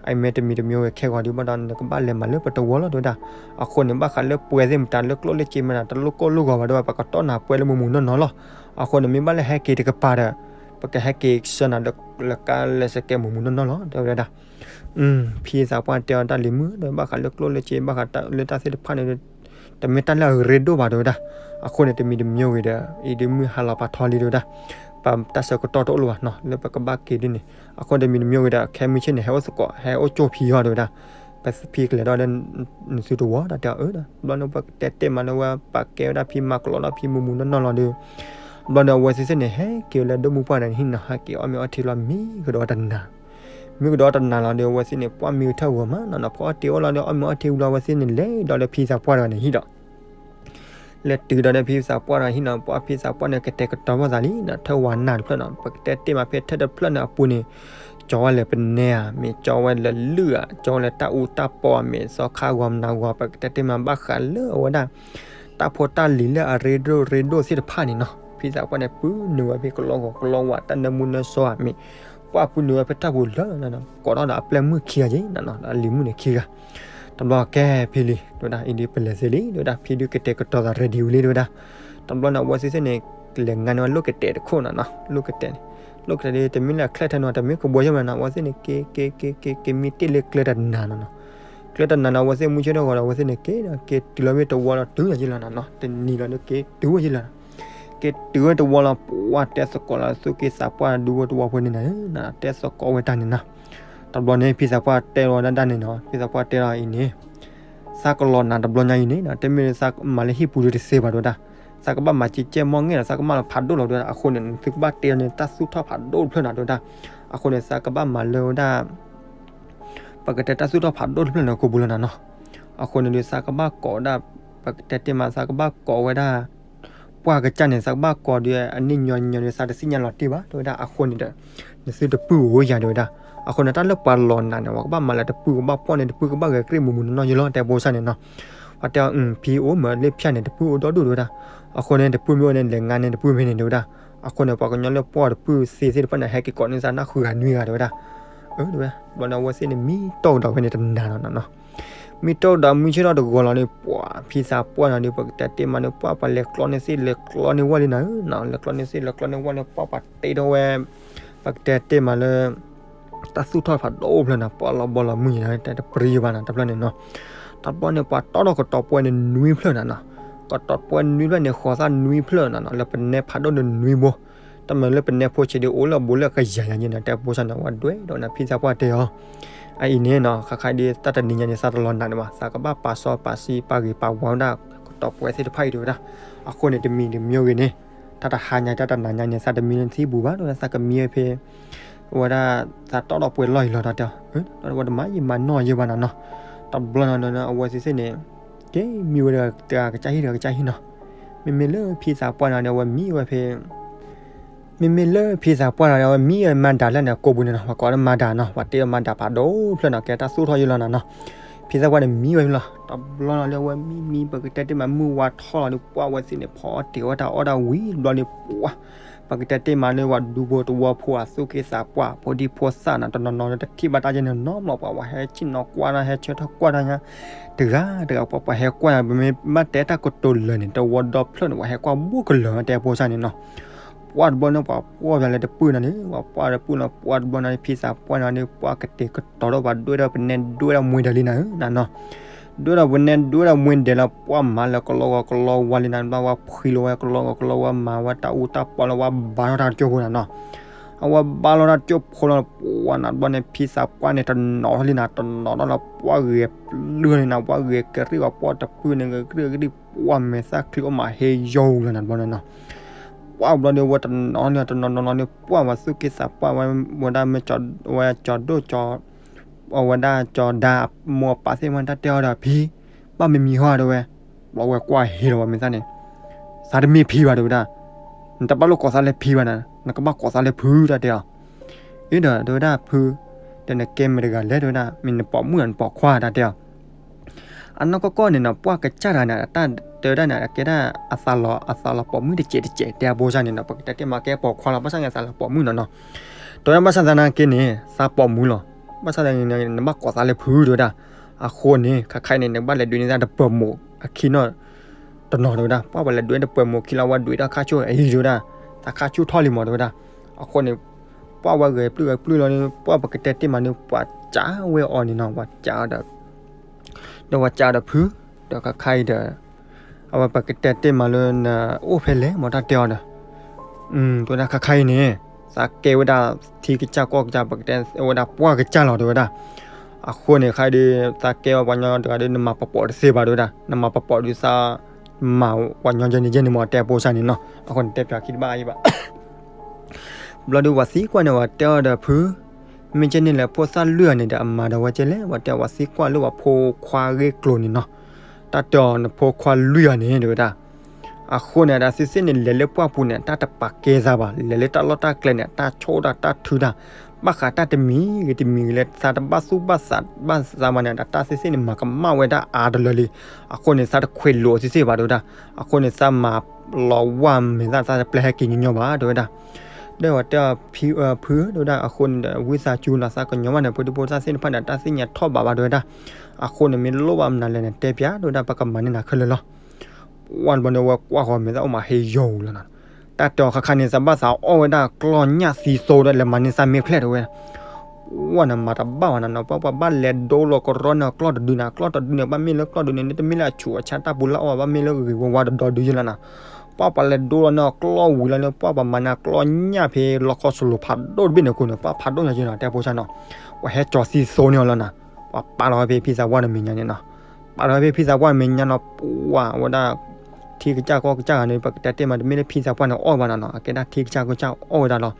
အမ့ၢ်တမံၤတမံၤဝဲခဲဂီၤဒီး ဘၣ်ဒီးနကဘၣ်လဲၤမၤလၢပတဝီလီၤ တဲဝဲဒၣ်. အဃိန့ၣ် ဘၣ်ဃးလၢပှဲၤသ့ၣ်မတၤလၢကျိၣ်လၢစ့မတၤ တလိၣ်ကိၢ်လိၣ်ဂီၤဘၣ်ဒီး ပကတီၢ်နၤပှဲၤလၢမုၢ်မုၢ်နီၢ်နီၢ်လီၤ. အဃိန့ၣ် မ့ၢ်ဘၣ်လၢဟဲက့ၤတကပၤဒီး ပကဟဲက့ၤဆှၢနၤလၢကါလၢစကဲမုၢ်မုၢ်နီၢ်နီၢ်လီၤ တဲဝဲဒၣ်. ဖံသးပှၢ်တဲအီၤ တၢ်လံၤမုၣ်ဒီး ဘၣ်ဃးလၢကျိၣ်လၢစ့ ဘၣ်ဃးလၢတၢ်သ့ၣ်တဖၣ်န့ၣ် တမ့ၢ်တၢ်လၢအရ့ဒိၣ်ဘၣ် တဲဝဲဒၣ်. အဃိန့ၣ် တမံၤတမံၤဂ့ၤဒီး အံၤဒုးမုၢ်ဟါလီၤပာ်ထီလံ တဲဝဲဒၣ်. ပတၢ်ဆၢကတီၢ်တအိၣ်လၢၤဘၣ်နီၤ လၢပကဘၣ်က့ၤဒ်န့ၣ်. အဃိန့ၣ် တမံၤတမံၤဂ့ၤဒီး ခဲမုၢ်ဆ့ၣ်န့ၣ် ဟဲအိၣ်သကိး ဟဲအိၣ်ကၠိၣ်ဖံအီၤ တဲဝဲဒၣ်. ပဖံကလဲၤဒီး နသုတဝီ တၢ်တဲအီၤ အၢ ဒီး ဘျီန့ၣ်ပကတဲတ့ၢ်မးလၢဝဲ ပာ်ကဲဝဲဒၣ်ဖံမၤကလီလီၤဖံမုၢ်မုၢ်နီၢ်နီၢ်လီၤဒီး ဘျီန့ၣ် အဝဲသ့ၣ်န့ၣ် ဟဲက့ၤလၢဒိၣ်မုၢ်ပှၢ်ဒီး ဟံၣ်နီၤ ဟဲက့ၤအီၣ်မ့ၤအီထံလီၤ မံကဒီးတနၤ မံကဒီးတနၤလီၤဒီး အဝဲသ့ၣ်န့ၣ် ပှၢ်မံကထၢၣ်ဂီၤမးနီၤနီၤ ဖီအီၣ်တ့ၢ်အီၣ်လီၤဒီး အီၣ်မ့ၤအီထံဝံၤလီၤ အဝဲသ့ၣ်န့ၣ် လဲၤဒီးလၢဖံသးပှၢ်တဂၤန့ၣ်ဟံၣ်ဒီး လဲၤတုၤဒီးလၢဖံသးပှၢ်တဂၤဟံၣ်နီၤ ပှၢ်ဖံသးပှၢ်န့ၣ် ကတဲာ်ကတီၤဘၣ်သးလံနီၤ ထၢၣ်ဝါနၢ်တဖျၢၣ်နီၤ ပကတဲတ့ၢ်မးဖဲထၢၣ်တဖျၢၣ်န့ၣ်အပူၤန့ၣ် ကၠီဝဲလၢပနဲဧါ မ့ၢ်ကၠီဝဲလၢလုၢ်ဧါ ကၠီဝဲလၢတၢ်အူတၢ်ပီဧါ မ့ၢ်သီခါဂီၤမနၤဂီၤ ပကတဲတ့ၢ်မးဘၣ်ဃးလၢအဝဲဒၣ် တၢ်ဖိတၢ်လံၤလၢအရ့ဒိၣ်ရ့ဒိၣ်သ့ၣ်တဖၣ်န့ၣ်နီၤ ဖံသးပှၢ်န့ၣ် ပုၢ်နုာ်ဝဲဖဲကလီဂီၤကလီဝါ တၢ်နၢမူနၢဆှီဧါ မ့ၢ် ပှၢ်ပုၢ်နုာ်ဝဲဖဲတၢ်ပူၤလၢ ကိးထီၣ်ဒီးအပျဲၢ်မုၣ်ခံဂၤက့ၤနီၤ အလံၤမုၣ်န့ၣ်ခံဂၤ တဘျီကဲဖံလံ တဲဝဲဒၣ် အံၤဒုးပလဲၤသ့လံ တဲဝဲဒၣ် ဖံဒုးကတဲာ်ကတီၤသး ready ဝံၤလံ တဲဝဲဒၣ်. တဘျီန့ၣ် အဝဲသ့ၣ်န့ၣ် လဲၤငါန့ၢ်ဝဲလိၣ်ကတဲာ်တခိၣ်နီၤနီၤ လိၣ်ကတဲာ်န့ၣ် လိၣ်ကတဲာ်န့ၣ် တမ့ၢ်လၢအချဲၣ်ထဲနီၤ တမ့ၢ်ကဘီယဲၢ်မးနီၤ အဝဲသ့ၣ်န့ၣ် က့ၤ က့ၤ က့ၤ က့ၤ က့ၤ မံတ့ၢ်လၢကျဲတနၤနီၤနီၤ ကျဲတနၤလီၤ အဝဲသ့ၣ်မုၢ်ဆ့ၣ်ထီၣ်ဂီၤဒီး အဝဲသ့ၣ်န့ၣ် က့ၤဒီးက့ၤတုၤလီၤဝဲတဝီလီၤ တုၤလီၤယ့ၢ်လီၤနၤနီၤ, တနံၤလီၤဒီးက့ၤတုၤဝဲယ့ၢ်လီၤနီၤ, က့ၤတုၤဝဲတဝီလီၤ ပှၢ်တဲသကိးလီၤသူၣ်က့သးပှၢ်ဒူဖိတဝီဖိန့ၣ်နၤ, တဲသကိးဝဲတၢ်န့ၣ်နီၤ. တဘျီန့ၣ် ဖံသးပှၢ်တဲလီၤဝဲဒၣ်န့ၣ်နီၤ, ဖံသးပှၢ်တဲလီၤအံၤန့ၣ် သးကလီၤနၤတဘျီညါအံၤန့ၣ်နီၤ, တမ့ၢ်သးမၤလၢဟံၣ်ပူၤဒုတသ့ဘၣ်တဲဝဲဒၣ်, သးကဘၣ်မၤကဲကဲမီၢ်ငဲၢ်ဒီး သးကမၣ်လီၤဖးဒိၣ်လီၤတဲဝဲဒၣ်, အဃိန့ၣ် သုကဘၣ်တဲန့ၣ် တၢ်သူၣ်ထီၣ်ဖးဒိၣ်တဖျၢၣ်နၤတဲဝဲဒၣ်, အဃိန့ၣ် သးကဘၣ်မၤလၢဝဲဒၣ် ပကတဲတၢ်သူၣ်ထီၣ်ဖးဒိၣ်တဖျၢၣ်န့ၣ် ကိးပူၤလီၤနၤနီၤ. အဃိန့ၣ်ဒီး သးကဘၣ်ကိးဝဲဒၣ် ပကတဲတ့ၢ်မး သးကဘၣ်ကိးဝဲဒၣ် ပှၢ်ကစၢ်န့ၣ် သးကဘၣ်ကိးဒီး အနံၣ်ညီညီဒီး သးတသ့ၣ်ညါလီၤတံၢ်ဘၣ် တဲဝဲဒၣ်အဃိန့ၣ်ဒီး နသုတပုၢ်ဧိၤယၤတဲဝဲဒၣ်. အဃိန့ၣ် တၢ်လၢပှၤလီၤနၤန့ၣ် ပှၤကဘၣ်မၤလၢတပုၢ်ကဘၣ်ပှၢ်န့ၣ် တပုၢ်ကဘၣ်ဂဲၤကြ့ၢ်မူးမူးနီၢ်နီၢ်ယလီၤ တဲဖိစၢ်န့ၣ်နီၤ. ပှၤတဲအီၤ ဖံအိၣ်မးလၢဖၠၣ်န့ၣ် တပုၢ်အိၣ်ဒီဒူၣ်တဲဝဲဒၣ်. အဃိန့ၣ် တပုၢ်မ့ၢ်အိၣ်န့ၣ် လဲၤငါန့ၣ် တပုၢ်ဖဲန့ၣ်တဲဝဲဒၣ်. အဃိန့ၣ် ပှၤကညီလၢပှၢ်တပုၢ်သ့သ့ၣ်တဖၣ်န့ၣ် ဟဲက့ၤကိးန့ၢ်သးနၢ်ဃုဂၤနွံဂၤတဲဝဲဒၣ်. အၢ တဲဝဲ ဘျီန့ၣ် အဝဲသ့ၣ်န့ၣ် မံတီၢ်ကဒီးဖဲန့ၣ်တနၤနီၤနီၤ. မံတီၢ်ကဒီးမုၢ်ဆ့ၣ်ထီၣ်တဂီၤလီၤန့ၣ် ပှၤဖံသးပှၢ်န့ၣ်ဒီး ပကတဲတ့ၢ်မးန့ၣ် ပှၤပှၤလဲၤကျီန့ၢ်သ့ၣ်လဲၤကျီန့ၢ်ဝဲလံနၤဧၢနီၤ, လဲၤကျီန့ၢ်သ့ၣ်လဲၤကျီန့ၢ်ဝဲန့ၣ် ပှၤပှၤတ့ထီၣ်ဝဲ ပကတဲတ့ၢ်မးလၢ တၢ်သူၣ်ထီၣ်ဖးဒိၣ်ဖျၢၣ်နၤ, ပှၤလီၤဘီလီၤမုၢ်ယၤ တတပရံယဘၣ်နၤ တဖျၢၣ်န့ၣ်နီၤ. တဘျီန့ၣ် ပှၤတီၣ်ထီၣ်ကတီၤပှဲၤန့ၣ်နွံဖျၢၣ်နၤနီၤ. ကတီၤပှဲၤနွံဖျၢၣ်န့ၣ် ဃီၤသၣ်နွံဖျၢၣ်နၤနီၤ, လၢပနဲဖးဒိၣ်န့ၣ်နွံဘိ, တမ့ၢ်လၢပနဲဖိဆံးဒုးအိၣ်လၢအဘူးလၢကယၤယၤန့ၣ်နီၤ, တဲဖိစၢ်န့ၣ် ဝဲဒွဲၣ်ဒီးနၤ ဖံသးပှၢ်တဲအီၤ. အအံၤန့ၣ်နီၤ ခါခါဒ် တၢ်တနံၤညါန့ၣ် သးတလီၤနးန့ၣ်ဘၣ်, သးကဘၣ်ပာ်စီပာ်ဆှံပာ်ဂ့ၤပာ်ဝါဝဲဒၣ် ကတီၤပှဲၤသ့ၣ်တဖၣ်အံၤတဲဝဲဒၣ်. အဃိန့ၣ် တမံၤတမံၤဂ့ၤန့ၣ် တၢ်တဟါညါတၢ်တနၤညါန့ၣ် သးတမံလၢနသံပူၤဘၣ် တဲဝဲဒၣ်, သးကမံဝဲဖဲ ဝဲဒၣ် သးတီၣ်ထီၣ်ပှဲၤလီၢ်အံၤလီၤ တဲအီၤ. ဝဲတမၤယံာ်မၤနီၢ်ယဲဘၣ်နၤနီၤ. တဘျီနီၤ အဝဲသ့ၣ်သ့ၣ်န့ၣ် က့ၤမံဝဲဒီးတဂၤကစၢ်ဟံၣ်တဂၤကစၢ်ဟံၣ်နီၤ. မ့မ့ၢ်လၢဖံသးပှၢ်န့ၣ်ဒီး အဝဲမံဝဲဖဲ မ့မ့ၢ်လၢဖံသးပှၢ်န့ၣ်ဒီး အဝဲမံဝဲမၤဒၣ်လၢန့ၣ် ကိးပူၤန့ၣ်နီၤ, ပှၤကိးလၢမၤဒၣ်နီၤ, ပှၤတ့အီၤမၤဒၣ်ဖးဒိၣ်ဖျၢၣ်နီၤ, ကဲတၢ်သူၣ်ထီၣ်ယဲလီၤနၤနီၤ. ဖံသးပှၢ်န့ၣ်မံဝဲလီၤ. တဘျီနီၤလၢအဝဲမံမံ ပကတဲတ့ၢ်မး မုၢ်ဝါထီၣ်လီၤဒီး ပှၢ်ဝဲသ့ၣ်န့ၣ် ဖီအီၣ်တ့ၤဝဲတၢ်အီၣ်တၢ်ဝံၤတဘျီန့ၣ် ပှၢ် ပကတဲတ့ၢ်မးလၢ ပှၤဒူဖိတဝီဖိအသူၣ်က့သးပှၢ် ဖိဒံဖိသၣ်နီၤ တနီၤနီၤလၢတထံၣ်ဘၣ်တၢ်ယဲန့ၣ်နီတဘျီ ပှၤဝဲဟဲဆ့ၣ်နီၤကွၢ်တၢ် ဟဲဆၢထၢၣ်ကွၢ်တၢ်ညါ တဂၤတဂၤ ပှၤပှၤဟဲကွၢ်ညါ ပမ့ၢ်ဘၣ်တဲတၢ်ကတိၤလၢာ်န့ၣ် တဝီဒီဖျၢၣ်န့ၣ် ပှၤဟဲကွၢ်ဘူးကလၢာ် တဲဖိစၢ်န့ၣ်နီၤ. ပှၢ်တဘျီန့ၣ် ပှၤပှၢ်ပှၤလၢတပုၢ်နီၤန့ၣ် ပှၤပှၢ်တပုၢ်နီၤ ပှၢ်တဘျီန့ၣ် ဖံသးပှၢ်န့ၣ် ပှၢ်ကတဲာ်ကတီၤဒီး ပှၤဒွဲၣ်ဒီးပနဲဒွဲၣ်ဒီးမှ့ဒဲးလံနၤဧၢ နၤနီၤ. ဒွဲၣ်ဒီးပနဲဒွဲၣ်ဒီးမှ့ဒဲးလီၤ ပှၢ်မၤလၢကလီဂီၤကလီဝါလံနၤ ဘၣ်ဝဲဖှံလီၤဝဲကလီဂီၤကလီဝါ မၤဝဲတၢ်အူတၢ်ပီလီၤ ဝဲဘါထီၣ်တၢ်ကၠိဖိနၤနီၤ. အဝဲဘါလီၤတၢ်ကၠိဖိလီၤ ပှၢ်နၤတဘျီန့ၣ် ဖံသးပှၢ်န့ၣ် တနီၤထီၣ်လံနၤ တနီၤထီၣ်လီၤ ပှၢ်ဂဲၤပျုၢ်လံနၤ ပှၢ်ဂဲၤကရံၣ်ဝဲ ပှၢ်တပုၢ်န့ၣ် ဂဲၤကရံၣ်ဂဲၤကရံၣ် ပှၢ်မဲာ်သၣ်ချံအိၣ်မးဟ့ယိာ်လီၤနၤတဘျီန့ၣ်နီၤ. ပှၢ်ဘျီန့ၣ် ဝဲတနီၤန့ၣ် တနီၤနီၤန့ၣ် ပှၢ်ဝဲသူၣ်က့သးပှၢ်ဝဲ ဝဲဒၣ်မ့ၢ်ကၠီ ဝဲကၠီဒိၣ်ကၠီ အဝဲဒၣ်ကၠီဒါအမိၢ်အပၢ်သ့ၣ်တဖၣ်န့ၣ် တၢ်တဲအီၤဒီး ဖံ ဘၣ်မံမံဟီတဲဝဲ. ဘျီဝဲကွၢ်ဟ့လီၤဝဲမဲာ်သၣ်န့ၣ် သးတမ့ၢ်ဖံဘၣ်တဲဝဲဒၣ်. နတဘၣ်လိာ်ကိးသးလၢဖံဘၣ်နၤ နကဘၣ်ကိးသးလၢဖု တၢ်တဲအီၤ. အ့ဒီးတဲဝဲဒၣ်ဖု ဒီးနကဲမတၤတဂၤလဲၣ်တဲဝဲဒၣ် မ့ၢ်နပိာ်မုၣ်ဒီးနပိာ်ခွါတၢ်တဲအီၤ. အနီၢ်ကီၢ်ကီၢ်န့ၣ်နီၤ ပှၢ်ကစၢ်တဂၤန့ၣ် တၢ်တဲဝဲဒၣ်န့ၣ် အကဲဒၣ်အသးလီၤ အသးလီၤပိာ်မုၣ်တစဲးတစဲး တဲအဘိစၢ်န့ၣ်နီၤ ပကတဲတ့ၢ်မးကဲပိာ်ခွါလီၤ ဘၣ်ဆၣ်န့ၣ်အသးလီၤပိာ်မုၣ်နီၤနီၤ. တဲဝဲဒၣ်ဘၣ်ဆၣ်သနာ်က့န့ၣ် သးပိာ်မုၣ်လီၤ. ဘၣ်ဆၣ်သနာ်က့န့ၣ် နဘၣ်ကိးသးလၢဖုတဲဝဲဒၣ်. အဃိန့ၣ် ခါခါအံၤန့ၣ် နကဘၣ်လဲၤဒုးန့ၢ်သးတပၢၤမိၢ်အခံနီၤ တနီၤတဲဝဲဒၣ်. ပှၢ်ပှၤလဲၤဒုးတပၢၤမိၢ်ခံလီၤ ဝဲဒုးတၢ်ခါဆူၣ်အံၤတဲဝဲဒၣ်. သးခါဆူၣ်ထီၣ်လံမးတဲဝဲဒၣ်. အဃိန့ၣ် ပှၢ်ဝဲဂဲၤပျုၢ်ဂဲၤပျုၢ်လီၤန့ၣ် ပှၢ်ပကတဲတ့ၢ်မးန့ၣ် ပှၤစံးဝဲအီၤန့ၣ်နီၤ ပှၤစံးဒီး ဒီးပှၤစံးဒီးဖု ဒီးခါခါအံၤဒီး အဝဲပကတဲတ့ၢ်မးလၢနအိၣ်ဖဲလဲၣ်မးတၢ်တဲအီၤဒီး တဲဝဲဒၣ်ခါခါအံၤန့ၣ် သးကဲဝဲဒၣ်ထံကစၢ်ကီၢ်ကစၢ် ပကတဲဝဲဒၣ်ပှၢ်ကစၢ်လီၤတဲဝဲဒၣ်. အဃိန့ၣ် ခါအံၤဒီး သးကဲဝဲပှၤကညီတဂၤဒီး နမၤပှၤပိာ်တသ့ဘၣ်တဲဝဲဒၣ်. နမၤပှၤပိာ်ဒီးသး မၤပှၤကညီယဲန့ၣ်ယဲန့ၣ်မး တဲဖိစၢ်န့ၣ်နီၤ. အဃိန့ၣ် တဲပၠးခံတဘၣ်အံၤဘၣ် ဘျီဒီးပှၤသံကွၢ်န့ၣ် ပှၤတဲအီၤဒီးဖု မ့ၢ်ကဲန့ၣ်လဲၣ် ဖိသၣ်လွံၢ်ဂၤန့ၣ်ဒီး အမၤဒီးဝဲကဲလဲၣ် ပှၤတဲ ပှၤသံကွၢ်လၢပှၤဖိခွါဂ့ၢ်ကျိၤန့ၣ်နီၤ. တၢ်တဲအီၤ နဖိခွါလွံၢ်ဂၤန့ၣ်တဲဝဲဒၣ်. အဃိန့ၣ် တၢ်သ့ၣ်သ့ၣ်န့ၣ် လဲၤလၢပှၢ်ပူၤန့ၣ် တၢ်တပာ်ကဲသးဘၣ် လဲၤလၢတၢ်လီၢ်တၢ်ကျဲန့ၣ် တၢ်ဆိၣ်တၢ်တၢ်ထုတၢ် ဘၣ်ဃးတၢ်တမံၤဂ့ၤတမံၤဂ့ၤလၢ သးတဘၣ်သူၣ်ဘၣ်သးဘၣ်သးမးန့ၣ် တၢ်သ့ၣ်သ့ၣ်န့ၣ် မၤကမၣ်ဝဲဒၣ်အါတလၢလံ. အဃိန့ၣ် သးတခွဲးလိာ်အီၤသ့ၣ်သ့ၣ်ဘၣ်တဲဝဲဒၣ်. အဃိန့ၣ် သးမၤလီၤဝါမဲာ်သၣ် သးတပျဲဟဲက့ၤညီညီဘၣ်တဲဝဲဒၣ်. ဒီးပှၤတဲအီၤ ဖုဧၢ တဲဝဲဒၣ် အဃိန့ၣ်ဒီး ဝံသးစူၤလီၤ သးကညီဘၣ်န့ၣ် ဖိဒံဖိသၣ်သ့ၣ်တဖၣ်န့ၣ် တၢ်သ့ၣ်ညါထီၣ်ဘးဘၣ်တဲဝဲဒၣ်. အဃိန့ၣ် မ့ၢ်လိၣ်ဘၣ်မနုၤလဲၣ်န့ၣ် တဲပၠးတဲဝဲဒၣ် ပကမၤန့ၢ်နၤခဲလၢာ်လီၤ. ပှၢ်တဘျီန့ၣ် ဝဲကွၢ်ဃီၤမဲာ်သၣ်အိၣ်မးဟ့ယိာ်လီၤနီၤ. တၢ်တဲအီၤခါခါန့ၣ် သးဘၣ်သးအီၣ်ဝဲဒၣ်ကျီၢ်ညၣ်သံသိဒီး လဲၤမၤန့ၢ်သးမ့ၢ်ဖျဲၣ်တဲဝဲဒၣ်. ပှၢ်နမၤတဘၣ်ဝဲနၤနီၤ, ပှၢ်ပှၤဘၣ်လဲၤဒိလီၤကရီန့ၢ်အကျီၢ်တဒုနၤ, အကျီၢ်တဒုန့ၣ် ဘၣ်မ့ၢ်လၢကျီၢ်တဒုန့ၣ် တမ့ၢ်လၢအဆူးအဆါတၢ်ပူၤလၢအီၣ်ဘၣ်, ဘၣ်မ့ၢ်လၢဂ့ၤဝါဝါတဒီဒုယဲလီၤနၤ. ပှၢ်ပှၤလဲၤဒိလီၤန့ၢ်အကျီၢ်ဝံၤလီၤန့ၣ် ပှၢ်ပှၤမၤန့ၢ်အကျီၢ်ညၣ်ဖဲလီခီစလိၤဖးဒိၣ်တဘ့ၣ်န့ၣ်အဃိန့ၣ် ပှၢ်ဖးဒိၣ်ညါယဲနီၤ တဲဖိဆါနီၤ. ပှၤဟဲကၠီၤသံသိန့ၢ်အီၤလီၤနၤ. ပှၤပာ်လီၤဝဲဖဲဖံသးပှၢ်တမဲာ်ညါန့ၣ်နီၤ. ပာ်လီၤဝဲဖဲဖံသးပှၢ်တမဲာ်ညါနီၤ ပှၢ်ဝဲဒၣ် ထံကစၢ်ကီၢ်ကစၢ်ဂၤန့ၣ် ပကတဲတ့ၢ်မး တမ့ၢ်လၢဖံသးပှၢ်န့ၣ်အီၣ်ဘၣ်နၤနီၤ, အကဲဒၣ်ထံကစၢ်ကီၢ်ကစၢ်အီၣ်ဝဲဒၣ်လီၤ.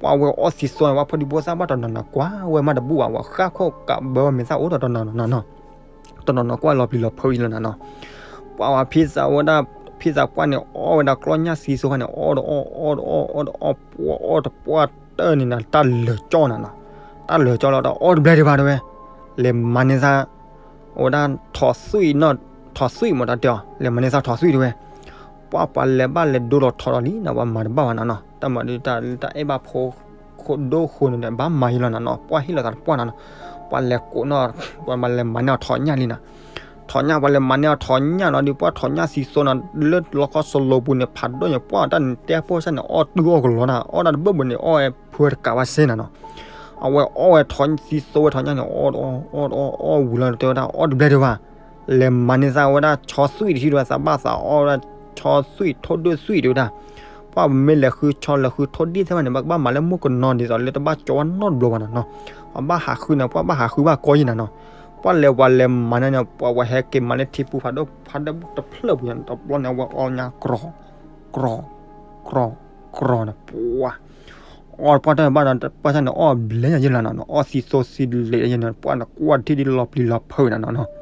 ပှၢ်ဝဲအီၣ်သံသိန့ၣ် ပှၢ်ဖီဒံဖိသၣ်ဘၣ်တနီၤနီၤ ကွၢ်ဝဲမးတဘူၣ်ဘၣ်, ပှၤဃၣ်ခိၣ်ကးဘၢဝဲမဲာ်သၣ်အိၣ်ဒီးတနီၤနီၤနီၤ တနီၤနီၤကွၢ်လီၤပျံၤလီၤဖုးအံၤလီၤနၤနီၤ. ပှၢ်ဝဲဖံသးဝဲဒၣ် ဖံသးပှၢ်န့ၣ်အီၣ်ဝဲဒၣ်ကျီၢ်ညၣ်သံသိခါန့ၣ် အီၣ်တအီၣ် အီၣ်တအီၣ် အီၣ်တအီၣ် ပှၢ်အီၣ်တပှၢ်တၢၢ်န့ၣ်နၤ တၢ်လၢာ်ကၠီနၤနီၤ. တၢ်လၢာ်ကၠီလီၤဒီးအီၣ်တဘျဲဒံးဘၣ်တဲဝဲ, လဲၤမၤန့ၢ်သး အဝဲဒၣ်ထိးသွံၣ်နီၤ, ထိးသွံၣ်မးတၢ်တဲအီၤ လဲၤမၤန့ၢ်သးထိးသွံၣ်တဲဝဲ. ပှၢ်ပှၤလဲၤဘၣ်လဲၤဒိလီၤထိးဒီးလံနၤ ပှၤမၤတဘၣ်ဘၣ်နၤနီၤ, တၢ်မၤဒ်တၢ်အဲၣ်ဘၣ်ဖိ ခိၣ်ဒိၣ်ဃိန့ၣ်ဒီး ဘၣ်မၤယံလီၤနၤနီၤ, ပှၢ်ဟ့ၣ်လီၤသးတပှၢ်နၤနီၤ. ပှၤလဲၤကိးနီၤ ပှၤမၤလဲၤမၤန့ၢ်အီၤထိးညၣ်လံနၤ. ထိးညၣ်ပှၤလဲၤမၤန့ၢ်အီၤထိးညၣ်နီၤဒီး ပှၢ်ထိးညၣ်သံသိနီၤ လၢလီခီစလိၤပူၤန့ၣ် ဖးဒိၣ်န့ၣ် ပှၢ်တၢ်န့ၣ်တဲဖိဆါန့ၣ် အီၣ်တုၤအီၣ်ကလီနၤ, အီၣ်ဒၣ်တဘၢၣ်ဘၢၣ်န့ၣ် အီၣ်ဝဲဖုတကးဘၣ်စ့နၤနီၤ. အဝဲအီၣ်ဝဲထိးသံသိဝဲထိးညၣ်န့ၣ် အီၣ်တအီၣ် အီၣ်တအီၣ် အီၣ်ဝံၤလီၤတဲဝဲဒၣ် အီၣ်တဘျဲဒံးဘၣ် လဲၤမၤန့ၢ်သးဝဲဒၣ်ဆီသွံၣ်တထံၣ်တဲဝဲ, သးဘၣ်သးအီၣ်ဝဲဒၣ်ဆီသွံၣ်ထိၣ်ဒိၣ်သွံၣ်တဲဝဲဒၣ်. ပှၢ်ပမ့ၢ်လဲၤဃုဆီလဲၤဃုထိၣ်ဒ့ၣ်သ့ၣ်တဖၣ်န့ၣ် ပကဘၣ်မၤလၢမုၢ်ကနီၤဒ်သိးလၢတဘၣ်ကၠီဝဲနီတဘျီဘၣ်နၤနီၤ. ပှၤဘၣ်ဟးဃုန့ၣ် ပှၢ်ဘၣ်ဟးဃုဘၣ်ကီယံနၤနီၤ. ပှၢ်လဲၤပှၤလဲၤမၤန့ၢ်န့ၣ် ပှၤဝဲဟဲက့ၤမၤလၢထံပူၤဖးဒိၣ်ဖးဒိၣ်တဖျၢၣ်ပူၤန့ၣ် တဘျီန့ၣ် အဝဲအီၣ်ညါကြီၤ ကြီၤ ကြီၤ ကြီၤန့ၣ် ပှၢ် အီၣ်တပှၢ်တၢၢ်ဘၣ်ဒီး ပှၢ်ဆၣ်န့ၣ် အီၣ်ဘျဲညါယဲလီၤနၤနီၤ, အီၣ်သံသိသံလ့းယဲန့ၣ် ပှၢ်န့ၣ်ကွၢ်တထံၣ်ဒ်လီၤပျံၤလီၤဖုးနၤနီၤနီၤ.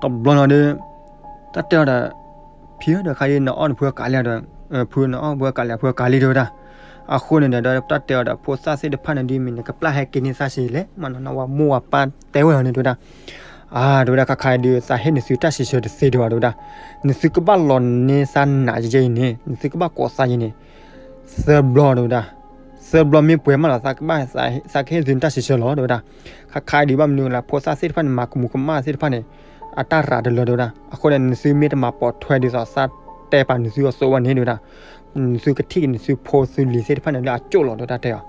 တဘျီနီၤဒီး တၢ်တဲအီၤဒီး ဖံဧၢဒီး ခါဒ်နအီၣ်နဖုကးလံဒီး ဖုနအီၣ်ဖုကးလံ အဖုကးလံတဲဝဲဒၣ်. အဃိန့ၣ်ဒီး တၢ်တဲအီၤဒီး ဖိသၣ်သ့ၣ်တဖၣ်န့ၣ်ဒ်မ့ၢ် နကပျၢ်ဟဲက့ၤန့ၢ်သးစ့လဲၣ် မ့ၢ်နီၤ ဝဲမိၢ်ဝဲပၢ်တဲဝဲလီၤန့ၣ်တဲဝဲဒၣ်. အါ တဲဝဲဒၣ် ခါခါအံၤဒုး သးဟ့ၣ်နသုတၢ်စံးဆၢတသ့ဒံးဘၣ်တဲဝဲဒၣ်. နသုကဘၣ်လီၤန့ၢ်သးနးယဲအံၤန့ၣ် နသုကဘၣ်ကိးသးယဲန့ၣ် သၢဘျီတဲဝဲဒၣ်. သၢဘျီမ့ၢ်ပှဲၤမးလီၤ သးကဘၣ် သးကဟ့ၣ်နသုတၢ်စံးဆၢလီၤတဲဝဲဒၣ်. ခါခါအံၤဒုး ဘၣ်မနုၤလဲၣ် ဖိသၣ်သ့ၣ်တဖၣ်န့ၣ် မၤကမူးကမၣ်သ့ၣ်တဖၣ်န့ၣ် အတၢ်ရးတလၢတဲဝဲဒၣ်. အဃိန့ၣ် နသုမ့ၢ်တမၤပိာ်ထွဲဒ်သိးသးတဲပာ်နသုအသိးဝဲန့ၣ်တဲဝဲဒၣ် နသုကထံၣ်က့ၤနသုဖိသုလံၤသ့ၣ်တဖၣ်န့ၣ်လၢအကၠိၣ်လီၤတဲဝဲဒၣ်တဲအီၤ.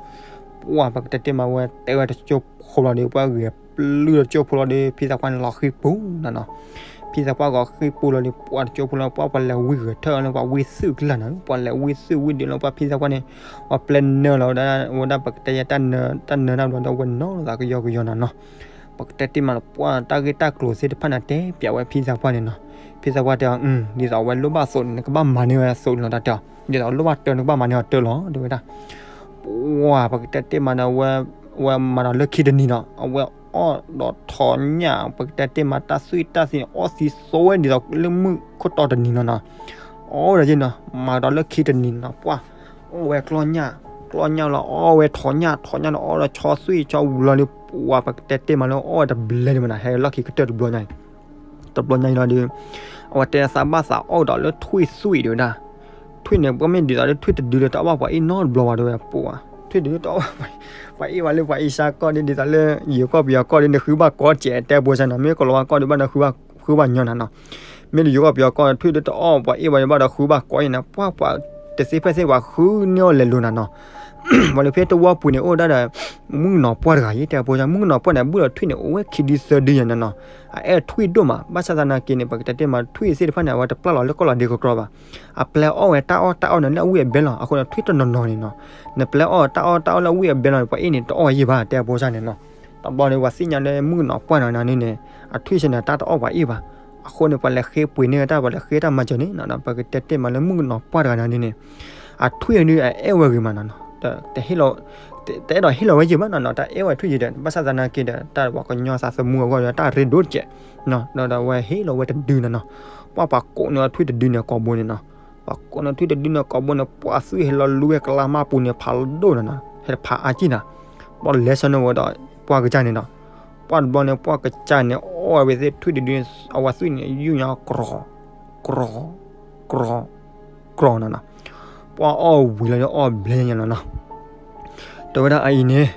ပှၢ်ပကတဲတ့ၢ်မးဝဲတဲဝဲတကၠိဖိလီၤဒီး ပှၢ်ဂဲၤပျုၢ်တကၠိဖိလီၤဒီး ဖံသးပှၢ်န့ၣ်လီၤဃံပူၤနၤနီၤ. ဖံသးပှၢ်ဂီၤဃံပူၤလီၤဒီး ပှၢ်တကၠိဖိလီၤ ပှၢ်ပှၤလဲၤဝံဂဲၤထၢၣ်လၢပှၤဝံသုးကလၢ်နၤ ပှၢ်လဲၤဝံသုးဝံဒုးလၢပှၢ်ဖံသးပှၢ်န့ၣ် အပျဲၢ်နၢလီၤဝဲဒၣ် ဝဲဒၣ်ပကတဲယဲတၢ်နၢ တၢ်နၢတၢ်ဘျီဒီး ဝဲနီၤလီၤသးကယီကယီနၤနီၤ. ပကတဲတ့ၢ်မးလီၤ ပှၢ်တၢ်ဂ့ၢ်တၢ်ကျိၤသ့ၣ်တဖၣ်န့ၣ် တဲပျးဝဲဖံသးပှၢ်န့ၣ်နီၤ. ဖံသးပှၢ်တဲအီၤ ဒ်သိးအဝဲလိၣ်ဘၣ်သိးန့ၣ် နကဘၣ်မၤန့ၢ်ဝဲသိးန့ၣ်လီၤတၢ်တဲအီၤ ဒ်သိးအလိၣ်ဘၣ်တၢ်နကဘၣ်မၤန့ၢ်အီၤတၢ်လီၤတဲဝဲဒၣ်. ပှၢ်ပကတဲတ့ၢ်မးဒီး ဝဲမၤဒီးလၢခံတနံၤနီၤ အဝဲအီၣ်ဒီးထိးညၣ် ပကတဲတ့ၢ်မးတၢ်သွံၣ်တၢ်သံန့ၣ် အီၣ်သံသိဝဲဒ်သိးလၢမုၢ်ခိၣ်တီတနံၤနီၤနီၤ. အီၣ်ဝဲဒၣ်ယဲနီၤ မၤဒီးလၢခံတနံၤနီၤ ပှၢ်အီၣ်ဝဲကျီၢ်ညၣ် ကျီၢ်ညၣ်လီၤ အီၣ်ဝဲထိးညၣ် ထိးညၣ်လီၤ အီၣ်ဒီးဆီသွံၣ်ဆီဝူၤလီၤဒီး ပှၢ်ပကတဲတ့ၢ်မးလၢအီၣ်ဝဲတဘျဲဒံးမးနီၤ ဟဲလီၢ်ခံကတၢၢ်တဘျီညါအံၤ တဘျီညါအံၤလီၤဒီး အဝဲတဲသးဘၣ်သးအီၣ်ဒီးလၢထွံၣ်သွံၣ်တဲဝဲဒၣ်. ထွံၣ်န့ၣ် ပှၢ်မ့ၢ်ဒ်သိးလၢထွံၣ်တဒုလၢတအီၣ်ဘၣ်ပှၤအ့ၣ်နီတဘျီဘၣ်တဲဝဲ ပှၢ် ထွံၣ်တဒုတအီၣ်ဘၣ် ပှၤအ့ၣ်ဘၣ်လၢပှၤအ့ၣ်ဆါကီၢ်ဒ် ဒ်သိးလၢယိၤကီၢ်ပယီၤကီၢ်ဒ်န့ၣ် ဃုဘၣ်ကီစဲးတဲပှၤဆါနီၤ မ့ၢ်ကီၤလၤဝါကီၢ်ဒ်ဘၣ်န့ၣ် ဃုဘၣ်ညီနၤနီၤ. မ့ၢ်လၢယိၤကီၢ်ပယီၤကီၢ် ထွံၣ်ဒုတအီၣ်ပှၤအ့ၣ်ဘၣ်ဒ်ဘၣ်ဒီးဃုဘၣ်ကီအံၤန့ၣ် ပှၢ်ပှၤတသ့ဖဲသ့ပှၤဃုန့ၢ်အီၣ်လဲၤလိၤနၤနီၤ. ပှၤလၢဖဲတဝီပူၤန့ၣ် အိၣ်ဒၣ်ဒီး မုၣ်ကနီၤပှၢ်တဂၤအံၤ တဲပှၤ မုၣ်ကနီၤပှၢ်န့ၣ် ဘုၣ်ဒီးထွံၣ်န့ၣ် အိၣ်ဝဲခံဒုသၢဒုယဲနီၤနီၤ. အအဲၣ်ထွံၣ်ဒိၣ်မး ဘၣ်ဆၣ်သနာ်က့န့ၣ် ပကတဲတ့ၢ်မး ထွံၣ်သ့ၣ်တဖၣ်န့ၣ် အဝဲတပျၢ်လီၤလၢကီၢ်လီၤဒ့ကီကီဘၣ်. အပျဲအီၣ်ဝဲတၢ်အီၣ်တၢ်အီန့ၣ်လၢအဝံၣ်အဘဲလီၤ အဃိန့ၣ် ထွံၣ်တနီၤနီၤန့ၣ်နီၤ နပျဲအီၣ်တၢ်အီၣ်တၢ်အီလၢအဝံၣ်အဘဲလီၤန့ၣ် ပှၤအ့ၣ်န့ၣ် တအီၣ်ယံာ်ဘၣ် တဲပှၤန့ၣ်နီၤ. တဘျီန့ၣ် ပှၤသ့ၣ်ညါလၢမုၣ်ကနီၤပှၢ်တဂၤန့ၣ်န့ၣ် အထွံၣ်ဆ့န့ၣ် တၢ်တအီၣ်ပှၤအ့ၣ်ဘၣ်. အဃိန့ၣ် ပှၤလဲၤဃ့ပှ့ၤန့ၢ်တၢ် ပှၤလဲၤဃ့တၢ်မၤစၢၤန့ၣ်နီၤ ပကတဲတ့ၢ်မးလၢမုၣ်ကနီၤပှၢ်တဂၤန့ၣ်န့ၣ် အထွံၣ်အဒုးအအဲၣ်ဝဲဂ့ၤမးနီၤနီၤ တအဲၣ်ဒိးဟ့ၣ်လီၤဝဲယံာ်ဘၣ်နီၤနီၤ တအဲၣ်ဝဲထွံၣ်ယံာ်ဒီး ဘၣ်ဆၣ်သနာ်က့ဒီး တၢ်ပှၤကညီသးသမူအဂီၢ်ဒီး တၢ်ရ့ဒိၣ်တကဲး ဒီးဝဲဟ့ၣ်လီၤဝဲတဒုနီၤနီၤ. ပှၢ်ပှၤကိးန့ၢ်ထွံၣ်တဒုန့ၣ်ကိာ်ဘိန့ၣ်နီၤ ပှၤကိးန့ၢ်ထွံၣ်တဒုန့ၣ်ကိာ်ဘိန့ၣ် ပှၢ်သွံၣ်ဟဲလီၤလူဝဲကလါမါပူၤန့ၣ် ဖးဒိၣ်နီၤနီၤ ဟဲတဖးအါကံၢ်နီၤ. ပှၢ်လဲၤဆၢန့ၢ်ဝဲဒီး ပှၢ်ကစၢ်န့ၣ်နီၤ ပှၢ်တဘျီန့ၣ် ပှၢ်ကစၢ်န့ၣ် အီၣ်ဝဲသ့ၣ်ထွံၣ်တဒုန့ၣ် အဝဲသွံၣ်န့ၣ် ယူၢ်ညါကြီၤ ကြီၤ ကြီၤ ကြီၤနီၤနီၤ. ပှၢ်အီၣ်ဝံၤလီၤဒီးအီၣ်ဘျဲညါနီၤနီၤ တဲဝဲဒၣ်အအံၤန့ၣ်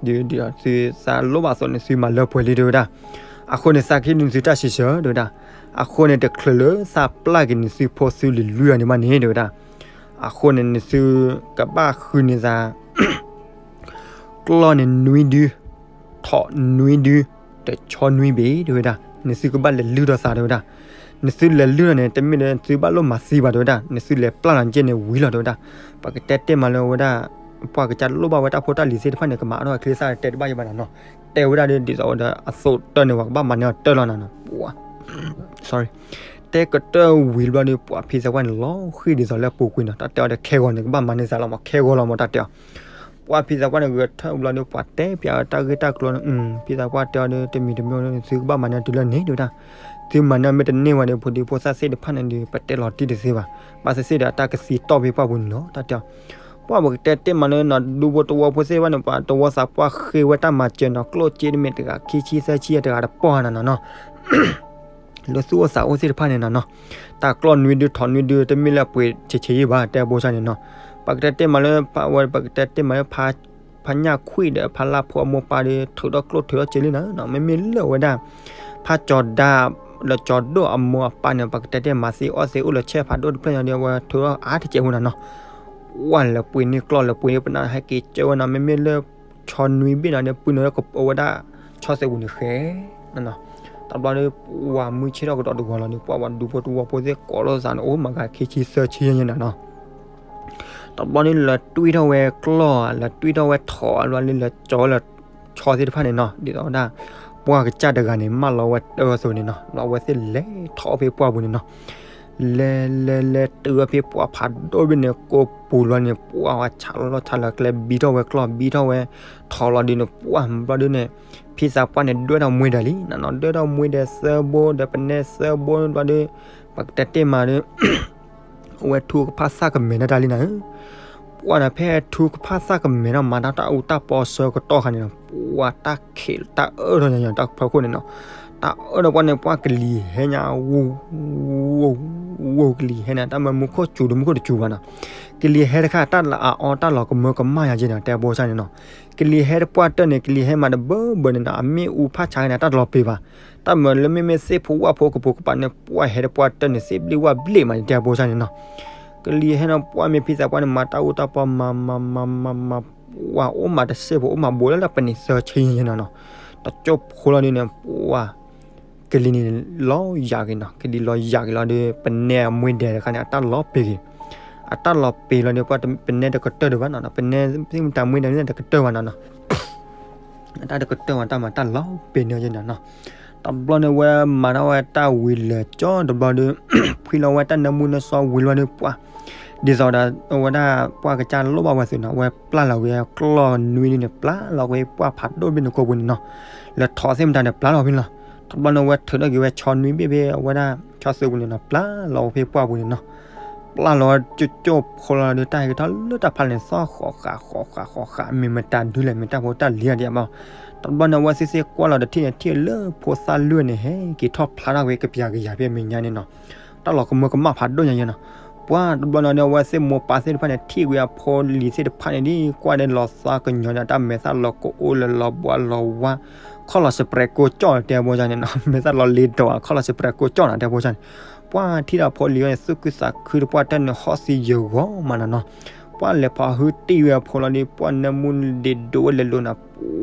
ဒ်ဒ်သုသးလိၣ်ဘၣ်အသိးန့ၣ် သုမၤလၢပှဲၤလံတဲဝဲဒၣ်. အဃိန့ၣ် သးကဟ့ၣ်ဒုးနသုတၢ်စံးဆၢတဲဝဲဒၣ်. အဃိန့ၣ် တချုးလၢသးပျၢ်က့ၤနသုဖိသုလံၤလွံၢ်ဂၤန့ၣ်ဘၣ်န့ၣ်တဲဝဲဒၣ်. အဃိန့ၣ် နသုကဘၣ်ဃုန့ၢ်သး ကျီၢ်န့ၣ်နွံဒု, ထိးနွံဒု, တဆီနွံဘ့ၣ် တဲဝဲဒၣ်, နသုကဘၣ်လဲၤလုၢ်ထီၣ်သး တဲဝဲဒၣ်. နသုလဲၤလုၢ်ထီၣ်န့ၣ် တမ့ၢ်လၢသုဘၣ်လိၣ်မၤသံဘၣ် တဲဝဲဒၣ်, နသုလဲၤပျၢ်လီၤကဲန့ၣ်ဝံၤလီၤ တဲဝဲဒၣ်. ပကတဲတ့ၢ်မးလၢအဝဲဒၣ် ပှၤကစၢ်လိၣ်ဘၣ်ဝဲတၢ်ဖိတၢ်လံၤသ့ၣ်တဖၣ်န့ၣ် ကမၤအါထီၣ်အချ့သၣ်တဲတဘၣ်ယဘၣ်နီၤနီၤ, တဲဝဲဒၣ်ဒီး ဒ်သိးဒီးအသိးတၢ်န့ၣ် ပှၤကဘၣ်မၤန့ၢ်အီၤတၢ်လီၤနီၤနီၤ, ပှၤ sorry, တဲကတၢၢ်ဝံၤတဘျီဒီး ပှၤဖံသးပှၢ်န့ၣ် လီၤဃံၤဒ်သိးလၢအပူၤကွံာ်နီၤ, တၢ်တဲအီၤဒီး ခဲဂီၤန့ၣ် ကဘၣ်မၤန့ၢ်သးလီၤမး ခဲဂီၤလီၤမး တၢ်တဲအီၤ. ပှၤဖံသးပှၢ်န့ၣ်ဂဲၤထၢၣ်ဘျီဒီး ပှၤတဲပၠးတၢ်ဂ့ၢ်တၢ်ကျိၤန့ၣ်, ဖံသးပှၢ်တဲအီၤဒီး တမံၤတမံၤန့ၣ် သုကဘၣ်မၤန့ၢ်တုၤလၢန့ၣ် တဲဝဲဒၣ်. သုမၤန့ၢ်မ့ၢ်တန့ၢ်ဝဲဒီး ဖိဒံဖိသၣ်သ့ၣ်တဖၣ်န့ၣ်ဒီး ပတဲလီၤတံၢ်တသ့ဘၣ်. ဘၣ်သ့ၣ်သ့ၣ်ဒီး တၢ်ကသံတီၢ်ဖဲပှၢ်ပူၤန့ၣ်လီၤ တၢ်တဲအီၤ. ပှၤပကတဲတ့ၢ်မးလၢနီၤ ဒူဖိတဝီဖိသ့ၣ်တဖၣ်န့ၣ် ပှၤတဝီသးပှၢ်ဃ့ဝဲတၢ်မၤစၢၤနီၤ ကျိၣ်စ့တမ့ၢ်တဂၤ ခံဆံသၢဆံတဂၤတပီၢ်နီၤနီၤနီၤ လၢသူၣ်အိၣ်သးအိၣ်သ့ၣ်တဖၣ်န့ၣ်နီၤနီၤ, တၢ်ကျီၢ်နွံဒု ထိးနွံဒု တမ့ၢ်လၢအပှ့ၤဆံးဆံးယံၢ်ဘၣ် တဲဖိဆၣ်န့ၣ်နီၤ. ပကတဲတ့ၢ်မးလၢ ပဝဲပကတဲတ့ၢ်မးလၢ ဖါညၣ်ခွံၣ်ဒီးဖါလၢ်ဖိအမိၢ်ပၢ်ဒီး ထုးထီၣ်ကျိၣ်ထုးထီၣ်စ့လံနီၤနီၤ, မ့မ့ၢ်လၢအဝဲဒၣ် ဖါကၠီၤဒါ ဒီးကၠီၤဒိၣ်အမိၢ်အပၢ်န့ၣ် ပကတဲတ့ၢ်မၤသံအီၣ်သ့အိၣ်လၢဆဲးဖးဒိၣ်တဖျၢၣ်ညါဒီး အဝဲထုးထီၣ်အါတကဲးဖိနီၤနီၤ. ပှၤလဲၤပှ့ၤန့ၢ်ကျီၢ်လဲၤပှ့ၤန့ၢ်ပနၢ်ဟဲက့ၤကၢဝဲနီၤ, မ့မ့ၢ်လၢ ဆီနွံဘ့ၣ်နီၤဒီး ပုၢ်နုာ်လၢအဝဲဒၣ် ဆီသဲးပူၤန့ၣ်ဃဲနီၤနီၤ. တဘျီဒီး ပှၤမုၢ်ဆ့ၣ်ထီၣ်ကဒီးတဂီၤလီၤဒီး ပှၤဝဲဒူဖိတဝီဖိသ့ၣ်ကိးလိာ်သးန့ၣ် အိၣ်မၤဂၤခံဆံသၢဆံယဲၢ်နီၤနီၤ. တဘျီန့ၣ် လဲၤတွံၢ်ထီၣ်ဝဲကျီၢ် လဲၤတွံၢ်ထီၣ်ဝဲထိးအလီၤလၢ လဲၤကၠီၤလၢဆီသ့ၣ်တဖၣ်န့ၣ်နီၤ, ဒ်သိးဝဲဒၣ် ပှၤကစၢ်တဂၤန့ၣ် မၢလီၤဝဲတၢ်အသိးန့ၣ်နီၤ, ဒီးအဝဲသ့ၣ်လဲၤထီၣ်ဖဲပှၢ်ပူၤန့ၣ်နီၤ. လဲၤလဲၤလဲၤတုၤဝဲ ဖဲပှၢ်ဖးဒိၣ်ဘ့ၣ်န့ၣ် ကိးပူၤလီၤန့ၣ် ပှၤဝဲဆးလီၤလီၤဆးလီၤကျဲ ဘံထီၣ်ဝဲကျီၢ် ဘံထီၣ်ဝဲထိးလီၤဒုးန့ၣ် ပှၢ်ဘျီဒုးန့ၣ် ဖံသးပှၢ်န့ၣ် ဒွဲၣ်ထီၣ်မှဲဒၢးလံနီၤနီၤ, ဒွဲၣ်ထီၣ်မှဲဒၢးသၢဘိဒီး ပနဲသၢဘိဘျီဒုး ပကတဲတ့ၢ်မးဒီး အဝဲထူကဖၣ်သၣ်ကမဲာ်တၢ်လံနီၤဧၢ. ပှၢ်န့ၣ် ဖဲထူကဖၣ်သၣ်ကမဲာ်နီၤ မၤတၢ်တၢ်အူတၢ်ပီအဆၢကတီၢ်ခါန့ၣ်နီၤ, ပှၢ်တၢ်ခံးတၢ်အၢၣ်ထီၣ်ညါ တၢ်ဖၢခိၣ်န့ၣ်နီၤ, တၢ်အၢၣ်ဒီးပှၢ်န့ၣ် ပှၢ်ကလံၤဟဲညါ ဝူၤ ဝူၤ ဝူၤ ကလံၤဟဲန့ၣ် တၢ်မၢမူခိၣ်စူၤတမူခိၣ်တစူၤဘၣ်နီၤ. ကလံၤဟဲတခါ တၢ်လၢအအီတၢ်လီၤကမၢကမၣ်ညါက့ၤနီၤ တဲဖိဆၣ်န့ၣ်နီၤ. ကလံၤဟဲတပှၢ်တၢၢ်န့ၣ် ကလံၤဟဲမးတဘၢဘၢန့ၣ်နီၤ အမ့ၣ်အူဖးဆါက့ၤန့ၣ် တၢ်တလီၤပ့ၤဘၣ်. တၢ်မၢလၢမ့မ့ၢ်သ့ၣ်ဖိဝၣ်ဖိကပိာ်ကပၤန့ၣ် ပှၢ်ဟဲတပှၢ်တၢၢ်န့ၣ် သ့ၣ်ဘျ့ဝၣ်ဘျ့မးန့ၣ် တဲဖိဆၣ်န့ၣ်နီၤ. ကလံၤဟဲနီၤ ပှၢ်မ့ၢ်ဖံသးပှၢ်န့ၣ် မၤတၢ်အူတၢ်ပီမၤမၤမၤမၤမၤ ပှၢ်အိၣ်မးတစဲးဖိ အိၣ်မးဘူးလၢလၢပနံးသၢဆံယဲၢ်နီၤနီၤ. တကၠိဖိလီၤဒုးန့ၣ် ပှၢ် ကလံၤန့ၣ်လီၤယၤက့ၤနီၤ, ကလံၤလီၤယၤက့ၤလီၤဒီး ပနဲအမှဲဒၢးတခါန့ၣ် အတၢ်လီၤပ့ၤက့ၤ, အတၢ်လီၤပ့ၤလီၤဒီး ပှၢ်ပနဲတကတၢၢ်ဒံးဘၣ်နီၤနီၤ, ပနဲသ့ၣ်မတၤမှဲဒၢးန့ၣ်တကတၢၢ်ဘၣ်နီၤနီၤ. အတၢ်တကတၢၢ်ဝဲတၢ်မၤတၢ်လီၤပ့ၤန့ၣ်ယဲၢ်နီၤနီၤ. တဘျီန့ၣ်ဝဲမၤထီၣ်ဝဲတၢ်ဝံၤလၢာ်ကၠီတဘျီဒီး ဖှံလီၤဝဲတၢ်နၢမူနၢဆှီဝံၤလီၤဒီး ပှၢ် ဒ်သိးဒီးအဝဲဒၣ်ပှၢ်ကစၢ်လိၣ်ဘၣ်ဝဲသုးနီၤ, အဝဲပျၢ်လီၤဝဲကျီၢ်နွံဒုန့ၣ် ပျၢ်လီၤဝဲပှၢ်ဖးဒိၣ်ဘ့ၣ်န့ၣ်ခိၣ်ပူၤန့ၣ်နီၤ, လၢထိးသ့ၣ်မတၤဒီးပျၢ်လီၤဖဲလီၤ. တဘျီန့ၣ်ဝဲထုးထီၣ်က့ၤဝဲဆီနွံဘ့ၣ်ဖဲအဝဲဒၣ်ဆီသဲးပူၤန့ၣ်နီၤ, ပျၢ်လီၤဝဲဖဲပှၢ်ပူၤန့ၣ်နီၤ. ပျၢ်လီၤဝဲကၠိကၠိဖိလီၤဒီး တၢ်ဟဲက့ၤထီၣ်လၢတၢ်ဖးလဲၣ်န့ၣ် သီၣ်ဃီးဃးဃီးဃးဃီးဃး မ့ၢ်မတၤဒုလဲၣ် မ့ၢ်တၢ်ဖိတၢ်လံၤဧါဒံးဘၣ်. တဘျီန့ၣ် အဝဲသ့ၣ်သ့ၣ်ကွၢ်လီၤတထံၣ်န့ၣ် ထံၣ်လၢဖိသၣ်လွံၢ်န့ၣ် ဟဲက့ၤထီၣ်ဖျါထီၣ်ဝဲကပျၤကယၤဖဲအမဲာ်ညါန့ၣ်နီၤ, တၢ်လီၤကမၢကမၣ်ဖးဒိၣ်ညါယဲနီၤ. ပှၢ်တဘျီန့ၣ်ဒီး အဝဲသ့ၣ်မိၢ်ပၢ်သ့ၣ်တဖၣ်န့ၣ် ထံၣ်ဝဲအဖိလံၤသ့ၣ်တဖၣ်န့ၣ်ဒီး ကွၢ်ဒီးလီၤသးကညီၤဒီးတၢ်မဲာ်သၣ်လီၤကအိၣ်လၢလီၤဘှါလီၤဝါ ခီၣ်လီၤစပြဲးကိကၠီၣ်တဲဖိဆၣ်န့ၣ်နီၤ, မဲာ်သၣ်လီၤလ့ၤဒီး ခီၣ်လီၤစပြဲးကိကၠီၣ်နီၤ တဲဖိဆၣ်န့ၣ်. ပှၢ်ထံၣ်ဒီးဖိလံၤဝဲန့ၣ် သူၣ်ခုသးခုဒီးပှၢ်တၢၢ်န့ၣ် ဟီၣ်သံယဂီၢ်မးနီၤနီၤ. ပှၢ်လဲၤဖီဟုတံၢ်ဝဲအဖိလီၤဒီး ပှၢ်နၢမူဒ့းဒိးဝဲလဲၤလိၤနီၤ,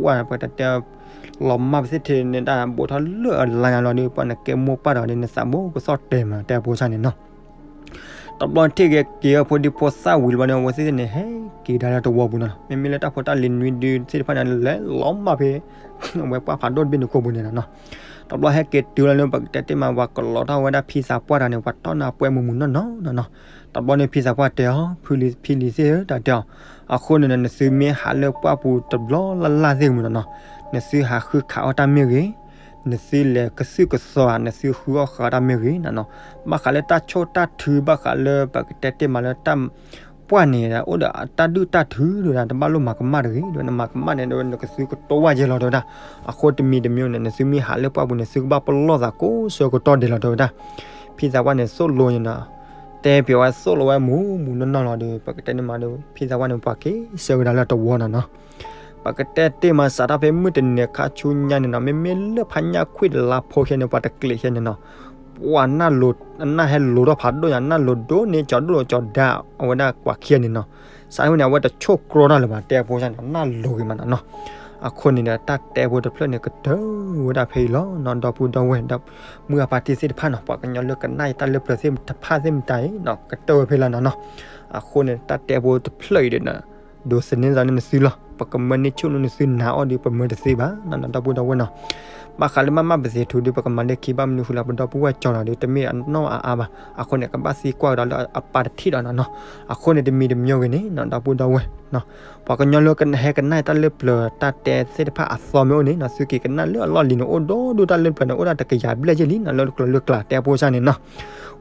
ပှၢ်ပှၤတတဲ လီၤမၢ်ပသ့ၣ်ထဲန့ၣ် တၢ်ဘူးထီၣ်လၢအလါညါလီၤဒီး ပှၢ်နကဲမိၢ်ပၢ်တဂၤဒီး နသးဘိကသီၣ်တဲာ်မး တဲဖိဆၣ်န့ၣ်နီၤ. တဘျီထံၣ်က့ၤအဖိဒံဖိသၣ်ဝံၤလီၤဘၣ်န့ၣ် အဝဲသ့ၣ်န့ၣ် ဟဲက့ၤဒၣ်လၢတဝီပူၤနီၤနီၤ. မ့မ့ၢ်လၢတၢ်ဖိတၢ်လံၤနွံဒုသ့ၣ်တဖၣ်န့ၣ် လဲၤလီၤမၢ်ဖဲ အဝဲပှၢ်ဖးဒိၣ်တဘ့ၣ်န့ၣ်ခိၣ်ပူၤန့ၣ်နီၤနီၤ. တဘျီဟဲက့ၤတုၤလီၤန့ၣ် ပကတဲတ့ၢ်မး ပှၤကလီၤထီၣ်ဝဲဒၣ်ဖံသးပှၢ်တဂၤန့ၣ် ပှၤတီၢ်နၤပှဲမုာ်မုာ်နီၢ်နီၢ်နီၢ်နီၢ်. တဘျီန့ၣ်ဖံသးပှၢ်တဲအီၤ ဖံလံၤသ့ၣ်ဧၢ တၢ်တဲအီၤ, အဃိန့ၣ် နသုမ့ၢ်ဟးလၢပှၢ်ပူၤတဘျီလၢ်လၢ်သ့ၣ်မုာ်နီၢ်နီၢ်, နသုဟးဃုခးအီၣ်တၢ်မ့ၢ်ဂ့ၤ, နသုလဲၤကသုၣ်ကသီဧါ နသုဃုအီၣ်ဃုအီတၢ်မ့ၢ်ဂ့ၤနီၢ်နီၢ်. ဘၣ်ဃးလၢတၢ်ဆိၣ်တၢ်ထု ဘၣ်ဃးလၢပကတဲတ့ၢ်မးလၢတၢ် ပှၢ်န့ၣ် အိၣ်ဒီးတၢ်ဒုၣ်တၢ်ထုတဂၤ တဘၣ်လိၣ်မၤကမၣ်တဂ့ၤ, ဒီးနမၤကမၣ်န့ၣ်ဒီး နကသုကတိဝဲယဲလီၤ တဲဝဲဒၣ်. အဃိတမံၤတမံၤန့ၣ် နသုမ့ၢ်ဟးလၢပှၢ်ပူၤန့ၣ် သုကဘၣ်ပလီၢ်သးကိးဆၢကတီၢ်ဒဲးလီၤ တဲဝဲဒၣ်. ဖံသးပှၢ်န့ၣ် သိၣ်လိယဲနီၤ, တဲပျီဝဲသိၣ်လိဝဲမုာ်မုာ်နီၢ်နီၢ်လီၤဒီး ပကတဲန့ၣ်မးဒီး ဖံသးပှၢ်န့ၣ် ပှၤက့ၤဆၢကဒါလၢတဝီနီၢ်နီၢ်. ပကတဲတ့ၢ်မး စးထီၣ်ဖဲမုၢ်တနံၤခါဆူညါန့ၣ်နီၤ, မ့မ့ၢ်လၢဖါညၣ်ခွံၣ်တလါဖိခဲန့ၣ် ပှၤတကျဲးခဲန့ၣ်နီၤ, ပ ပှၤနၢ်လိၤ အနၢ်ဟဲလိၤထီၣ်ဖးဒိၣ်ညါ နၢ်လိၤဒိၣ်န့ၢ်ကၠီၤဒိၣ်ကၠီၤဒါ အဝဲဒၣ်ပှၤခံဂၤန့ၣ်နီၤ. စးဝဲန့ၣ် အဝဲတဆိၣ်ကြီတၢ်လၢၤဘၣ် တဲဖိစၢ်န့ၣ် နၢ်လိၤဂ့ၤမးနီၤနီၤ. အဃိန့ၣ်ဒီး တၢ်တဲဖိတဖျၢၣ်န့ၣ် ကတၢၢ်ဝဲဒၣ်ဖဲအံၤလီၤနီၤ ဒီပုၢ်ဒီဝဲၢ် ဒီးမုၢ်အပၢ်တံၤသ့ၣ်တဖၣ်နီၤ ပှၤကညီလၢကနၣ်ယတၢ်လၢပျၢၤသ့ၣ်တဖၣ်သ့ၣ်မတၤအံၤနီၤ ကတၢၢ်ဝဲဖဲလီၤနီၤနီၤ. အဃိန့ၣ် တၢ်တဲဖိတဖျၢၣ်အံၤဒီး ဒိးသန့ၤသးန့ၢ်နသုလီၤ. ပကမၢန့ၢ်ဆူၣ်န့ၢ်နသုနၤအီၤဒီး ပမၢတသ့ဘၣ်နီၤ ဒီပုၢ်ဒီဝဲၢ်နီၤ. ဘၣ်ဃးလၢမၤမၤပသ့ၣ်ထူဒီး ပကမၤလၢခံဘၣ်မနုၤဃိလၢ ပဒီပုၢ်ဝဲၢ်ကၠီနီၤဒီး တမ့ၢ်အနီၢ်အါအါဘၣ်. အဃိန့ၣ် ကဘၣ်သံကွၢ်ကဒီးလၢအပၢ်တထံၣ်ဒီးနီၤနီၤ. အဃိန့ၣ် တမံၤတမံၤဂ့ၤန့ၣ်နီၤ ဒီပုၢ်ဒီဝဲၢ် ပှၤကညီလၢကဟဲကနၣ်တၢ်လၢပျၢၤ တၢ်တဲသ့ၣ်တဖၣ်အသီမ့ၢ်အိၣ်န့ၣ်နီၤ သုက့ၤကနၣ်လၢအလီၢ်လံၤန့ၣ် အိၣ်ဒီဒူၣ်တၢ်လၢပျၢၤန့ၣ် အိၣ်ဒၣ်တကယၤဘျဲၣ်ယဲၢ်လံနီၤ လၢကျိၤလၢကျါ တဲဖိစၢ်န့ၣ်နီၤ.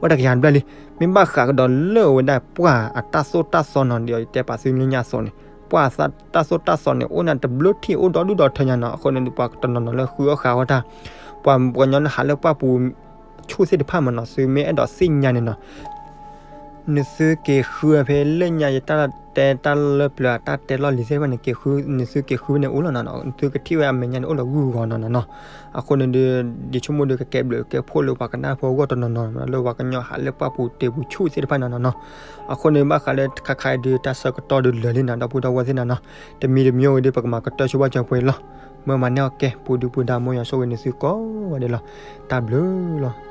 အိၣ်တကယၤဘျဲၣ်လံ. မ့ၢ်ဘၣ်ဃးကဒီးလၢအဝဲဒၣ်ပှၢ်အတၢ်သိၣ်တၢ်သီနီၤဒီး ယတဲပာ်သုလၢညါအသိးန့ၣ် ပှၢ်အတၢ်သိၣ်တၢ်သီန့ၣ် အိၣ်န့ၣ်တဘျုးထံၣ် အိၣ်ဒီဒူၣ်ဒီထၢညါနီၤ. အဃိန့ၣ်ဒီး ပှၤတနီၤနီၤလၢဃုအီၣ်ဃုအီတၢ် ပှၤပှၤကညီလၢဟးလၢပှၢ်ပူၤ ဆူၣ်သ့ၣ်တဖၣ်မးနီၤ သုမ့ၢ်အဲၣ်ဒိးသ့ၣ်ညါန့ၣ်နီၤ နသုက့ၤဃုဖဲလၢညါ ယတၢ်တဲတၢ်လၢပျၢၤ တၢ်တဲလီၢ်လံၤသ့ၣ်တဖၣ်န့ၣ် က့ၤဃု နသုက့ၤဃုဖဲန့ၣ်အိၣ်လီၤနီၤ. နသုကထံၣ်ဝဲအမဲာ်ညါန့ၣ် အိၣ်လီၤဂုၢ်ဂီၤနီၤနီၤနီၤ. အဃိန့ၣ်ဒီး ယဆိကမိၣ်ဒီး ကကဲဘျုးကဲဖှိၣ်လၢပှၤကနၣ်ဖိအဂီၢ်တနီၤနီၤ လၢပှၤကညီဟးလၢပှၢ်ပူၤတ့ၢ်ပူၤဆူၣ်သ့ၣ်တဖၣ်နီၤနီၤနီၤ. အဃိန့ၣ် ဘၣ်ဃးလၢခါခါအံၤဒီး တၢ်ဆၢကတီၢ်ဒီးလၢာ်လံနီၤ ဒီပုၢ်ဒီဝဲၢ်သ့ၣ်နီၤနီၤ. တမံၤတမံၤဝဲဒီး ပကမၤကတၢၢ်ဆိဘၣ်စၢၤပှဲၤလီၤ. မၢမၤန့ၢ်အီၣ်ကဲ ပူၤဒုပူၤဒါ မိၢ်ယွၤဆိၣ်ဂ့ၤနသုကိးဂၤဒဲးလီၤ. တၢ်ဘျုးလီၤ.